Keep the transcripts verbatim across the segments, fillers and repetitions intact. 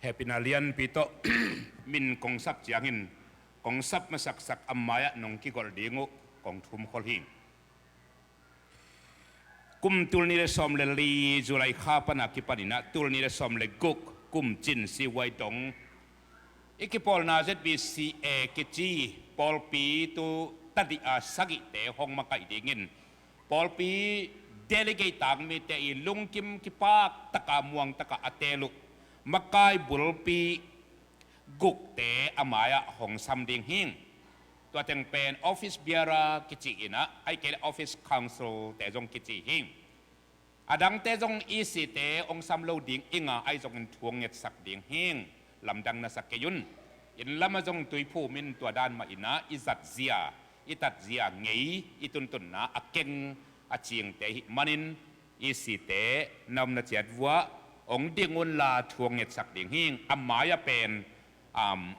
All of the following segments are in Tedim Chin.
Hehpihna lianpi tawh min kong sap ciangin kong sap masaksak a mai-ah nong kigolh ding uh kong thumkhol hi. Kum tul nih le sawm le li July kha pana kipaninah tul nih le sawm le guk kum cin sihuai dong i kipawlna Z B C A kici pawlpi tu tadih a sagihte hong makaih dingin pawlpi delegate tangmite i lungkim kipak taka muang taka a teel uh makai bulpi gukte a mai-ah hong sam ding hing. Tua teng pen office bearer kici inah, ai kei le office council te zong kici hing. A dangte zong E C te hong sam lo ding inga ai zongin thu hong ngetsak ding hing. Lamdang na sa kei un. Inn lamah zong tuiphum in tua dan mah inah i zatzia, i tatzia ngei, i tuntunna a keng a cingte hih manin E C te na omna ciat vuah hong ding unla thu hong ngetsak ding hing. A mai-ah pen um,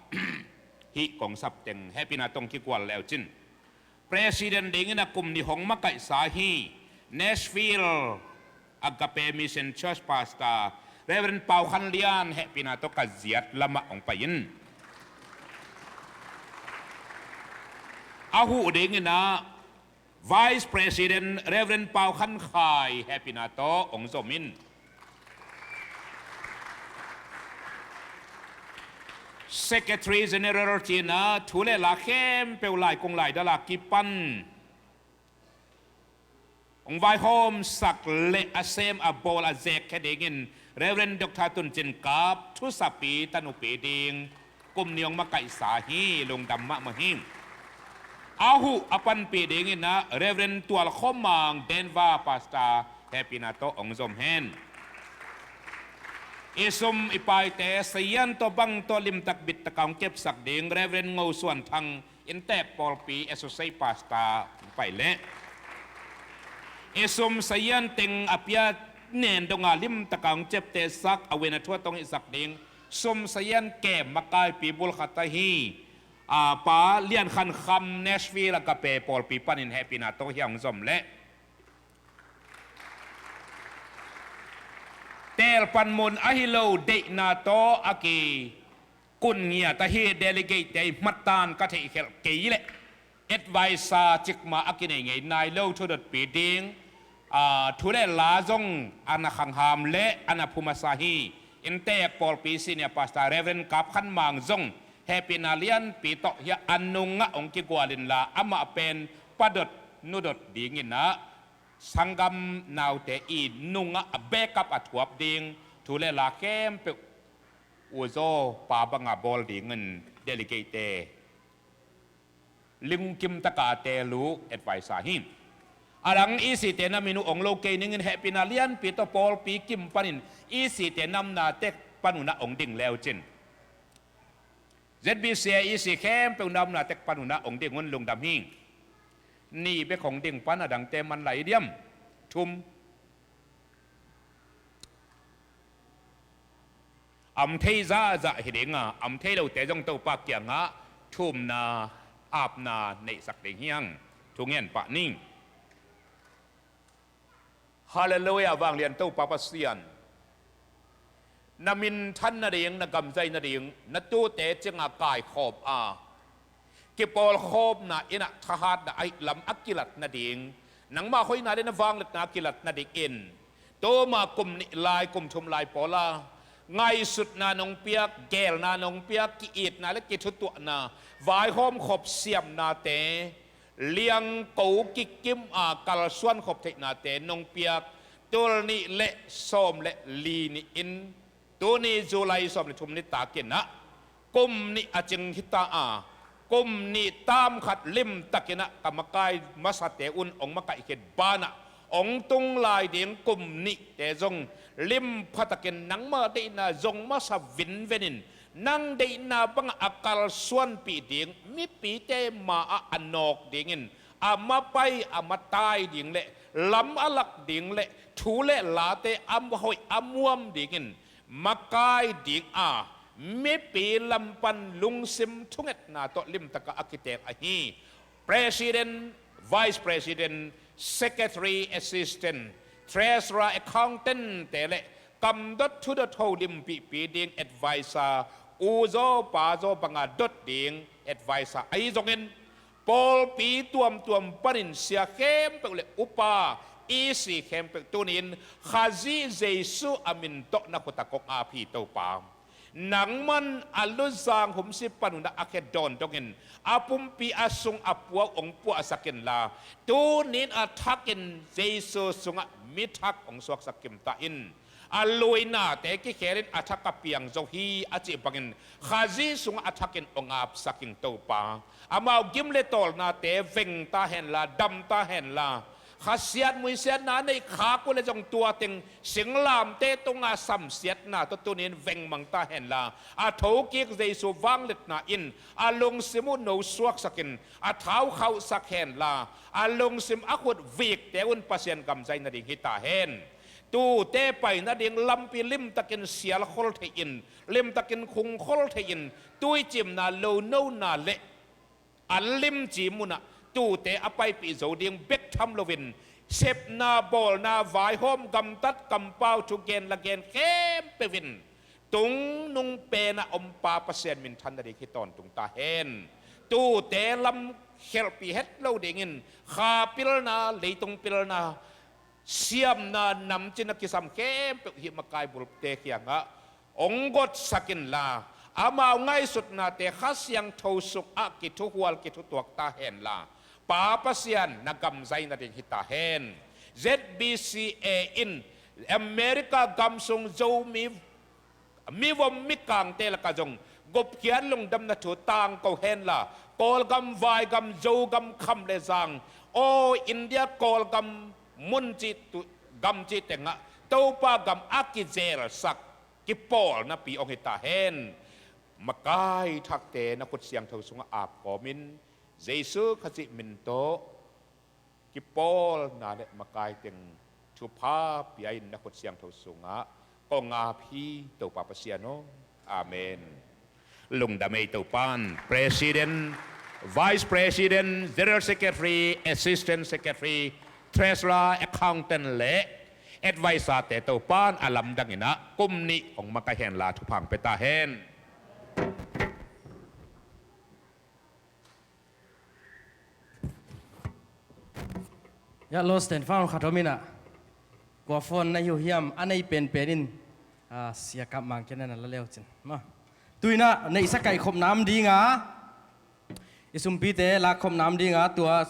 hih kong sap teng hehpihna tawh kigual leucin President dingin a kum nih hong makaihsa hi. Nashville Agape Mission Church Pastor Reverend Pau Khan Lian hehpihna tawh ka ziat lamah hong pai in. A huh dinginah Vice President Reverend Pau Khan Khai hehpihna tawh hong zom in. Secretary General cinah thu le la khempeuh lai kong lai dala kipan hong vaihawmsak le a sem a bawl a zekkhia dingin Reverend Doctor Tun Cin Kap thusapi tanupi ding kum nih hong makaihsa hi. Lungdam mahmah hi. A huh a panpih dinginah Reverend Tual Khawm Mang Denver Pastor hehpihna tawh hong zom hen. I sum i paite sayan tawh bang tawh limtak bittaka hong kepsak ding Reverend Ngo Suan Thang Inntek Pawlpi Associate Pastor hong pai leh i sum sayan teng a pia nen donga limtaka hong ceptesak a wen a thuat hong hihsak ding sum sayan kem makaipi bulkhat ahi a Pa Lian Khan Kham Nashville Agape Pawlpi panin hehpihna tawh hia hong zom leh teel panmun ahi lo deihna tawh a ki kun ngiat ahi delegate te i hmatan ka theihkhelh kei leh advisor cikmah a kinei ngei nai lo thudotpi ding a thu le la zong a na khangham le a na phumasa hi. Inntek Pawlpi Senior Pastor Reverend Kap Khan Mang zong hehpihna lianpi tawh hia a nungah hong kigual inla amah pen padot nudot dinginah sanggam naute i nungah a backup a thuap ding thu le la khempeuh uzaw pa banga bawl dingin delegate te lungkim taka teel uh advisor hi. A dang E C te na min uh ong lo kei ningin hehpihna lianpi tawh pawlpi kim panin E C te na omna tek panunah ong ding leucin Z B C A E C khempeuh na omna tek panunah ong ding un. Lungdam hi. Nih bek hong ding pan a dangte man lai i diam? Thum. A om thei zahzah hi dinga a om thei lote zong Topa kiangah thumna apna neihsak ding hiang. Thungen pah ning. Halleluiah, vanglian Topa Pasian. Na minthan nading, na gamzai nading, na tuute cinga kaikhawm a kipawlkhawmna innah thahatna ahih lam a kilat nading, nangmah hoihna le na vangliatna a kilat nadingin tuma kum nih lai kum thum lai pawla ngaihsutna nong piak, geelna nong piak, ki-itna le kithutuahna, vaihawm khop siamnate, liangko kikim a kalsuan khop theihnate nong piak tul nih le sawm le li ni-in tuni July sawm le thum nitakinah kum nih a cing hita a kum nih tam khat limtakinah ka makai masate un ong makaih khit banah ong tung lai ding kum nihte zong limpha takin nangma deihna zong masa vinvenin nang deihna bangah a kalsuanpih ding mipite ma-ah a nawk dingin a mapai a matai ding le lam a lak ding le thu le late a hoih a muam dingin makai ding a mipi lam pan lungsim thungetna tawh limtaka a kiteel ahi President, Vice President, Secretary, Assistant, Treasurer, Accountant te le Gamdot thudot ho limpihpi ding advisor, u zaw pa zaw banga dot ding advisor ahi zongin, pawlpi tuamtuam panin sia khempeuh le upa, isi khempeuh tunin Khazih Jesu a min tawh na khut ah kong ap hi Topa. Nangman a luzang humsi panun ah a khe dawn dongin a pumpi a sung a puau hong puahsak inla, tunin a thakin Jesu sungah mi thak hong suaksak kim ta in. A luinate kikhelin a thak a piang zo hi a cih bangin Khazih sungah a thakin hong apsak ing Topa. Amau gim le tawlnate veng ta henla, dam ta henla, khasiat muisiatna neih khak uh le zong tua teng singlamte tunga samsiatna tawh tunin vengmang ta henla, a thokik Jesu vangliatna in a lungsim uh no suaksakin a thau khauhsak henla, a lungsim a khut vikte un Pasian gam zai nading hi ta hen. Tuute pai nading lampi limtakin sialkhol thei-in, limtakin khungkhol thei-in, tuicimna lonona le an limci munah tuute a paipih zo ding bek tham loin, sepna, bawlna, vaihawm, gamtat, kampau, thugen, lagen khempeuh in tungnung penah om Pa Pasian minthan nading hi tawntung ta hen. Tuute lam khelhpih het lo dingin kha pilna, leitung pilna, siamna, namcin a kisam khempeuh hih makai bulpite kiangah hong gotsak inla, amau ngaihsutnate Kha Siangtho sungah kithuhual kithutuak ta henla, Pa Pasian na gam zai nading hi ta hen. Z B C A in America gam sung Zomi mivom mikangte lakah zong gupkhiat lungdamna thu tangko henla, Kawlgam, Vaigam, Zogam, Kham le Zang, aw India Kawlgam mun cih tu, gam cih tengah Topa gam a kizelsak kipawlnapi hong hi ta hen. Makai thakte na khut siangtho sungah ap kawmin Jesu Khazih min tawh kipawlna le makai teng thupha pia-in na khut siangtho sungah kong ap hi Topa Pasian aw. Amen. Lungdam ei. Topan President, Vice President, General Secretary, Assistant Secretary, Treasurer, Accountant le Advisor-te Topan a lamdang inah kum nih hong makai henla thupha hong pia ta hen. Ya, Lost and Found khat om inah, kua phone na hi uh hiam, a nei penpen in, ah, Sia Kap Mang kiang ah na la leu cin. Ma. Tu inah neihsa kaihkhop nam dinga, i sumpite lakkhop nam dinga, tua,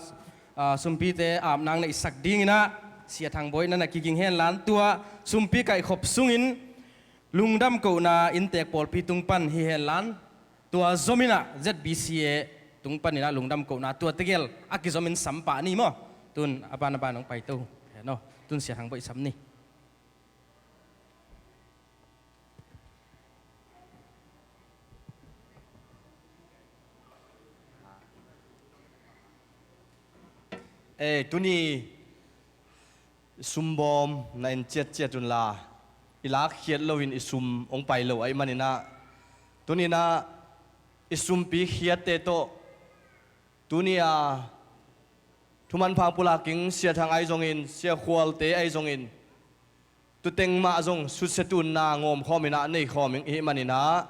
ah, sumpite apnang neihsak ding inah, Sia Thang Bawi na na kiging henlan, tua sumpi kaihkhop sungin lungdam kohna inntek pawlpi tung pan hi henlan, tua zom inah Z B C A tung pan inah lungdam kohna tua tegel a kizom in sam pah ni maw. Tun a ban a ban hong paito hen aw. Tun Sia Thang Bawi sam ni. Eh, tuni i sumbawm na en ciatciat unla, i lakkhiat loin i sum hong pai lo ahih maninah, tuninah i sumpi khiatte tawh, tuni a thumanpha pulak ing Sia Thang ahi zongin, Sia Khualte ahi zongin, tuteng mah zong susia tunna ngawmkhawm inah neikhawm ing ihih maninah,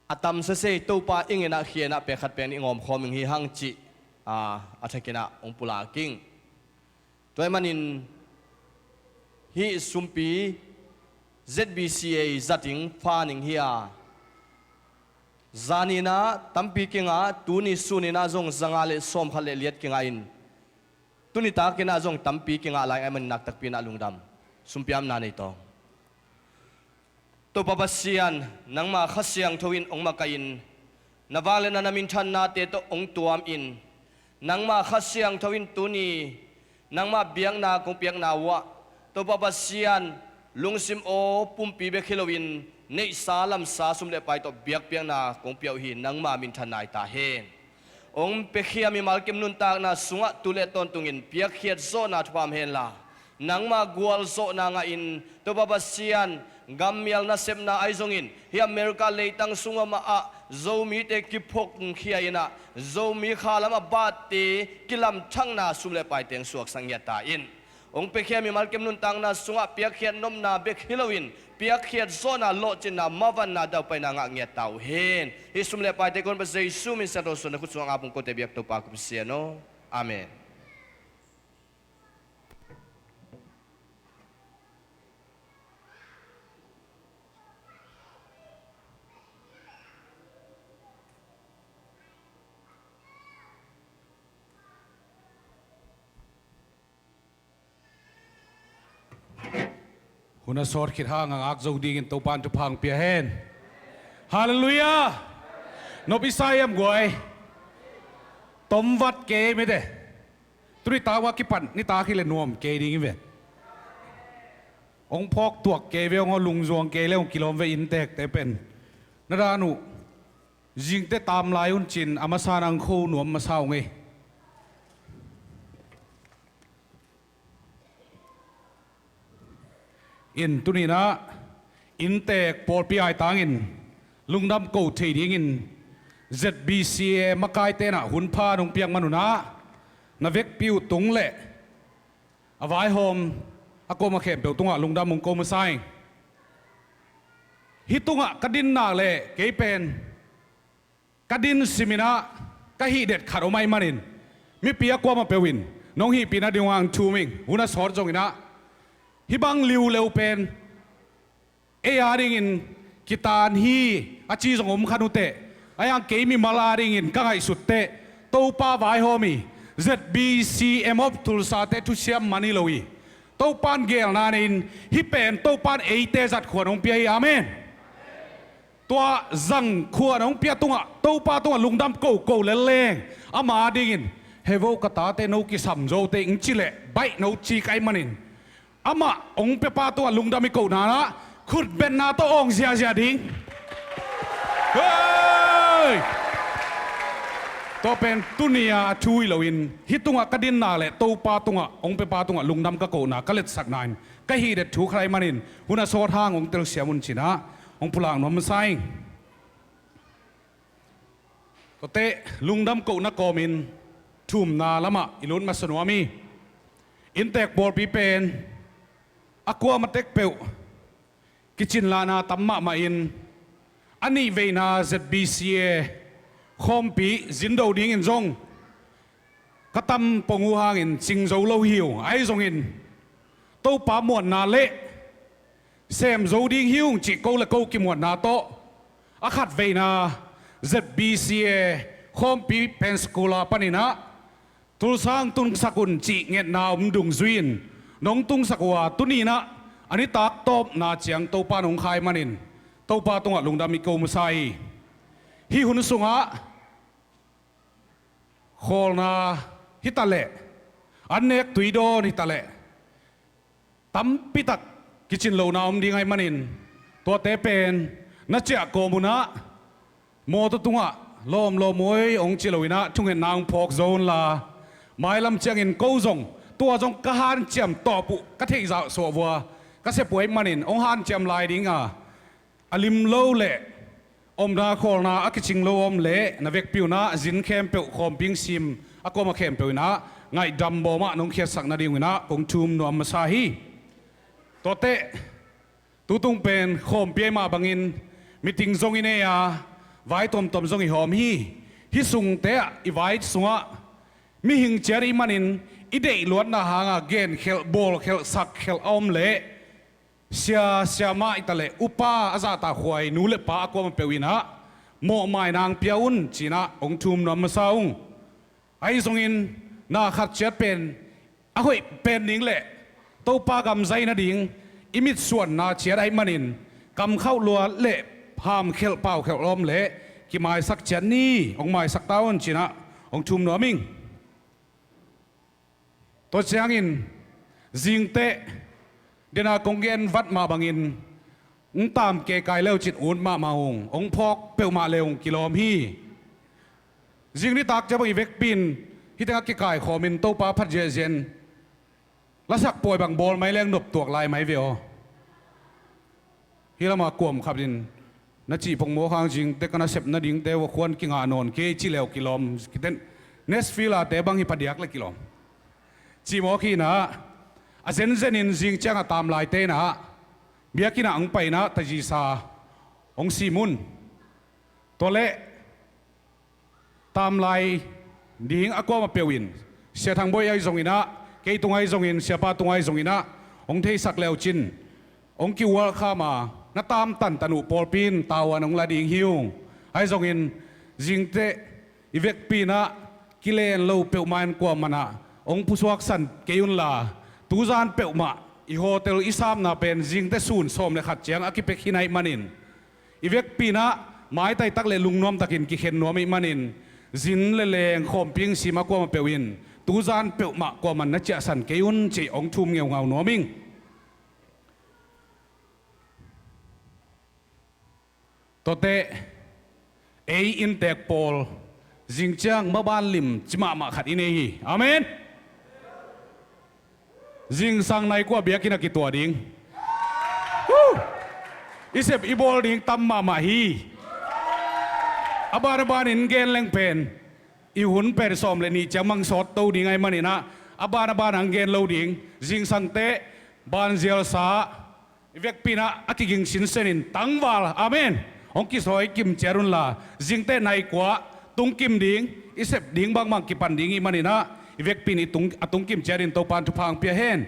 a tam sese Topa ing inah khia inah pek khat pek nih ngawmkhawm ing hi hang cih, a, a thakinah hong pulak ing. Tua ahih manin hih sumpi Z B C A zat ing, phan ing hi a, zaninah tampi kingah, tuni suninah zong zanga le sawmkhat le liat kingah in, tuni takinah zong tampi kingah lai ahih manin naktakpi inah lungdam. Sumpiamna nei tawng. Topa Pasian, nangma Kha Siangtho in hong makaih in, na vangliatna, na minthannate tawh hong tuam in, nangma Kha Siangtho in tuni nangma biakna kong piakna uhah, Topa Pasian, lungsim aw pumpi bek hi loin neihsa lamsa sum le pai tawh biakpiakna kong pia uh hi, nangma minthanna hi ta hen. Hong piakhia mimal kim nuntakna sungah tu le tawntungin piakkhiat zawhna thupha om henla, nangma gualzawhna ngahin, Topa Pasian, gammial nasepna ahi zongin, hih America leitang sung mahmah ah Zomite kiphongkhia inah, Zomi khalam a batte kilamthakna sum le paite hong suaksak ngiat ta in. Hong piakhia mimal kem nuntakna sungah piakkhiat nopna bek hi loin, piakkhiat zawhna, lawhcinna, mavanna, daupaina ngah ngiat ta uh hen. Hih sum le paite kong Jesu min siangtho suan na khut sungah ngap ung. Kote biak Topa kong Pasian aw. Amen. Hun a sawt khit hang a ngak zo dingin Topa in thupha hong pia hen. Halleluiah. Nop i sa hiam guai? Tomvat kei mete. Tuni tak a kipan nitak hi le nuam kei ding hi ve. Hong phawk tuak kei ve, hong lungzuang kei le hong kilawm ve inntekte pen. Na dan uh zingte tam lai un cin a masa nang kho nuam masa ung ei. In tuninah inntek pawlpi aitangin lungdam ko thei dingin Z B C A makaite nah hun pha nong piak manunah na vekpi uh tung le a vaihawm a kawm a khempeuh tungah lungdam hong ko masa ing. Hih tungah ka dinnak le kei pen ka din siminah ka hih det khat om ahih manin mipi a kuamah peuh in nong hihpihna ding uh hang thum ing. Hun a sawt zonginah hih bang liuleu pen ei a dingin kitan hi a ci zong om kha uh teh, a yang kei mimal a dingin ka ngaihsut teh Topa vaihawm hi. Z B C M of Tulsa te thusiam man hi lo hi. Topa in geelna nei in hih pen Topa in eite zat khuan hong pia hi. Amen. Tua zang khuan hong pia tungah Topa tungah lungdam koko lel leng ama dingin, "He vo ka tate, no kisam zo teh," ing ci leh baih no ci ka hih manin amah hong piapa tungah lungdam i kohna nah khutbetna tawh awng ziazia ding. Hei! Tua pen tuni a thu hi loin hih tungah ka dinnak le Topa tungah hong piapa tungah lungdam ka kohna ka letsakna in ka hih det thu kha ahih manin hun a sawt hang hong telsiam un cinah hong pulak nuam masa ing. Tuate lungdam kohna kawmin thumna lamah i lut masa nuam hi. Inntek pawlpi pen a kuamah tek peuh kicinlahna tam mahmah in a nih veina Z B C A khawmpi zindo dingin zong ka tam pong uh hangin cing zo lo hi uh. Ahi zongin Topa muanna le sem zo ding hi ung cih ko le ko kimuanna tawh a khat veina Z B C A khawmpi Pensacola paninah Tulsa hong tungsak un cih ngetna om dungzui in nong tungsak uh a tuninah a nitak tawpna ciang Topa nong kha ahih manin Topa tungah lungdam i ko masa hi. Hih hun sungah khawlna hi taleh an nek tui dawn hi taleh tampitak kicin lohna om ding ahih manin tuate pen na ciah kawm unah mawtaw tungah lawm lawm oi hong ci loinah thungetna hong phawk zo unla, mailam ciangin ko zong tua zong ka hanciam tawp uh ka theihzah suah vua ka sep uh ahih manin hong hanciam lai dinga a lim lo le omna khawlna a kicing lo om le na vekpi unah zin khempeuh khawmpi hong sim a kawm a khempeuh inah ngaihdam bawmah nong khiatsak nading unah kong thum nuam masa hi. Tuate tutung pen khawmpi ahih mah bangin meeting zong i nei a vai tuamtuam zong i hawm hi. Hih sungte ah i vai sungah mihing ciat i hih manin i deih luatna hanga genkhelh bawlkhelh sakkhelh a om leh sia siamah hi taleh upa a zahtakhuai nu le pa a kuamah peuh inah mawhmai nang pia un cinah hong thum nuam masa ung. Ahi zongin na khat ciat pen a hoih pen ding le Topa gam zai nading i mitsuanna ciat ahih manin kamkhauh luat le hamkhelh paukhelh lawm le kimaisak ciat ni hong maisak ta un cinah hong thum nuam ing. Tua ciangin zingteh dena kong gen vat mah bangin hong tam kekai leucin ut mahmah ung, hong phawk peuhmah le ung kilawm hi. Zing nitak ciang bang i vekpi in hih tengah kikaikhawmin Topa phat ziahziah in lasak pawi bang bawl mai leng noptuak lai mai ve aw. Hih lamah kuamkhap in na cih pongmawk hang zingte ka nasep nadingte uh a khuan kingah nawn kei ci le uh kilawm kiten Nashville a te bang hi padiak le kilawm. Cihmawk hinah A zenzenin zing ciangah tamlaite inah biakinn ah hong pai inah tazisa hong sim un. Tua leh tamlai ding a kuamah peuh in, Sia Thang Bawi ahi zong inah, kei tung ahi zongin, Siapa tung ahi zong inah hong theisak le uh cin, hong ki-welcome a, na tamtan tan uh pawlpi in tavuan hong la ding hi ung. Ahi zongin zingteh i vekpi inah kilen lo peuhmah in kuamah inah hong pusuaksan kei unla, tuzan peuhmah i hotel i samna pen zingteh sun sawm le khat ciang a kipek hi naih manin, i vekpi inah maitai tak le lungnuam takin kikhen nuam ih manin, zin le leng khawmpi hong sim a kuamah peuh in tuzan peuhmah kuamah in na ciahsan kei un cih hong thum ngeungau nuam ing. Tuate ei inntek pawl zing ciang maban lim ci mahmah khat i nei hi. Amen. Zingsang nai kua biakinn ah kituah ding. Woo! I sep i bawl ding tam mahmah hi. A ban a banin gen leng pen i hun pen sawm le nih ciang mang sawt to ding ahi maninah, a ban a ban hong gen lo ding. Zingsangteh banzialsa i vekpi inah a kiging sinsenin tangval, amen, hong kisawi kim ciat unla, zingteh nai kua tungkim ding, i sep ding bangbang kipan ding ih maninah, i vekpi in i tung, a tungkim ciatin Topan thupha hong pia hen.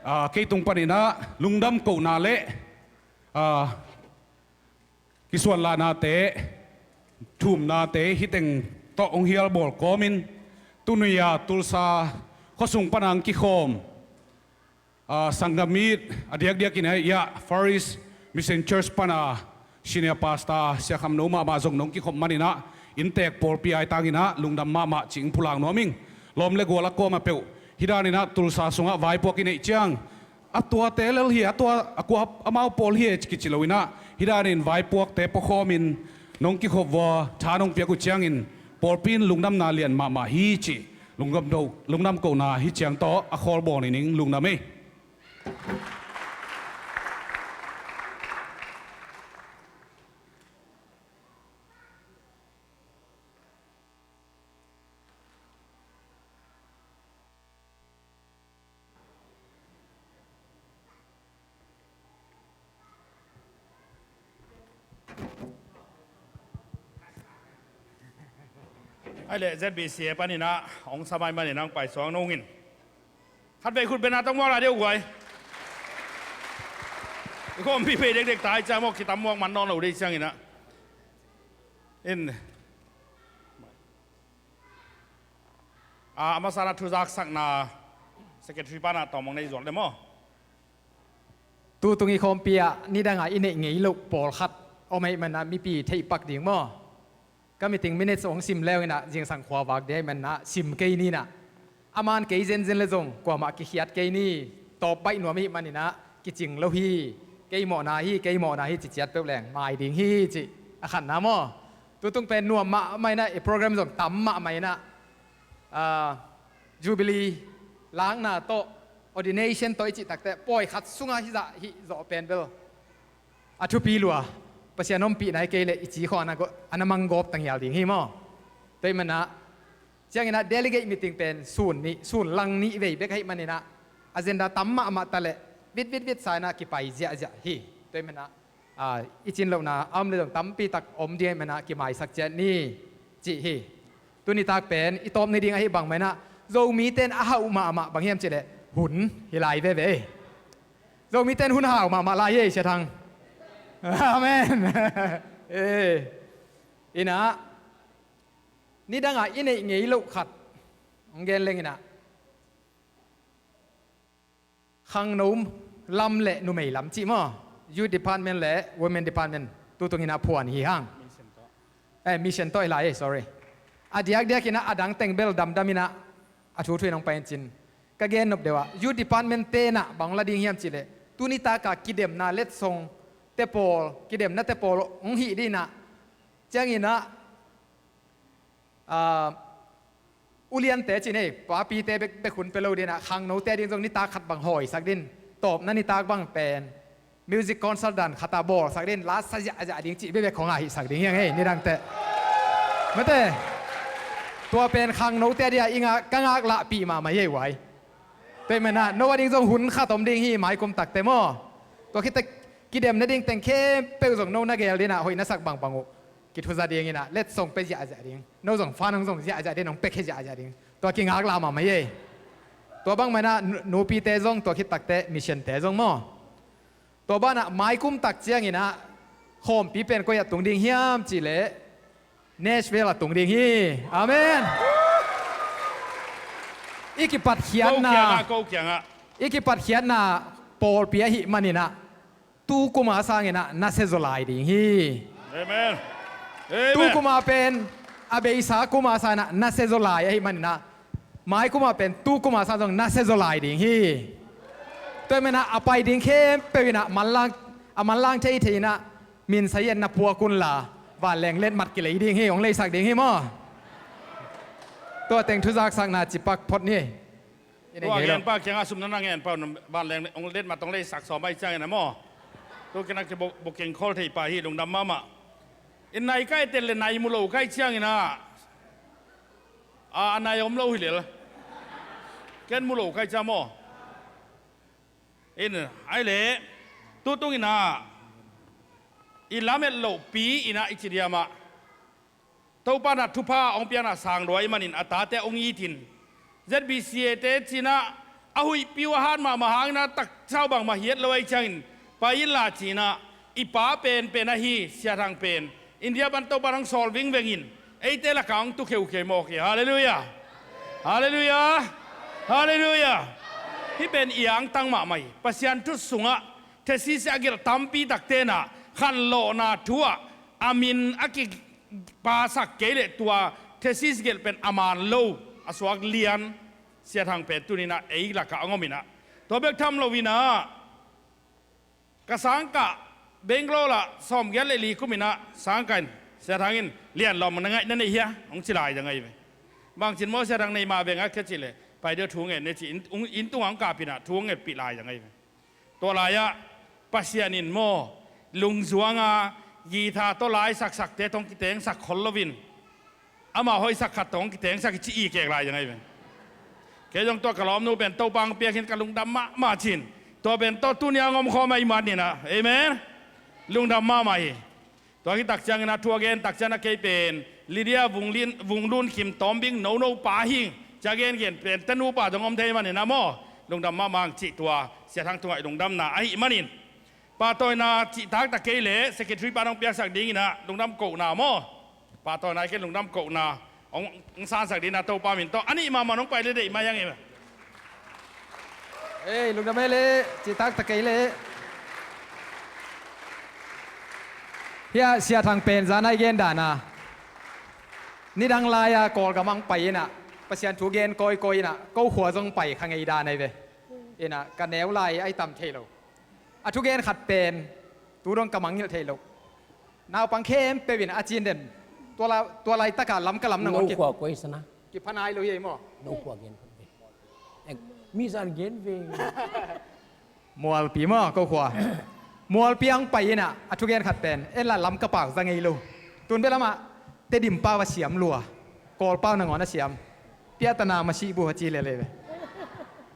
Ah, kei tung paninah lungdam kohna le, ah, kisuanlahnate, thumnate hih teng tawh hong hial bawl kawmin, tuni-a Tulsa khuasung pana hong kikhawm, ah, sanggam it, a diakdiakin ah, Far East Mission Church pana Senior Pastor Sia Kham No mahmah zong nong kikhop maninah, inntek pawlpi aitang inah lungdam mahmah cih hong pulak nuam ing. Lawm le gual a kuamah peuh hih daninah Tulsa sungah vaipuak i neih ciang, a tuate lel hi, a tua a kua amau pawl hi e ci kici lo inah, hih danin vaipuakte pawkhawmin nong kikhop vua, tha nong piak uh ciangin pawlpi in lungdamna lian mahmah hi cih lungdam do, lungdam kohna hih ciang tawh a khawl bawl ni ning. Lungdam ei. Ai leh Z B C A paninah hong samai maninah hong paisuak nungin khatvei khut bena tong muak la deuh guai. I khawmpi phei dekdek tai cia mawk kitam muak man nawn lo dei cianginah. In a, a masa na thuzaksakna secretary pana tawm hong nei zuak le maw? Tutung i khawmpi ah nidangah i neih ngei loh pawlkhat om ahih manah mipi theihpak ding maw? Ka meeting minutes hong sim leu inah zingsang khuavak ding ahih manah sim kei ninah. A man kei zenzen le zong kuamah kikhiat kei ni, tawp baih nuam ahih maninah kicing lo hi, kei mawhna hi, kei mawhna hi ciciat peuh leng mai ding hi cih a khatna maw? Tutung pen nuam mahmah inah, i program zong tam mahmah inah, ah, Jubilee lakna tawh ordination tawh i cih takteh pawi khat sungah hizah hih zawh pen bel a thupi lua. Pasian ompihna hi kei leh i ci khawng a na go-, a na mang gawp tangial ding hi maw? Tua ahih manah cianginah delegate meeting pen sun nih, sun lang nih vei bek ahih maninah agenda tam mahmah ta leh vit vit vit sa inah kipai ziahziah hi. Tua ahih manah, ah, i cin lohna a om le zong tampi tak om ding ahih manah kimaisak ciat ni cih hi. Tunitak pen i tawp ni ding ahi bang manah Zomite in a hauh mahmah bang hiam cihleh hun hi lai veve. Zomite in hun hau mahmah lai hi ei, Sia Thang. Amen. Eh. Inah nidangah i neih ngei loh khat hong gen leng inah, khangno lam le numei lam cih maw? Youth department le women department tutung inah phuan hi hang. Eh, mission tawh hi lai, eh, sorry. A diakdiak inah a dang teng bel damdam inah a thuthu in hong pai in cin. Ka gen nop deuh ah youth department te inah bang hong la ding hiam cihleh, tunitak a kidemna letsong te pawl, kidemna te pawl hong hih dih inah, cianginah, ah, uliante cin ei, papite bek, bek hun pia lo dinah, khangnote a ding zong nitak khat bang hawisak din, tawpna nitak bang pen music concert dan khatah bawlsak din, la sa ziahziah ding cih bekbek khong a hihsak ding hiang ei, nidangte. Mate, tua pen khangnote a dingah i ngak, ka ngak lahpih mahmah hi ei uai. Tua ahih manin ah no a ding zong hun khat om ding hi, maikum takte maw. Tua khit teh kidem nading teng khempeuh zong no na gel ding ah hoih na sak bangbang uh kithuza ding in ah letsong pia ziahziah ding, no zong fan hong zong ziahziah ding, hong piakhia ziahziah ding. Tua kingaklah mahmah hi ei. Tua bangmah in ah nu-, nupite zong, tua khit takteh missionte zong maw. Tua banah maikum tak ciangin ah khawmpi pen koi ah tung ding hiam cih leh Nashville ah tung ding hi. Amen. I kipatkhiatna, ko kiangah, ko kiangah. I kipatkhiatna pawlpi ahih manin ah tu kum a sangin ah nasia zaw lai ding hi. Amen. Amen. Tu kum a pen, a beisa kum a sangin ah nasia zaw lai ahih manin ah maikum a pen tu kum a sang zong nasia zaw lai ding hi. Tua ahih manin ah a pai ding khempeuh in ah manlang, a manlang thei thei in ah minsa in na puak unla, vanleng letmat kilei ding hi, hong leisak ding hi maw. Tua teng thuzaksakna cipak phot ni. I nei ngei lo. Tua ngen pa kiangah sum na na ngen pa, vanleng hong letmat hong leisak sawm ahih ciangin ah maw. Tu kiangah kibu-, buking khol thei pa hi, lungdam mahmah. In nai kai tel le nai mu lo kai ciangin ah a, a nai om lo hi lel. Ken mu lo kai cia maw. In, ai le, tu tung in ah i lamet lohpi in ah i ci diam ah Topa in ah thupha hong piakna sang lua ahih manin a tate hong it in, Z B C A te ci in ah a huihpi uh a hat mahmah hangin ah taksa uh bangmah hi het lo ahih ciangin pai inla ci in ah i pa penpen ahi Sia Thang pen India pan Topa in hong sawl vingveng in eite lakah hong tu kheukhia mawk hi. Halleluiah. Halleluiah. Halleluiah. Hih pen i angtang mahmah hi. Pasian thu sungah thesis a gelh tampi takte in ah khanlawhna thu ah a min a kipasak kei leh tua thesis gelh pen a man lo, a suak lian Sia Thang pen tuni in ah ei lakah hong om in ah, tua bek tham lo in ah ka sangkah Bangalore ah sawmgiat le li kum in ah sangkah in Sia Thang in, "Lian lawm, na ngaih na neih hia?" hong ci lai zang ahi ve. Bangci in maw Sia Thang, neih mah veng a, ka cih leh, "Pai deuh, thu ngen ni," ci in, inn tungah hong kap in ah thu hong ngetpih lai zang ahi ve. Tua lai-ah Pasian in maw lungzuanga guitar tawh lai saksakte tawh hong kitengsak khol loin, amah hoihsak khat tawh hong kitengsak hi ci i kek lai zang ahi ve. Kei zong tua ka lawmnu pen Topa hong piak hi in ka lungdam mahmah ci in, tua pen tawh tuni a hong omkhawm ahih manin ah, amen, lungdam mahmah hi. Tua khit tak ciangin ah thu a gen tak ciangin ah kei pen Lydia Vung Lin, Vung Lun Khim Tawmbing nono pa hi ing ci a gengen pen tanu pa zong om thei manin ah maw, lungdam mahmah ing cih tua Sia Thang tungah i lungdamna ahih manin, pahtawina cihtak tak kei leh secretary pa in hong piaksak dingin ah lungdam kohna maw, pahtawina kei lungdam kohna hong, hong sansak dingin ah Topa min tawh a nih mahmah in hong pai leh deih mai ing ei. Ei, lungdam ei leh, cihtak tak kei leh. Hia, Sia Thang pen zan a i gen dan a, nidang lai-a Kawlgam ah hong pai in ah Pasian thu gen kawikawi in ah ko khua zong pai kha ngei dan ahi ve. In ah ka neu lai a i tam thei lo. A thugen khat pen tu dong ka mangngilh thei lo. Naupang khempeuh in a cin den. Tua la-, tua laitak ah Lamka lam nangawn ki-, kipha nai lo hi ei maw? No khua gen phot ve. Eh, mi zan gen ve. Mualpi maw, ko khua. Mualpi ah hong pai in ah a thugen khat pen, en la Lamka pau za ngei lo. Tun bel amah Tedim pau a siam lua, Kawl pau nangawn a siam. Piatana masih bu ha ci lel ei ve.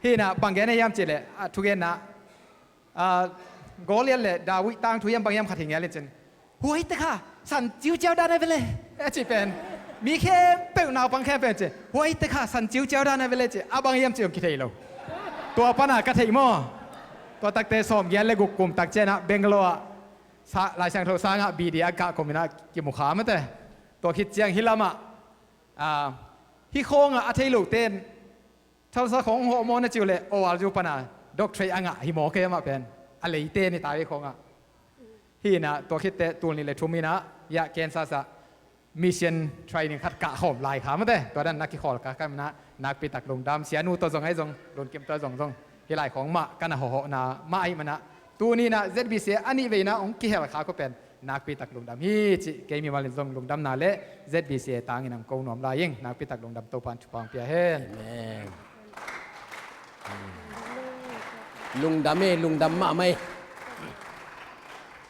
Hi in ah bang gen a hiam cih leh, a thugenna ah, Goliath le David tangthu hiam bang hiam khat hi ngial in cin, "Huaite kha san ciuciau dan a ve le," a cih pen, mi khempeuh, naupang khempeuh in cin, "Huaite kha san ciuciau dan a ve le," ci a, bang hiam cih hong kithei lo. Tua pan a ka theih maw. Tua takte sawmgiat le guk kum tak ciang ah Bangalore ah sa-, Lai Siangtho sang ah B D a kah kum in ah kimu kha mate. Tua khit ciang hih lam ah, ah, hih khawng ah a thei lote in Tulsa khawng hawh maw na ci uh leh, O R U pan a doctorate a ngah hi maw kei amah pen. A leite ni ta hi khawng ah. Hi in ah tua khit teh tul nih le thum in ah, hiah Kansas ah mission training khat kah khawm lai kha mate. Tua dan na kikhawl kha ka in ah nakpi tak lungdam. Sianu tawh zong ahi zong, Lun Kim tawh zong zong, hih lai khawng mah ka na hawhhawhna mah ahih man ah, tuni in ah Z B C a a nih vei in ah hong kihel kha ko pen nakpi tak lungdam hi cih kei mimal in zong lungdamna le Z B C a tangin hong ko nuam lai ing. Nakpi tak lungdam, Topa'n thupha hong pia hen. Amen. Lungdam e, lungdam mahmah e.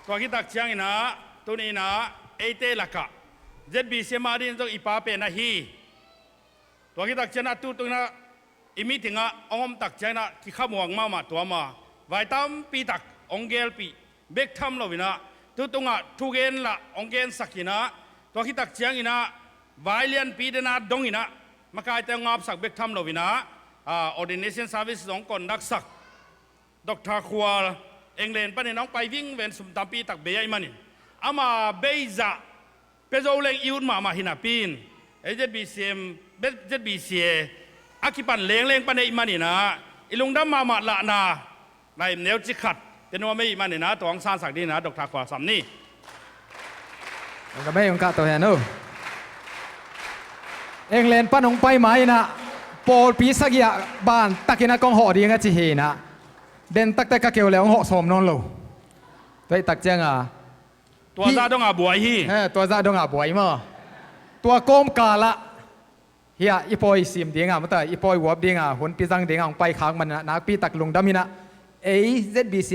Tua khit tak ciangin ah, tuni in ah eite lakah Z B C a mah dingin zong i pa pen ahi. Tua khit tak ciangin ah tu tung in ah i meeting ah hong om tak ciangin ah kikhamuang mahmah tuam a, vai tampi tak hong gelpih bek tham loin ah, tu tungah thugen lah hong gensak in ah, tua khit tak ciangin ah vai lianpi den a dongin ah makaite hong apsak bek tham loin ah, ah, ordination service hong conduct sak Doctor Khual, England panin hong pai vingven, sum tampi tak bei ahih manin, ama beizah pia zo leng i ut mahmah hi napi in, ei Z B C M, Z B C A a kipan lengleng pan ahih manin ah, i lungdam mahmah lahna, laim neu ci khat pia nuam ahih manin ah, tua hong sansak dingin ah Doctor Khual sam ni. Hong ka mei hong kah to hen uh. England pan hong pai ma in ah, pawlpi sagih ah ban takin ah kong hawh ding a ci hi in ah, den takte ka keu le hong hawh sawm nawn lo. Tua ahih tak ciang a, tua zah dong a buai hi. He, tua zah dong a buai maw. Tua kawmkal ah, hiah i pawi sim ding a, mata i pawi uap ding a, hunpi zang ding a hong pai khak man in ah, nakpi tak lungdam in ah, ei Z B C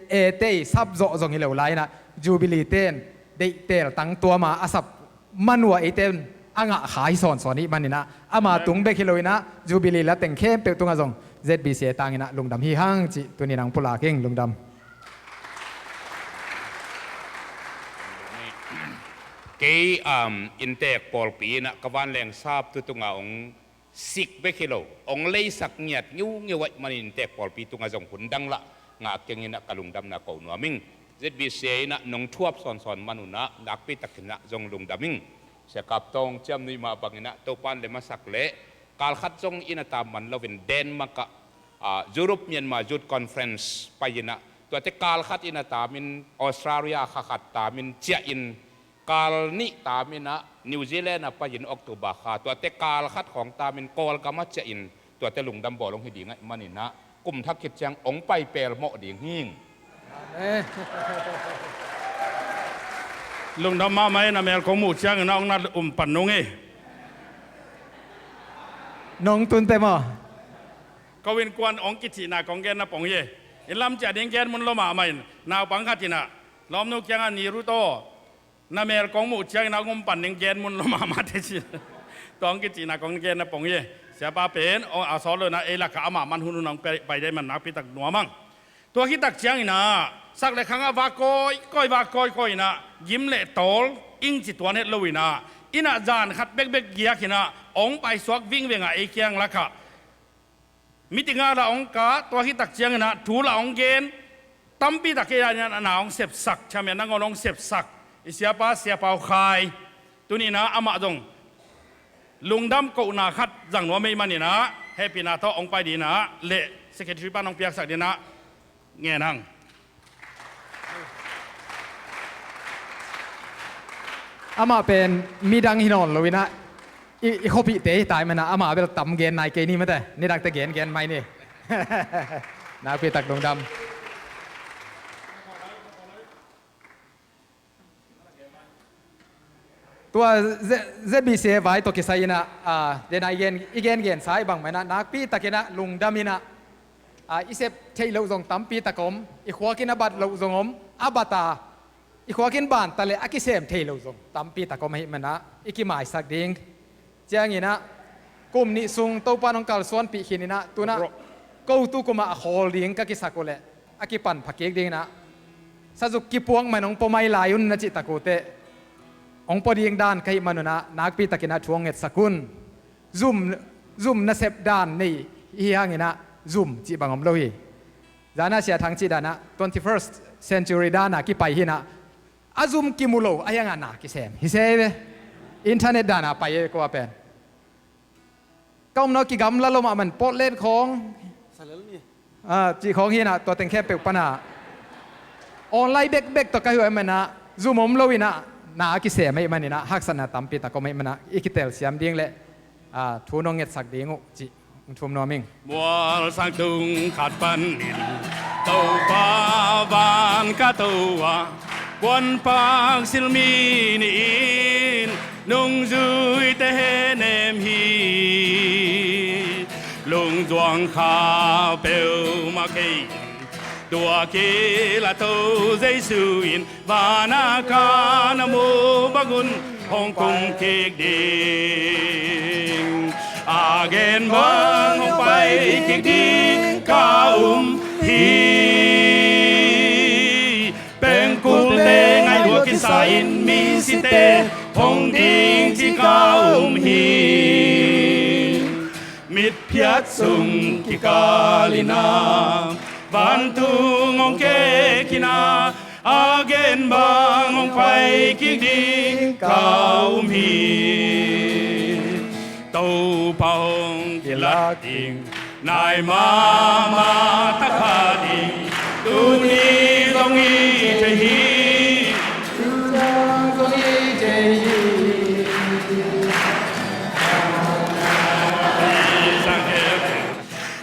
A te i sap zawh zong hi lo lai in ah, Jubilee ten deih teel tang tuam a, a sap man uh a eite in a ngah kha hi sawnsawn ahih manin ah, ama tung bek hi lo in ah, Jubilee la teng khempeuh tungah zong Z B C A tangin ah lungdam hi hang cih tuni in ah hong pulak ing. Lungdam. Kei, um, inntek pawlpi in ah ka vanleng sap tu tungah hong sik bek hi lo, hong leisak ngiat ngiungeu ahih manin inntek pawlpi tungah zong hun dang lah ngah keng in ah ka lungdamna ko nuam ing. Z B C A in ah nong thuap sawnsawn man un ah nakpi takin ah zong lungdam ing. Sia Kap Tawng ciamnuih mah bangin ah Topa'n lem a sak leh, kal khat zong inn a tam man loin Denmark ah, ah, Europe Myanmar Youth Conference pai in ah, tuate kal khat inn a tamin Australia kha khat tamin ciah in, kal nih tamin ah New Zealand ah pai in October kha, tuate kal khat khawng tamin Kawlgam ah ciah in, tuate lungdam bawl hong hi ding ahih manin ah, kum thak khit ciang hong pai pelmawh ding hi ing. Amen. Lungdam mahmah e, na mel kong muh ciangin ah hong na um pan nung e. Nong tunte maw? Ko innkuan hong kicihna kong genna pong hi e. Inn lam ciah ding gen mun lua mahmah in, naupang khat in ah lawmnu kiangah, Ni Rut aw, na mel kong muh ciangin ah hong um pan ning gen mun lua mahmah teh ci. Tua hong kicihna kong genna pong hi e. Siapa pen hong a sawt lo in ah, ei lakah amah man hun hun ah hong pai, pai ding ahih man nakpi tak nuam ing. Tua khit tak ciangin ah, sak le khang ah va kawikawi, va kawikawi in ah, gim le tawl ing ci tuan het lo in ah, inn ah zan khat bekbek giak in ah hong paisuak vingveng a, ei kiang lakah meeting ah lah hong kah, tua khit tak ciangin ah thu lah hong gen, tampi tak ei ah na hong sepsak, chairman nangawn hong sepsak i siapa, Sia Pau Khai, tuni in ah amah zong lungdam kohna khat zang nuam ahih manin ah, hehpihna tawh hong pai ding in ah, le secretary pan hong piaksak ding in ah ngen hang. Amah pen midang hi nawn lo in ah, i, i khuapihte hi ta ahih man ah, amah bel tam gen nai kei ni mate, nidangte gen gen mai ni. Nakpi tak lungdam. Tua Z-, Z B C A vai tawh kisai in ah, ah, den a i gen, i gengensa i bang mah in ah, nakpi takin ah lungdam in ah, ah, i sep theih loh zong tampi tak om, i khuak in a bat loh zong om, a bat a, i khuak in ban ta leh a kisem thei lo zong tampi tak om ahih man ah, i kimaisak ding. Ciangin ah, kum nih sung Topa'n hong kalsuanpih khin in ah, tu-in ah, ko tu kum ah a khawl ding ka kisak uh leh, a kipan pha kik ding in ah, sazuk kipuak man hong pua mai lai un na cih tak uh teh, hong pua ding dan ka hih man un ah, nakpi takin ah thu hong ngetsak un. Zum, zum nasep dan nei hi hangin ah, zum cih bang om lo hi. Zan a Sia Thang cih dan ah, twenty-first century dan a kipai hi in ah, a zum kimu lo, a hiang a na kisem hi se ve. Internet dan a pai e, kua pen. Ka omna uh kigamla lo mahmah in, Portland khawng, ah, cih khawng hi in ah, tua teng khempeuh pan ah online bekbek tawh ka hi uh ahih man ah, zum om lo in ah, na a kisem ahih manin ah, haksatna tampi tak om ahih man ah, i kitelsiam ding leh, ah, thu nong ngetsak ding uh cih hong thum nuam ing. Mual sang tung khat panin Topa van ka to a, puanpak silmi ni-in nungzuite henem hi. Lungzuang kha peuhmah kei in, tua kilatto Jesu in, van a ka na muh bang un hong kum kik ding. A gen bang hong pai kik ding ka um hi. Pengkulte ngaihluah kisa-in misite hong ding ci ka um hi. Mitphiat sung kikal in ah vantung hong kek in ah, a gen bang hong pai kik ding ka um hi. Topa hong kilak ding, nai mahmah tak a ding, tuni zong i thei hi. Tuni zong i thei hi.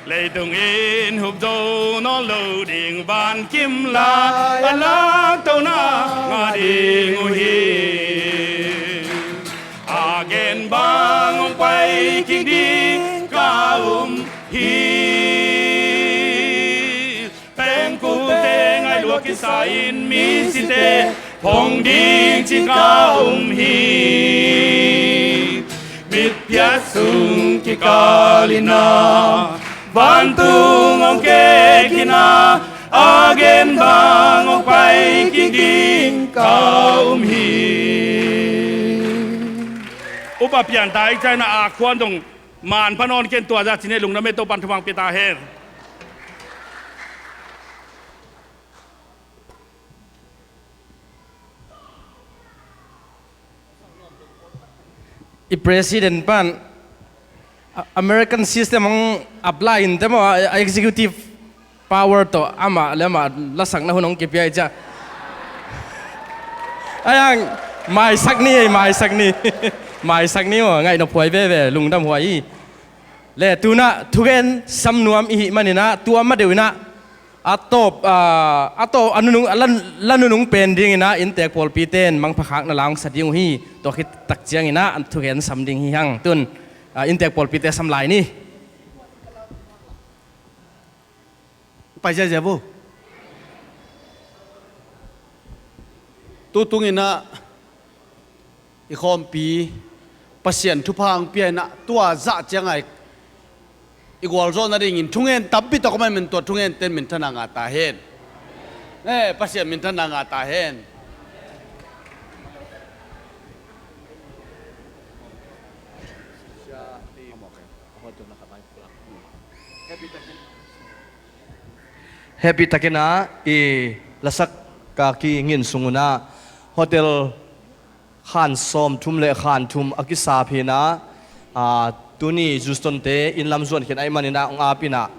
Leitung in hup zo nawn lo ding, van kim lai a laktohna ngah ding uh hi. A gen bang hong pai kik ding ka um hi. Pengkulte ngaihluah kisa-in misite hong ding ci ka um hi. Mitphiat sung kikal in ah vantung hong kek in ah, a gen bang hong pai kik ding ka um hi. Upa pianta i China a khuan dong man pha nawn ken, tua zah cin ei, lungdam ei, Topan thupha pia ta hen. I president pan, a, American system hong apply in te maw, a, a executive power tawh amah le amah lasakna hun hong kipia i ciah. Ai ang, maisak ni ei, maisak ni. Maisak ni maw, ngaih nop huai veve, lungdam huai i. Le tunah thugen sam nuam i hih maninah, tua ma deuh inah, a tawp, a, a tawp, a nunung, a la, la nunung pen dinginah inntek pawlpite in mangpha khakna la hong sa ding uh hi. Tua khit tak cianginah thugen sam ding hi hang. Tun, a, inntek pawlpite sam lai ni. Pai ziazia vo. Tu tunginah i khawmpi Pasian thupha hong pia inah, tua zah ciangah i gualzawh nadingin thungen tampi tawh ka man min, tua thungente in minthanna ngah ta hen. Eh, Pasian minthanna ngah ta hen. Hehpih takinah i lasak ka kingin sungunah hotel khan sawmthum le khan thum a kisap hinah, a, tuni Houston te inn lam zuan khin ahih maninah hong ap inah,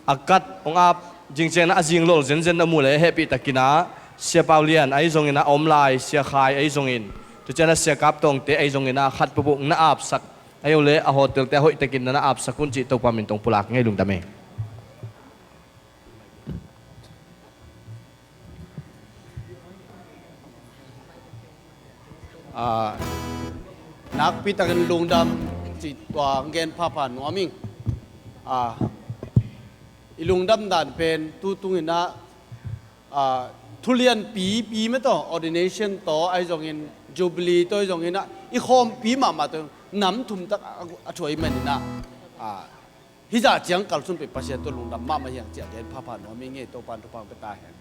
a kat hong ap zingcianginah a zinglol zenzen na mu le hehpih takinah Sia Pau Lian ahi zonginah a om lai, Sia Khai ahi zongin, tu cianah Sia Kap Tawngte ahi zonginah khat pupuk na apsak ahi uh le a hotel te a hoihtakin na na apsak un cih Topa min tawh pulak ngei, lungdam ei. A, nakpi takin lungdam cih tua gen phapha nuam ing. A, i lungdam dan pen tu tunginah, a, thulianpi, pi mah tawh, ordination tawh ahi zongin, jubilee tawh ahi zonginah, i khawmpi mahmah tawh nam thum tak a, a thuai maninah, a, hih zah ciang kalsun pei Pasian tawh lungdam mahmah hi hang cih a gen phapha nuam ing ei, Topan thupha hong pia ta hen.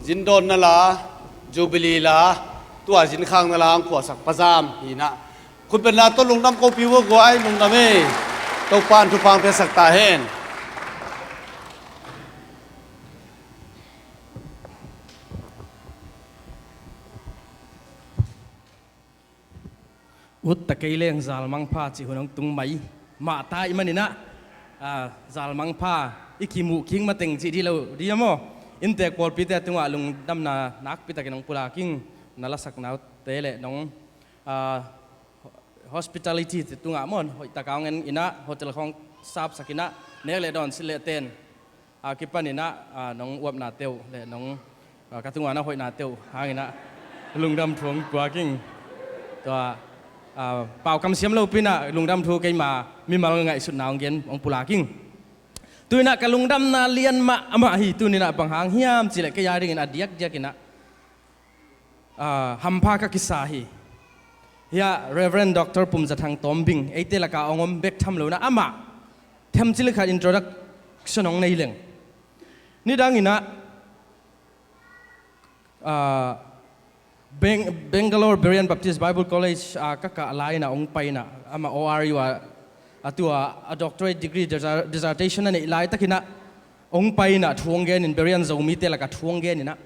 Zindawnna la, Jubilee la, tua zinkhakna la ang khuasak pazam hi inah, khutbetna tawh lungdam kopi uh a, guai lungdam ei. Topa'n thupha ang piasak ta hen. Ut ta kei leng zalmangpha cih hun hong tung mai mah ta i maninah, a, zalmangpha i kimuh kik mateng cih dih lo dih a maw? Inntek pawlpite tungah lungdamna nakpitakin hong pulak ing. Na lasaknate le nong, a, hospitality te tungah maw, hoihtaka hong en inah, hotel khawng sapsak inah, nek le dawn silh le ten a kipan inah, a, nong uapnate uh le nong, a, ka tungah na hoihnate uh hang inah lungdam thu hong puak ing. Tua, a, paukam siam lopi inah lungdam thu keima mimal ngaihsutna hong gen hong pulak ing. Tu inah ka lungdamna lian mahmah hi, tu inah bang hang hiam cih leh kei a dingin a diakdiak inah, a, hampha ka kisa hi. Hiah Reverend Doctor Pum Za Thang Tawm Bing eite lakah hong om bek tham lo inah amah themcik khat introduction hong nei leng. Nidang inah, a, Beng-, Bangalore Berean Baptist Bible College, a, ka kah lai inah hong pai inah amah O R U a, a tua a doctorate degree dissert-, dissertation a neih laitak inah hong pai inah thu hong gen in, Berean Zomite lakah thu hong gen inah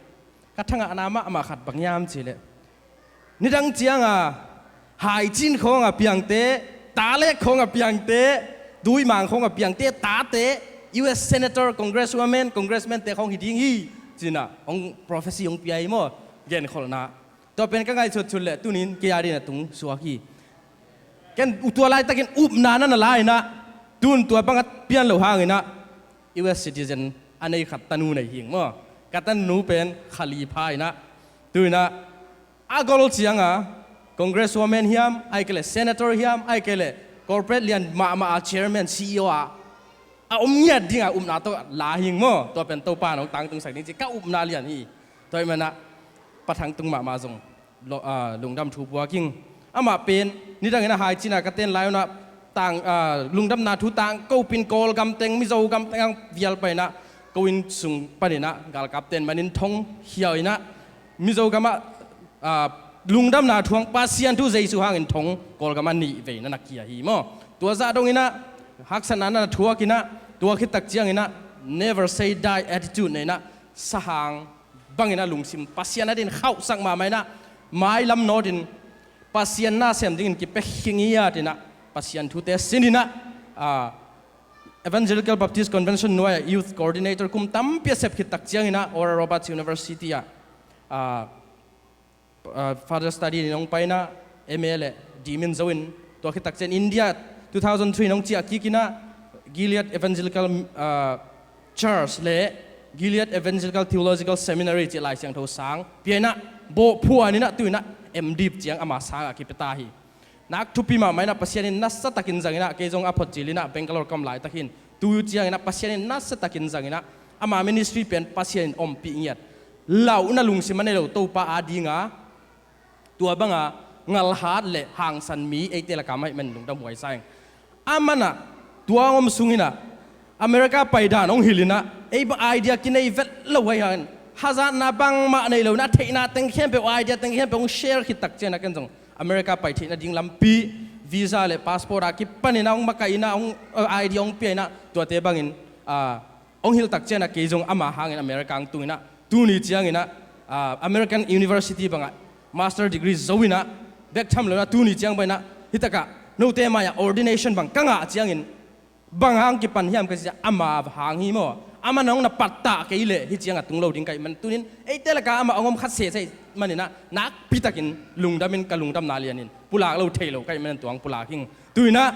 ka thangahna mahmah khat bang hiam cih leh, nidang cianga haicin khawng a piangte, talek khawng a piangte, duimang khawng a piangte tate U S senator, congresswoman, congressman te khawng hi ding hi ci inah hong prophecy hong pia hi maw, genkholhna. Tua pen ka ngaihsut sut leh tunin kei a dingin a tung suak hi. Ken tua laitakin upna na na la inah, tun tua bang a pian lo hang inah U S citizen a nei khat tanu nei hing maw. Ka tanu pen Khalifa inah, tu inah a gol cianga congresswoman hiam, ahih kei leh senator hiam, ahih kei leh corporate lian mahmah a chairman, C E O a a om ngiat dinga upna tawh la hing maw. Tua pen Topa in hong tangtungsak ding ci ka upna lian hi. Tua ahih manah Pa Thang Tung mahmah zong lo-, a, lungdam thu puak ing. Amah pen nidang inah haicin a ka ten lai unah tang, a, lungdamna thu tangkopin Kawlgam teng, Mizo gam teng ang vial pai inah ko inn sung pan inah galkapte in manin thong khia inah Mizo gamah, a, lungdamna thu hong, Pasian thu Jesu hangin thong Kawlgamah nih vei na na khia hi maw. Tua zah dong inah haksatna na na thuak inah, tua khit tak ciang inah never say die attitude nei inah sahang bang inah lungsim Pasian a dingin khauhsak mahmah inah mailam nawt in Pasian na sem dingin kipia khingiat inah Pasian thute sin inah, a, Evangelical Baptist Convention nuai-ah youth coordinator kum tampi a sep khit tak ciang inah Oral Roberts University ah, a, a, further study in hong pai inah M A le D Min zo in, tua khit tak ciang India two thousand three in hong ciah kik inah Gilead Evangelical, a, Church le Gilead Evangelical Theological Seminary cih Lai Siangtho sang pia inah bawhphuan inah tu inah M.Div ciang ama sangah kipia ta hi. Nak thupi mahmah inah Pasian in nasatakin zang inah kei zong a photcil inah Bangalore ka om laitak hin tu ciang inah Pasian in nasatakin zang inah ama ministry pen Pasian in ompih ngiat lauhna lungsim a nei lo Topa a dinga tua banga ngalhat le hangsan mi eite lakah amah ahih manin lungdam huai sa ing. Amanah tua hong om sung inah America pai dan hong hilh inah ei bang idea kinei vet lo huai hangin hazatna bangmah nei lo inah a theihna teng khempeuh, idea teng khempeuh hong share khit tak ciang inah ken zong America pai theihna ding lampi, visa le passport a kipan inah hong makaih inah hong, a, idea hong pia inah tuate bangin, a, hong hilh tak ciang inah kei zong ama hangin America hong tung inah tuni ciang inah, a, American University bangah master degree zo inah bek tham lo inah tuni ciang bang inah hitakah note mai-ah ordination bang ka ngah ciangin bang hang kipan hiam ka cih ciang ama hang hi maw. Aman hong na pattah kei leh hih ciang a tung lo ding ka hih man tunin eite lakah amah hong om kha sese ahih man inah nakpitakin lungdamin ka lungdamna lianin pulak lo thei lo ka hih man tua hong pulak hing. Tu inah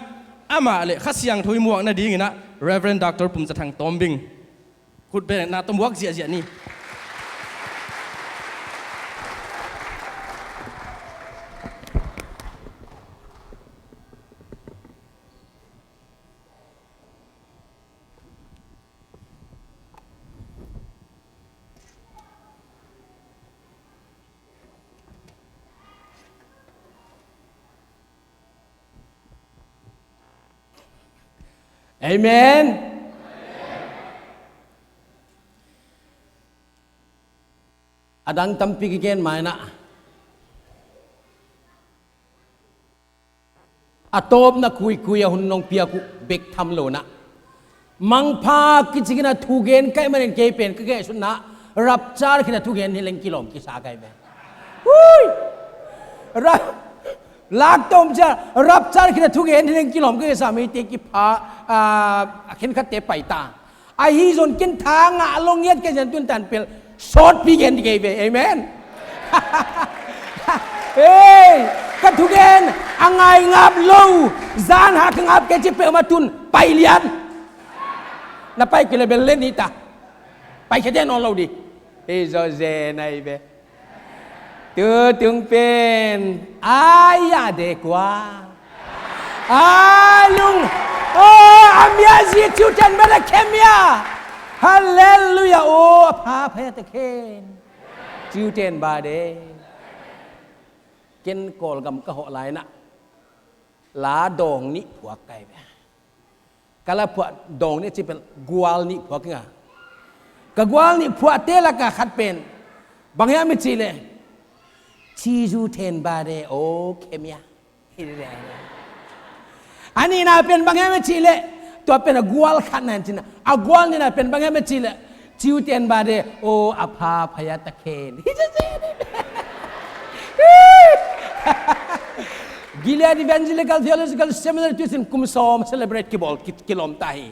amah le Kha Siangtho i muak nading inah Reverend Doctor Pum Za Thang Tawm Bing khutbetna tawh muak ziahziah ni. Amen. A dang tampi kigen mai nah. A tawpna kuikui a hun nong piak uh bek tham lo nah. Mangpha kicingin a thugen kaih manin kei pen ka kehsutna rapture khin a thugen hi leng kilawm kisa kai ve. Hui! Ra-, lak tawm cia rapture khin a thugen hi leng kilawm ka kisa mite kipha, ah, a khenkhatte pai ta. Ahi zon ken tha ngah lo ngiat kei zen tun tan pel sawtpi gen kei ve. Amen. Hey, ka thugen a ngai ngap lo, zan ha ka ngap kei ci peuhmah tun pai lian. Na pai kei le bel len hi ta. Pai kei te nawn lo di. Hei zaw zen ahi ve. Tutung pen a ya de kua. A lung. Oh, a mia zi ciu ten ba de khem ya. Hallelujah. Oh, a pha pha ya ta khen. Ciu ten ba de. Ken Kawlgam ka hawh lai nah. La dawng nih phuak kai ve. Ka la phuah dawng nih ci pel gual nih phuak kinga. Ka gual nih phuahte lakah khat pen bang hiam i cih leh, cizu then ba de, oh, khem ya. A nihna pen bang hiam i cih leh, tua pen a gual khatna in cihna. A gual nihna pen bang hiam i cih leh, ciu ten ba de, oh, a pha pha ya ta khen. Hi ci ci. Gilead Evangelical Theological Seminary tuisin kum sawm celebrate kibawl, ki-, kilawm ta hi.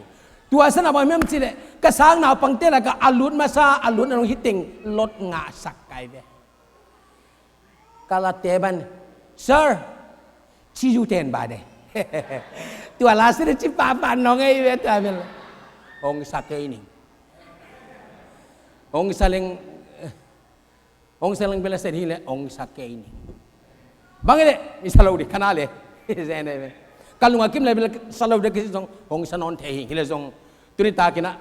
Tua sana bang hiam cih leh, ka sang naupangte lakah a lut masa, a lut na nung hi teng lot ngahsak kai ve. Ka la te ban, "Sir, cizu ten ba de." Tua la sini ci papa nong ei ve tua bel. Hong sa kei ning. Hong sa leng, hong sa leng bel a sen hi le hong sa kei ning. Bang le, i sa lo di, ka na le. Zen ei ve. Ka lung a kim le bel sa lo di kisi zong, hong sa nawn thei hi, hi le zong. Tuni takin ah,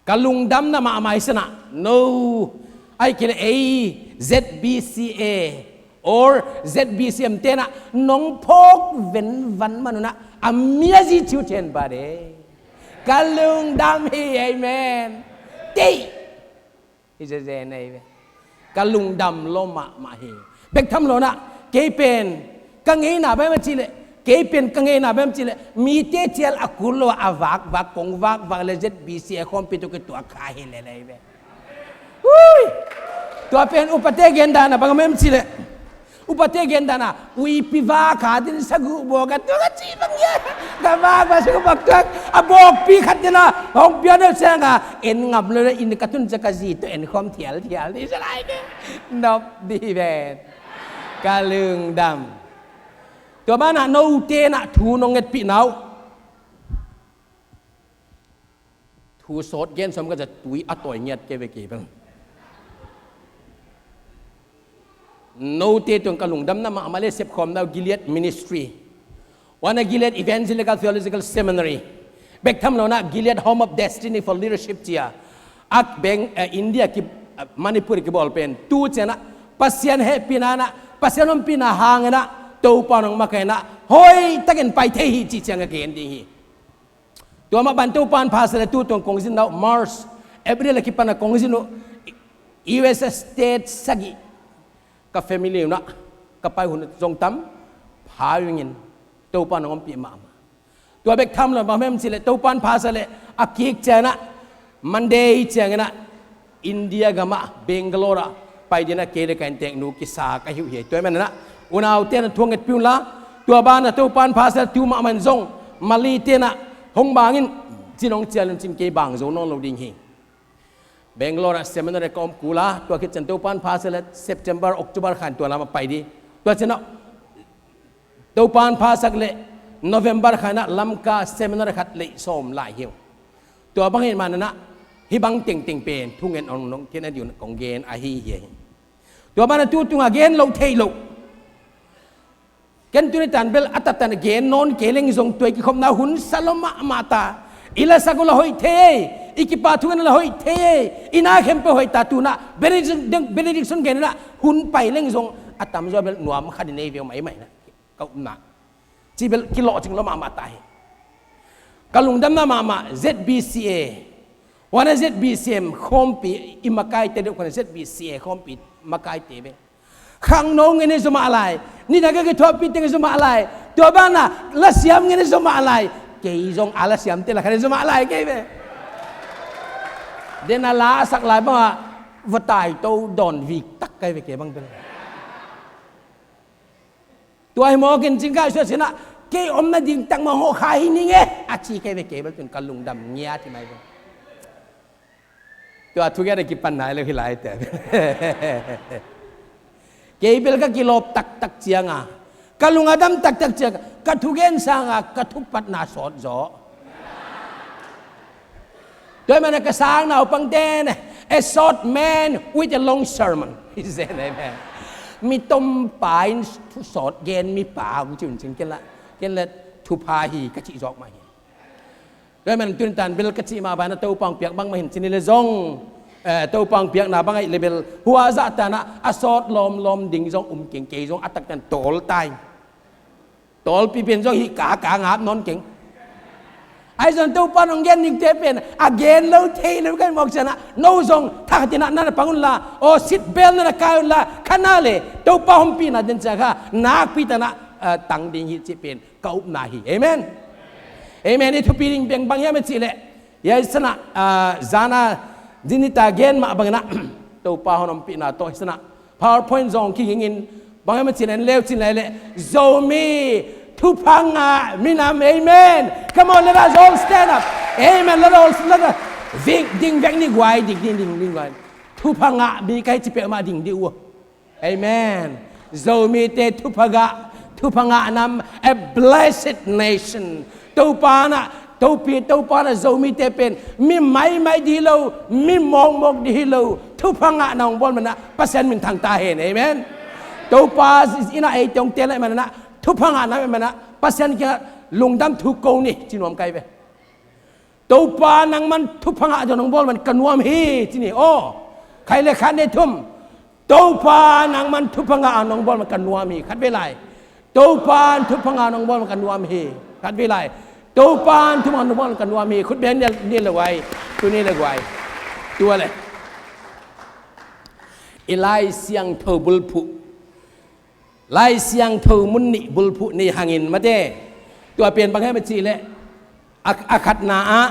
ka lungdamna mahmah i sanah, no, ai kile ei Z B C A or Z B C M tenah nong phawk venvan manunah a mia zi ciu ten ba de. Ka lungdam hi, amen. Tei. Hi zezen ei ve. Ka lungdam lo mahmah hi. Bek tham lo nah, kei pen ka ngeina bem a cih leh, kei pen ka ngeina bem cih leh, mite cial a kul lo a vakvak, kong vakvak le Z B C A khawmpi tuk i tuak kha hi lelei ve. Ui! Tua pen upate gen dan a bang mem cih leh, upate gen dan a, uipi vak kha din sagu bawk a tuak a ci bang ia. Ka vak ba sagu bawk tuak a bawkpi khat din a hong pian a siang a, en ngam lo le in ka tun cia ka zi tawh en khawm thialthial ni sa lai de. Nop di ven. Ka lungdam. Tua banah note nah thu nong ngetpih nau. Thu sawt gen sawm ka zat tui a tawi ngiat kei ve kei bel. Note tuang ka lungdamna mahmah le sepkhawm nau Gilead Ministry. Wana Gilead Evangelical Theological Seminary. Bek tham lo nah Gilead Home of Destiny for Leadership cia. Ak beng, eh, India ki, eh, Manipur kibawl pen. Tu cianah Pasian hehpihna nah, Pasian ompihna hangin ah, Topa nong makaih nah, hoih takin pai thei hi ci ciang a gen ding hi. Tua mah ban Topan pha sa le tu tuang kongzin nau March, April a kipan a kongzin uh U S A state sagih ka family unah ka pai hun zong tam pha ungin Topan a ngompih mahmah. Tua bek tham lo bang mem cih le Topan pha sa le a kik cianah Monday cianginah India gamah Bangalore ah pai dinah kei le ka inntek nu kisa ka hiuh hi. Tua hi manah unaute na thuang ngetpi unla, tua banah Topan pha sa tu mahmah in zong Mali tenah hong bangin cinong cialun cin kei bang zo nawn lo ding hi. Bangalore ah seminary ka om kula, tua khit cian Topan pha sa le September, October khan tua lamah pai di. Tua cianah Topan phasak le November khanah Lamka seminary khat leih sawm lai hi uh. Tua bangin mananah hih bang tengteng pen thungen ong nong kina diun kong gen ahi hi. Tua banah tu tunga gen loh theih loh. Ken tuni tan bel a tattan gen nawn kei leng zong tuai kikhopna hun sa lo mahmah ta. I lasak uh la hoih thei ei, i kipa thungen la hoih thei ei, i na khempeuh hoih ta tunah benediction, benediction genna hun pai leng zong a tamzaw bel nuam khat i nei veu maimai na. Ka upna. Ci bel kilawhcing lo mahmah ta hi. Ka lungdamna mahmah Z B C A. Huan a Z B C M khawmpi i makaite deuh, huan a Z B C A khawmpi makaite ve. Khangno ngen i zumah lai. Nina ka kithuahpih teng i zumah lai. Tua banah lasiam ngen i zumah lai. Kei zong a lasiamte lakhan i zumah lai kei ve. Den a la a sak lai bangah va taito dawn vik tak kai ve kei bang bel. Tua hi mawk in cingkah suah sinah kei om nading tak mah hawh kha hi ning e a ci kei ve kei bel tun ka lungdam ngiat hi mai ve. Tua thugen a kipan nai lo hi lai te. Kei bel ka kilawp taktak cianga ka lung a dam taktak cianga ka thugen sanga ka thupatna sawt zaw. Tua hi mana ka sang naupang ten, a short man with a long sermon. Hi zen amen. Mi tompa in thu sawt gen mi pa kong ci un cing ken la, ken la thupha hi ka cih zawk mah hi. Tua hi mana tunitan bel ka cih mah bana Topa hong piak bang mah hin cini le zong, eh, Topa hong piakna bang aih le bel hua zah tanah a sawt lawmlawm ding zong um keng kei zong a taktan tawl tai. Tawlpi pen zong hih kaka ngap nawn keng. Ahi zong Topa nong gen nikte pen a gen lo thei lo kai mawk cianah no zong thakhatinah nana pang unla aw sit belt nana kai unla khana le Topa hompihna den ciang kha nakpi tanah, ah, tang ding hi cih pen ka upna hi. Amen. Amen. I thupi ding peng bang hiam a cih leh hiai sanah, ah, zana zinita gen mah banginah Topa hon hompihna tawh hi sanah PowerPoint zong kigingin bang hiam a cin en leu cin lai leh Zomi thupha ngah minam. Amen. Come on, let us all stand up. Amen. Let us, let us. Ving, ding vek ni guai, ding, ding, ding, ding guai. Thupha ngah mi kai ci peuhmah ding dih uh. Amen. Zomite thupha ngah, thupha ngah nam, a blessed nation. Topa na, Topi, Topa na Zomite pen mi maimai di hi lo, mi mawkmawk di hi lo. Thupha ngah na hong bawl mana Pasian min thang ta hen. Amen. Topa ina ei tong te lai mana thupha ngah na mana Pasian kiangah lungdam thu ko ni ci nuam kai ve. Topa nangman thupha ngah zong nong bawl man ka nuam hi ci ni. Aw, khai le khat ne thum. Topa nangman thupha ngah a nong bawl man ka nuam hi. Khat vei lai. Topa thupha ngah nong bawl man ka nuam hi. Khat vei lai. Topa thupha ngah nong bawl man ka nuam hi. Khut beng ni le guai. Tu ni le guai. Tua le. I Lai Siangtho bulphuh. Lai Siangtho mun nih bulphuh nei hangin mate. Tua pen bang hiam a cih leh a, a khatna ah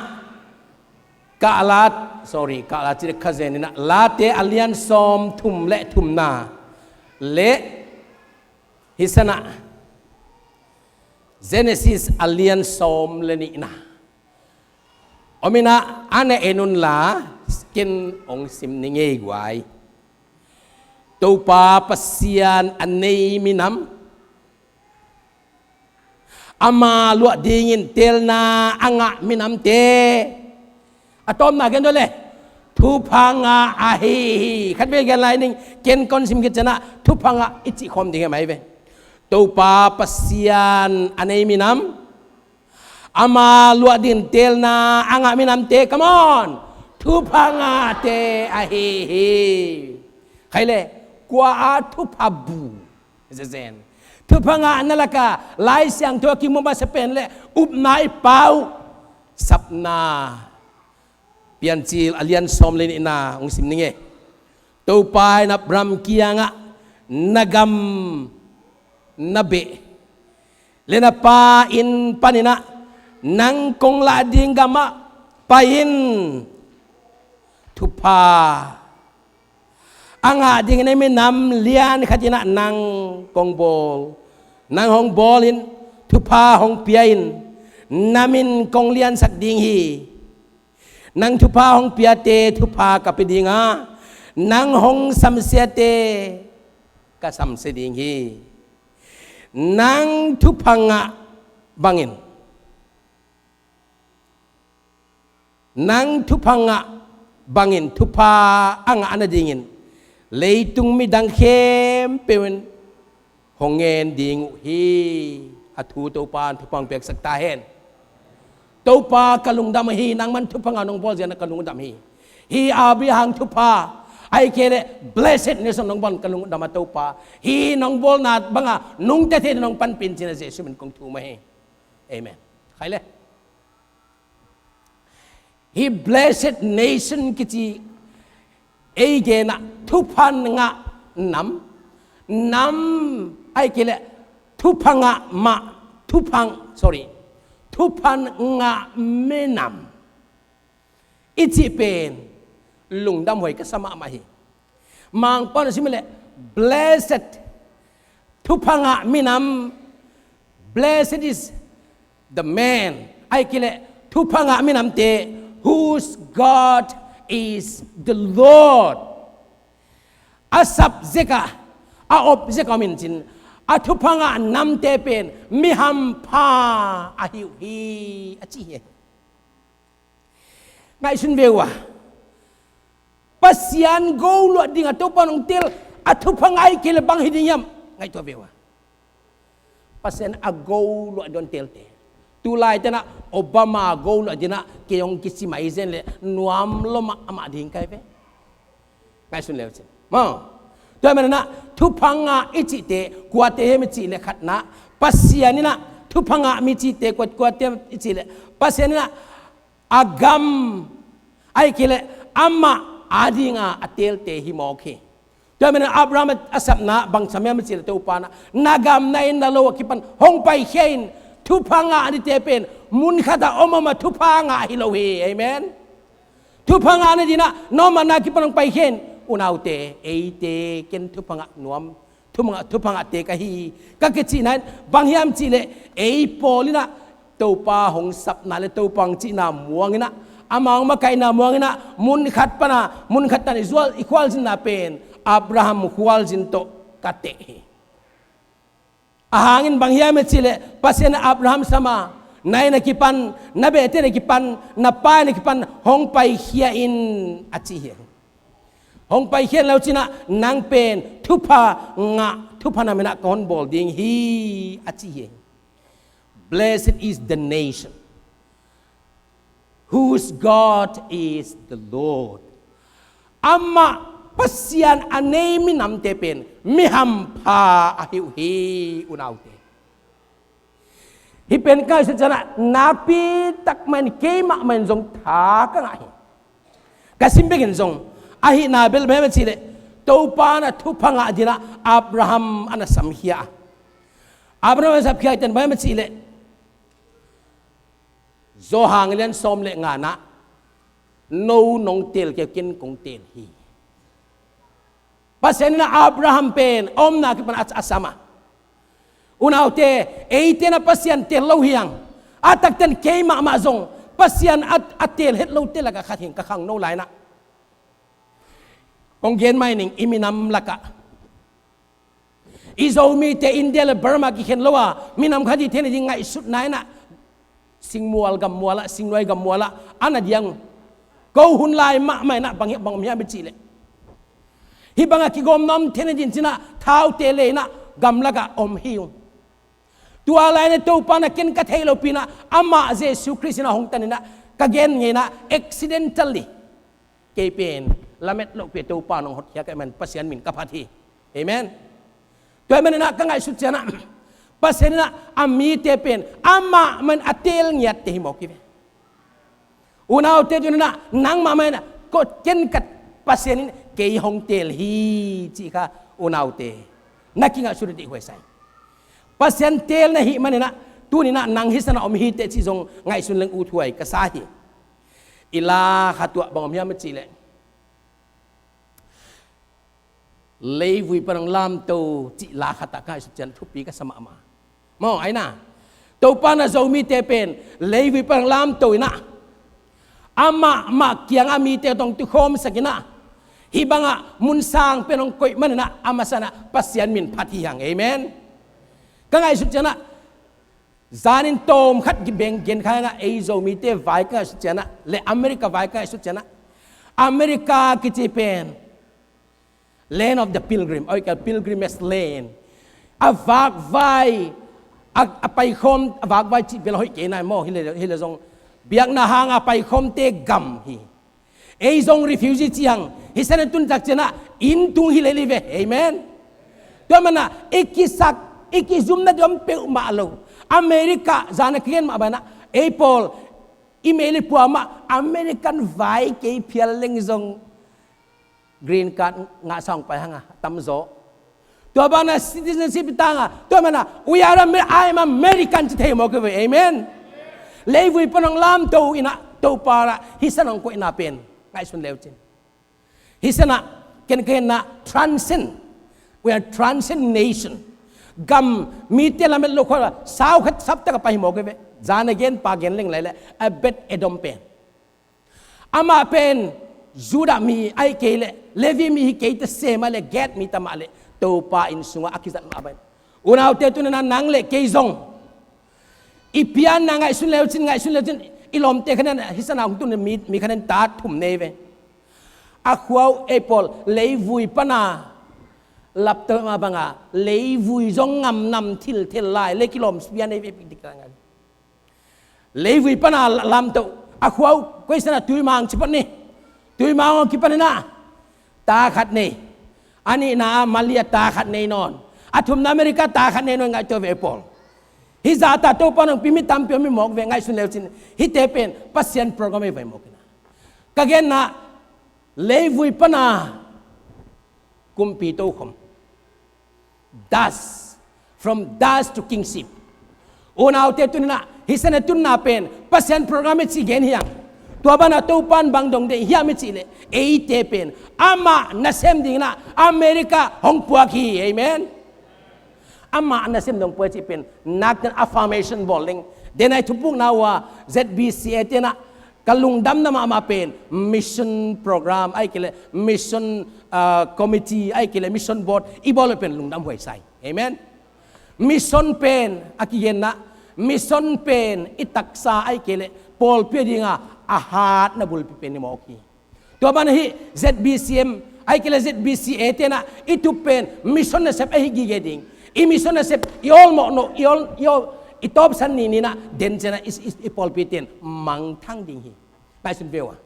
Kalat, sorry, Kalat cih leh khazen inah Late a lian sawm thum le thumna le hi sanah Genesis a lian sawm le nihna. Om inah a na en unla ken ong sim ni ngei guai. Topa Pasian a nei minam, ama luah dingin teelna a ngah minamte a tawpna gen dawh le thupha ngah ahi hi. Khat vei gen lai ning ken kon sim khit cianah thupha ngah i cih khawm ding hi mai ve. Topa Pasian a nei minam, ama luah dingin teelna a ngah minamte, come on, thupha ngahte ahi hi. Khai le kua a thupha bu zezen. Thupha ngahna laka Lai Siangtho a kimu masa pen le upna i pau sapna Piancil a lian sawm le nihna hong sim ning e. Topa in Abraham kiangah na gam na beh le na pa inn paninah nang kong lah ding gamah pai in. Thupha a ngah dingin ei minam lian khatinah nang kong bawl, nang hong bawl in thupha hong pia in na min kong liansak ding hi. Nang thupha hong piate thupha ka pia dinga, nang hong samsiate ka samsia ding hi. Nang thupha ngah bangin, nang thupha ngah bangin thupha a ngah nadingin leitung midang khempeuh in hong ngen ding uh hi. A thu Topa in thupha hong piaksak ta hen. Topa ka lungdam ahi, nangman thupha ngah nong bawl ziana ka lungdam hi. Hi Abraham thupha, ahih kei leh blessedness nong bawl ka lungdam a Topa. Hi nong bawlna banga nungta thei nong panpih in cina Jesu min kong thum ahi. Amen. Khai le. Hih blessed nation kici ei genah thupha ngah nam, nam ahih kei leh thupha ngah mah, thupha, sorry, thupha ngah minam i cih pen lungdam huai ka sa mahmah hi. Mangpau na sim leh blessed, thupha ngah minam, blessed is the man, ahih kei leh thupha ngah minamte, whose God is the Lord. A sap zeka, a op zeka om in cin, a thupha ngah namte pen mi hampha ahi uh hi, a ci hi. Ngaihsun ve uh a, Pasian go luah dingah Topa nong tel, a thupha ngah ahih kei leh bang hi ding hiam? Ngaihtuah ve uh a, Pasian a go luah dingah telte. Tulai tenah Obama go luah dingah kei hong kici mai zen leh nuam lua mahmah ding kai ve. Ngaihsun le uh cin. Maw. Tua hi manah thupha ngah i cihte kuate hiam i cih leh khatna, Pasian inah thupha ngah mi cihte kua, kuate hiam i cih leh Pasian inah a gam, ahih kei leh amah adinga a telte hi mawk hi. Tua hi manah Abraham a sapna bang sam hiam i cih leh Topa inah na gam, na inn, na lo a kipan hong paikhia in, thupha ngah a dingte pen mun khatah om om a thupha ngah hi lo hi. Amen. Thupha ngah a dingin ah na om a na kipan hong paikhia in, unaute, eite ken thupha ngah nuam, thupha ngah, thupha ngahte ka hi, ka kicihna in bang hiam cih leh ei pawl inah Topa hong sapna leh Topa hong cihna muang inah, ama hong makaihna muang inah, mun khat pana mun khat tan i zual, i khualzinna pen Abraham khualzin tawh ka teh hi. A hang in bang hiam i cih leh Pasian in Abraham sam a, na inn a kipan, na behte na kipan, na pa inn a kipan hong paikhia in, a ci hi. Hong paikhia in lo cin ah nang pen thupha ngah, thupha nam inah ka hong bawl ding hi, a ci hi. Blessed is the nation whose God is the Lord. Amah Pasian a nei minamte pen mi hampha ahi uh hi, unaute. Hih pen ka ngaihsut ciangin ah nakpi tak mah in, keimah mah in zong tha ka ngah hi. Ka sim bekin zong ahihna bel bang hiam a cih leh Topa in ah thupha ngah dingin ah Abraham a na samkhia a, Abraham a na samkhia hi ten bang hiam a cih leh Johan lian sawm le nga-na, no nong teel kei, ken kong teel hi. Pasian in ah Abraham pen a omna kipan a, a sam a. Unaute, eite in ah Pasian teel lo hi hang. A takten keimah mah zong Pasian a, a teel het lote lakah khat hi ing, ka khangno lai-in ah. Kong gen mai ning, i minam lakah i Zomite India le Burma kikhen lo a, minam khat hi thei nading ngaihsutna in ah, singmual gammual ah, singnuai gammual ah a na diang uh. Ko hun lai mahmah in ah bang, bang om hiam i cih leh, hih bangah kigawmna om thei nading ci-in ah thaute le-in ah gamlakah om hi ung. Tua lai-in ah Topa in ah ken ka theih lopi-in ah amah Jesu Khrist in ah hong tan in ah, ka gen ngei-in ah, accidentally kei pen lamet lohpi-a Topa in hong hotkhiat ahih manin Pasian min ka phat hi. Amen. Tua ahih manin ah ka ngaihsut ciangin ah Pasian in ah a mite pen amah mah in a teel ngiatte hi mawk hi ve. Unaute, tuni-in ah nangmah mah in ah, ko, ken ka, Pasian in kei hong teel hi cih kha, unaute, na kingaihsut dih huai sa ing. Pasian teel na hih manin ah tuni-in ah nang hih sanah om hi teh cih zong ngaihsun leng uthuai ka sa hi. I la khat ah bang om hiam a cih leh, Leivui pan hong lamto cih la khat ah ka ngaihsut ciang thupi ka sa mahmah. Maw, ai na, Topa in ah Zomite pen Leivui pan hong lamto in ah, amah mah kiangah mite tawh hong tukhawmsak in ah, hih bangah mun sang pen hong koih manin ah a masa in ah Pasian min phat hi hang. Amen. Ka ngaihsut ciangin ah, zanin tawm khat beng gen kha-in ah, ei Zomite vai ka ngaihsut ciangin ah, le America vai ka ngaihsut ciangin ah, America kici pen land of the pilgrim, a, pilgrimage land. A vakvai, a, a paikhawm, a vakvai cih bel hoih kei nai maw, hi leh, hi leh zong biakna hanga paikhawmte gam hi. Ei zong refugee ci hang, hih sanah tun tak ciangin ah inn tung hi lel hi ve. Amen. Tua manin ah i kisak, i kizumna ding om peuhmah lo. America zan a ka gen mah bangin ah, ei pawl I mel i pua mah American vai kei phial leng zong green card ngah sa hong pai hang a tamzaw. Tua banah citizenship i tang a, tua banah we are Amer-, I am American ci thei mawk hi ve. Amen. Leivui pan hong lamto uh in ah Topa in ah hih san hong koihna pen ngaihsun leu cin. Hih san ah ken ka genna transcend. We are transcend nation. Gam mite lamet lo khua sau khat saptak a pai hi mawk hi ve. Zan a gen pa gen leng lai leh Obed Edom pen, amah pen Judah mi ahih kei leh Levi mi hi kei ta se mah leh Gad mi ta mah leh Topa inn sungah a kizat mah pen. Unaute, tuni-in ah nang leh kei zong i pianna ngaihsun leu cin, ngaihsun leu cin, i lawmte khat in ah hih san ah hong tun mi, mi khat in ah ta thum nei ve. A khua uh ei pawl leivui pan a lapto mah bang a leivui zong ngamnam thilthel lai le kilawm pian ei ve dik ta ngai. Leivui pan a lamto a khua uh koi san ah Tuimang ci pah ni. Tuimang hong kipan in ah ta khat nei. A nihna ah Malia ta khat nei nawn. A thumna America ta khat nei nawn ngaihtuah ve ei pawl. Hih zah ta Topa nong pi mi tampi om hi mawk ve, ngaihsun leu cin. Hihte pen Pasian program ei vai mawk hi na. Ka genna leivui pan a kumpi tokhom. Dust. From dust to kingship. Unaute, tuni-in ah hih san a tunna pen Pasian program i ci gen hi hang. Tua banah Topa in bang dong deih hiam i cih leh eite pen amah nasem dingin ah America hong puak hi. Amen. Amah nasem dong puak i cih pen nakten affirmation bawl ding. Denai thupukna uh a Z B C A te in ah ka lungdamna mahmah pen mission program ahih kei leh mission, ah, committee ahih kei leh mission board i bawl pen lungdam huai sa hi. Amen. Mission pen a kigenna, mission pen i taksa ahih kei leh pawlpi a dinga a hatna bulpi pen hi mawk hi. Tua banah hih Z B C M ahih kei leh Z B C A te in ah i tup pen mission nasep ahi gige ding. I mission nasep i awlmawh nawh, i awl, i awl, i tawpsan ni ni-in ah den ciangin ah i, i, i pawlpite in mangthang ding hi. Ngaihsun ve uh a,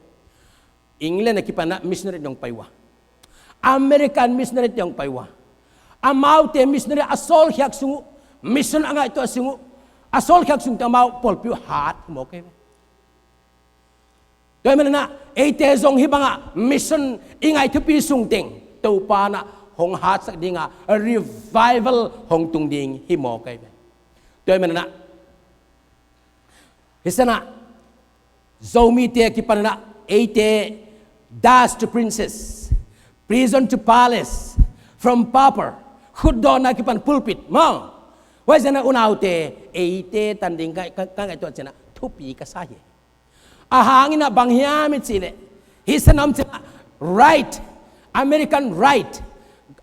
England a kipan ah missionary dong pai uh a, American missionary dong pai uh a, amaute missionary a sawlkhiak sung uh, mission a ngaihtuah sung uh, a sawlkhiak sungte amau pawlpi uh hat hi mawk hi ve. Tua ahih manin ah eite zong hih bangah mission i ngah thupi sungteng Topa in ah hong hatsak ding a, revival hong tung ding hi mawk hi ve. Tua ahih manin ah hih san ah Zomite a kipan in ah eite dust to princess, prison to palace, from pauper, khutdawhna a kipan pulpit maw. Huai zah in ah unaute, eite tan ding ka, ka, ka ngaihtuah ciangin ah thupi ka sa hi. A hang in ah bang hiam i cih leh hih san a om ciangin ah right, American right,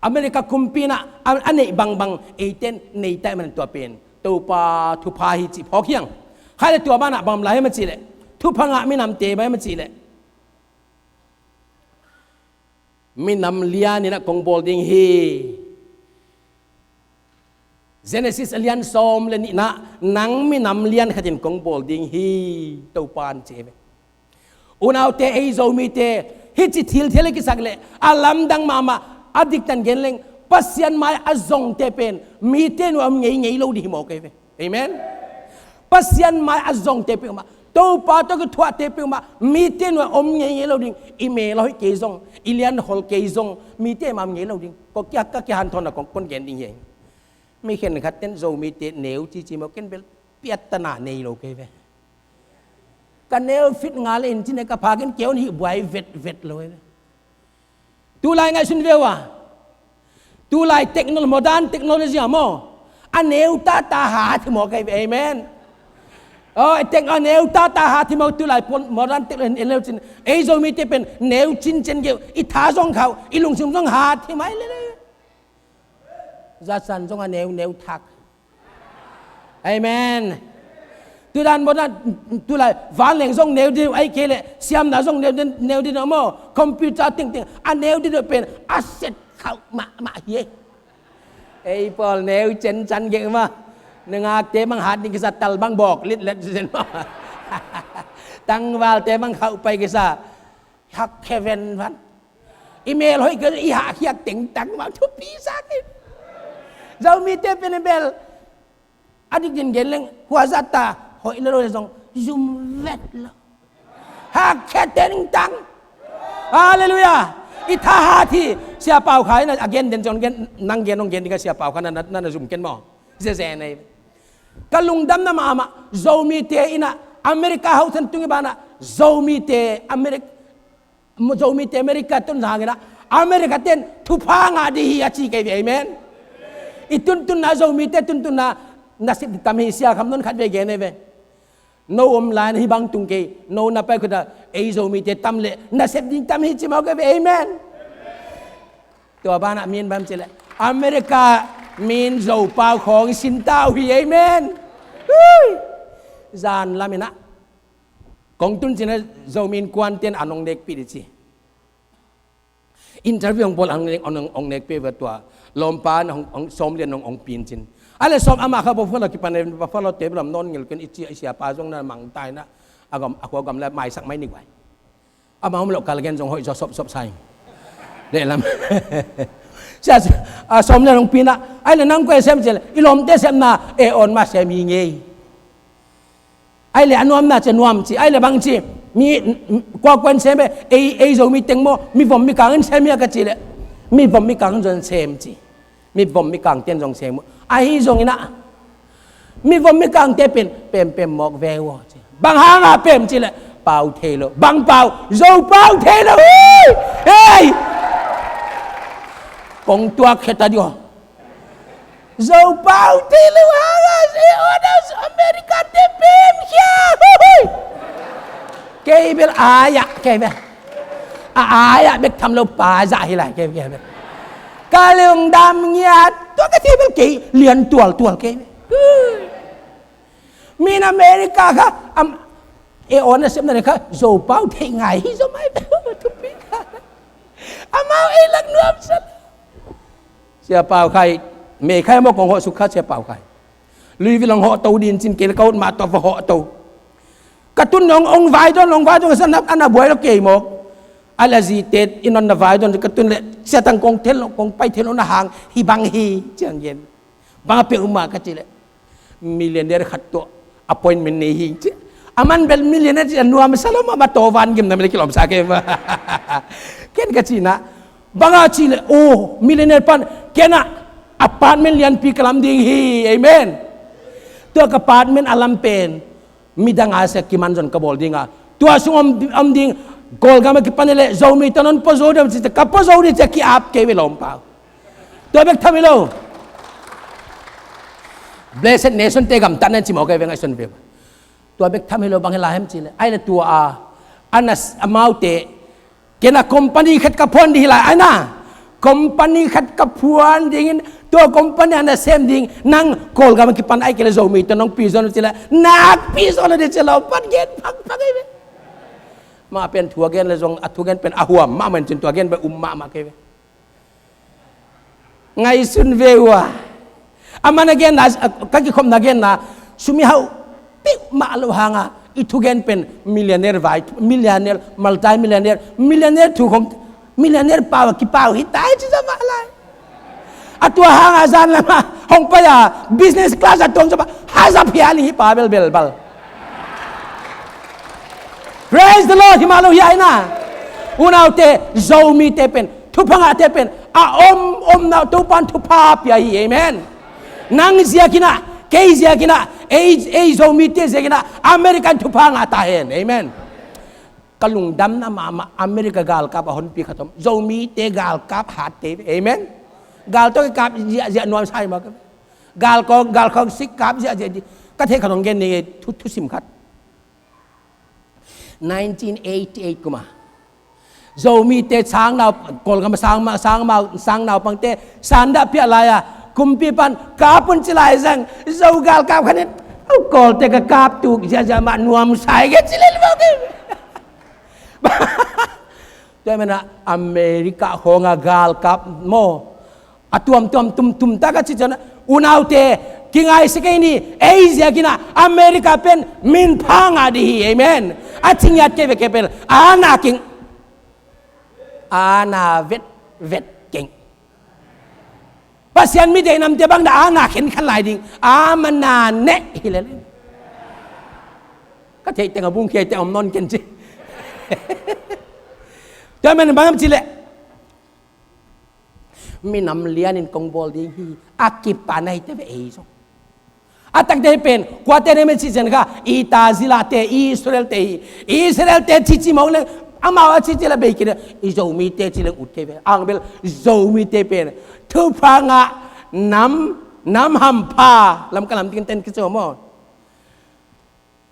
America kumpi in ah a, a neih bangbang eite in nei ta ahih manin tua pen Topa thupha hi cih phawk hi hang. Khaile, tua banah bang om lai hiam a cih leh, thupha ngah minamte bang hiam a cih leh minam lian in ah kong bawl ding hi. Genesis a lian sawm le nihna, nang minam lian khat in kong bawl ding hi, Topa in ci hi ve. Unaute, ei Zomite hih ci thilthel a kisak leh a lamdang mahmah, a diktan gen leng Pasian mai a zongte pen mite nuai om ngeingei lo ding hi mawk hi ve. Amen. Pasian mai a zongte peuhmah, Topa tawh kithuahte peuhmah mite nuai om ngeingei lo ding. I mel a hoih kei zong, i lian khol kei zong, mite mah om ngei lo ding. Ko kia, ka kihanthawnna kong kon gen ding hi. Mi khenkhat ten Zomite neu cici maw, ken bel piattana nei lo kei ve. Ka neu fit nga le in cine ka phakin keu hih buai vetvet lo kei ve. Tulai ngaihsun ve uh a, tulai technol-, modern technology a maw, a neu tata hat hi mawk hi ve. Amen. Oh, a neu tata hat hi mawk, tulai modern technology in leu cin. Ei Zomite pen neu cincin geu, i tha zong khauh, i lungsim zong hat hi mai lele. Zatsan zong a neu, neu thak. Amen. Tudan modern, tulai vanleng zong neu ding, ahih kei leh siamna zong neu ding, neu ding maw, computer tengteng a neu ding pen a set khauh mahmah hi. Ei pawl neu cincin geu mah. Nungakte bang hat ding kisa, tal bang bawk litlet zen maw. Tangvalte bang khauh pai kisa. Hak kheven van. I mel hoih kei i hahkhiak tengtang mah thupi sa kei. Zomite pen bel a dik din gen leng, hua zah ta hoih lo lo zong zum vet lo. Hakkhia tengtang. Halleluiah. I thahat hi. Sia Pau Khai in a gen den ciang gen, nang gen hong gen ding a, Sia Pau Khai na, na, na zum ken maw. Zeze nei. Ka lungdamna mahmah, Zomite in a America hausan tung i banah, Zomite America, Zomite America tun zangin a, America ten thupha ngah ding hi a ci kei ve, amen. I tuntunna, Zomite tuntunna, nasep ding tam hi, Sia Kham Nawn khat vei gen ei ve. No om lai-in hih bang tung kei, no na pai khut a, ei Zomite tam leh nasep ding tam hi ci mawk ei ve, amen. Tua banah mi in bang ci leh, America mi in Zopau khawng sin ta uh hi, amen. Hui. Zan lam in a kong tun cin a, Zomi Innkuan ten an hong nekpih ding ci. Interview hong bawl, hong, hong, hong nekpih ve tua. Lawmpa in hong, hong, sawm lian hong, hong pia in cin. A leh sawm amah kha Buffalo kipan, Buffalo te lam nawn ngil ken, i ci a, i siapa zong na mang ta in a, a gam, a khua gam leh maisak mai ni guai. Amah om loh kal gen zong hoih zaw sawpsawp sa ing. Leh lam. Sia, a, sawm lian hong pia in a, ai leh nang kua sem ci leh, i lawmte sepna, e awn mah sem hi ngei. Ai leh a nuamna ci a nuam ci, ai leh bang ci, mi, kua kua in sem e, ei, ei Zomi teng maw, mi vom mi kang in sem hi a ka ci leh, mi vom mi kang in zong sem ci. Mi vom mi kang ten zong sem uh. Ahi zongin a, mi vom mi kangte pen, pempem mawk ve uh aw ci. Bang hanga pem ci leh, pau thei lo. Bang pau, Zopau thei lo. Hei! Hei! Kong tuak khia ta ding aw. Zopau thei lo hanga, Zopau, America te pem khia. Hui, hui. Kei bel ai-ah, kei bel. A ai-ah bek tham lo, pa zah hi lai, kei, kei bel. Ka lungdam ngiat, tua ka thei bel kei, lian tualtual kei bel. Hui. Min America kha, am, e awn a sepna kha, Zopau thei ngai hi zaw mai bel, thupi kha. Amau ei lak nuam sa. Sia Pau Khai, Mei Khai maw kong hawh suk kha, Sia Pau Khai. Louisville hong hawh to ding cin kei leh ka ut mah tawh va hawh to. Ka tun hong, hong vai dawn, hong vai dawn, ka san a, a na buai lo kei mawk. A leh a zite in hong na vai dawn, ka tun leh, Sia Thang kong thei lo, kong pai thei lo na hang, hih bang hi, ciang gen. Bang a peuhmah ka ci leh, millionaire khat tawh appointment nei hi ci. Aman bel millionaire ci a nuam sa lo mah, mah tawh van gimna mi leh kilawm sa kei mah. Ken ka ci na, bang a ci leh, oh, millionaire pan, ken a apartment lianpi ka lam ding hi, amen. Tua ka apartment a lam pen, midang a sia kiman zong ka bawl ding a. Tua sung om, om ding, Kawlgam a kipan leh, Zomi tawh hong puazo ding ci, ka puazo ding ci a ki-ap kei ve lawmpa. Tua bek tham hi lo. Blessed nation te gamtatna in ci mawk ei ve, ngaihsun ve. Tua bek tham hi lo, bang hi lai hiam ci leh, ai leh tua a, a na s-, amaute, ken a company khat ka phuan ding hi lai, ai na. Company khat ka phuan dingin, tua company a na sem ding, nang Kawlgam a kipan ai kei leh Zomi tawh hong pi zaw ci leh, nakpi zaw lo ding ci lo, pan gen phakphak ei ve. Mah pen thu a gen leh zong, a thu gen pen a huam mahmah in cin, tua gen pen um mahmah kei ve. Ngaihsun ve uh a. Aman a genna, ka kikhopna genna, sum i hau peuhmah lo hanga, i thugen pen millionaire vai, millionaire, multi-millionaire, millionaire thu khong, millionaire pau a kipau hi ta ei ci zah mah lai. A tua hanga zan lamah hong pai a, business class a tuang zah mah, hazat phia ling hi pa belbel bal. Praise the Lord, hi mah lo hi ai na. Unaute, Zomite pen, thupha ngahte pen, a om, omna Topa'n thupha pia hi, amen. Nang ziakin ah, kei ziakin ah, ei, ei Zomite ziakin ah, America in thupha ngah ta hen, amen. Ka lungdamna mahmah, America galkap a honpi khat om, Zomite galkap hatte, amen. Gal tawh kikap ziahziah nuam sa hi mah. Gal kawng, gal kawng sik kap ziahziah ding. Ka theih khat hong gen ni, thu, thusim khat. Nineteen eighty-eight kum a, Zomite sangnau, Kawlgam a sang ma, sang ma, sang naupangte sandah piah lai a, kumpi pan kap un ci lai zang, Zo galkap khat in, "Au, Kawlte ka kap tuk ziahziah mah, nuam sa hi," ci lel mawk hi. Tua hi manin ah America khawng a galkap maw, a tuamtuam tumtum tak a ci ciangin ah, unaute, kingai sia kei ni, ei ziakin ah America pen minpha ngah ding hi, amen. A ci ngiat kei ve, kei pen a na keng, a na vetvet keng. Pasian mi deih namte bang dah a na khenkhat lai ding, a man a neh hi lel. Ka theih teng a bungkhia teng om nawn ken ci. Tua man bang am ci leh, minam lianin kong bawl ding hi, a kipan ahi te ve ei zong. A takte pen kuate ne me cih ciang kha, i Tazila te, i Israel te hi. I Israel te cici mawk leng, amau a cici la bei kei, i Zomite ci leng ut kei ve. Ang bel Zomite pen thupha ngah nam, nam hampha lam ka lam tingten kici maw.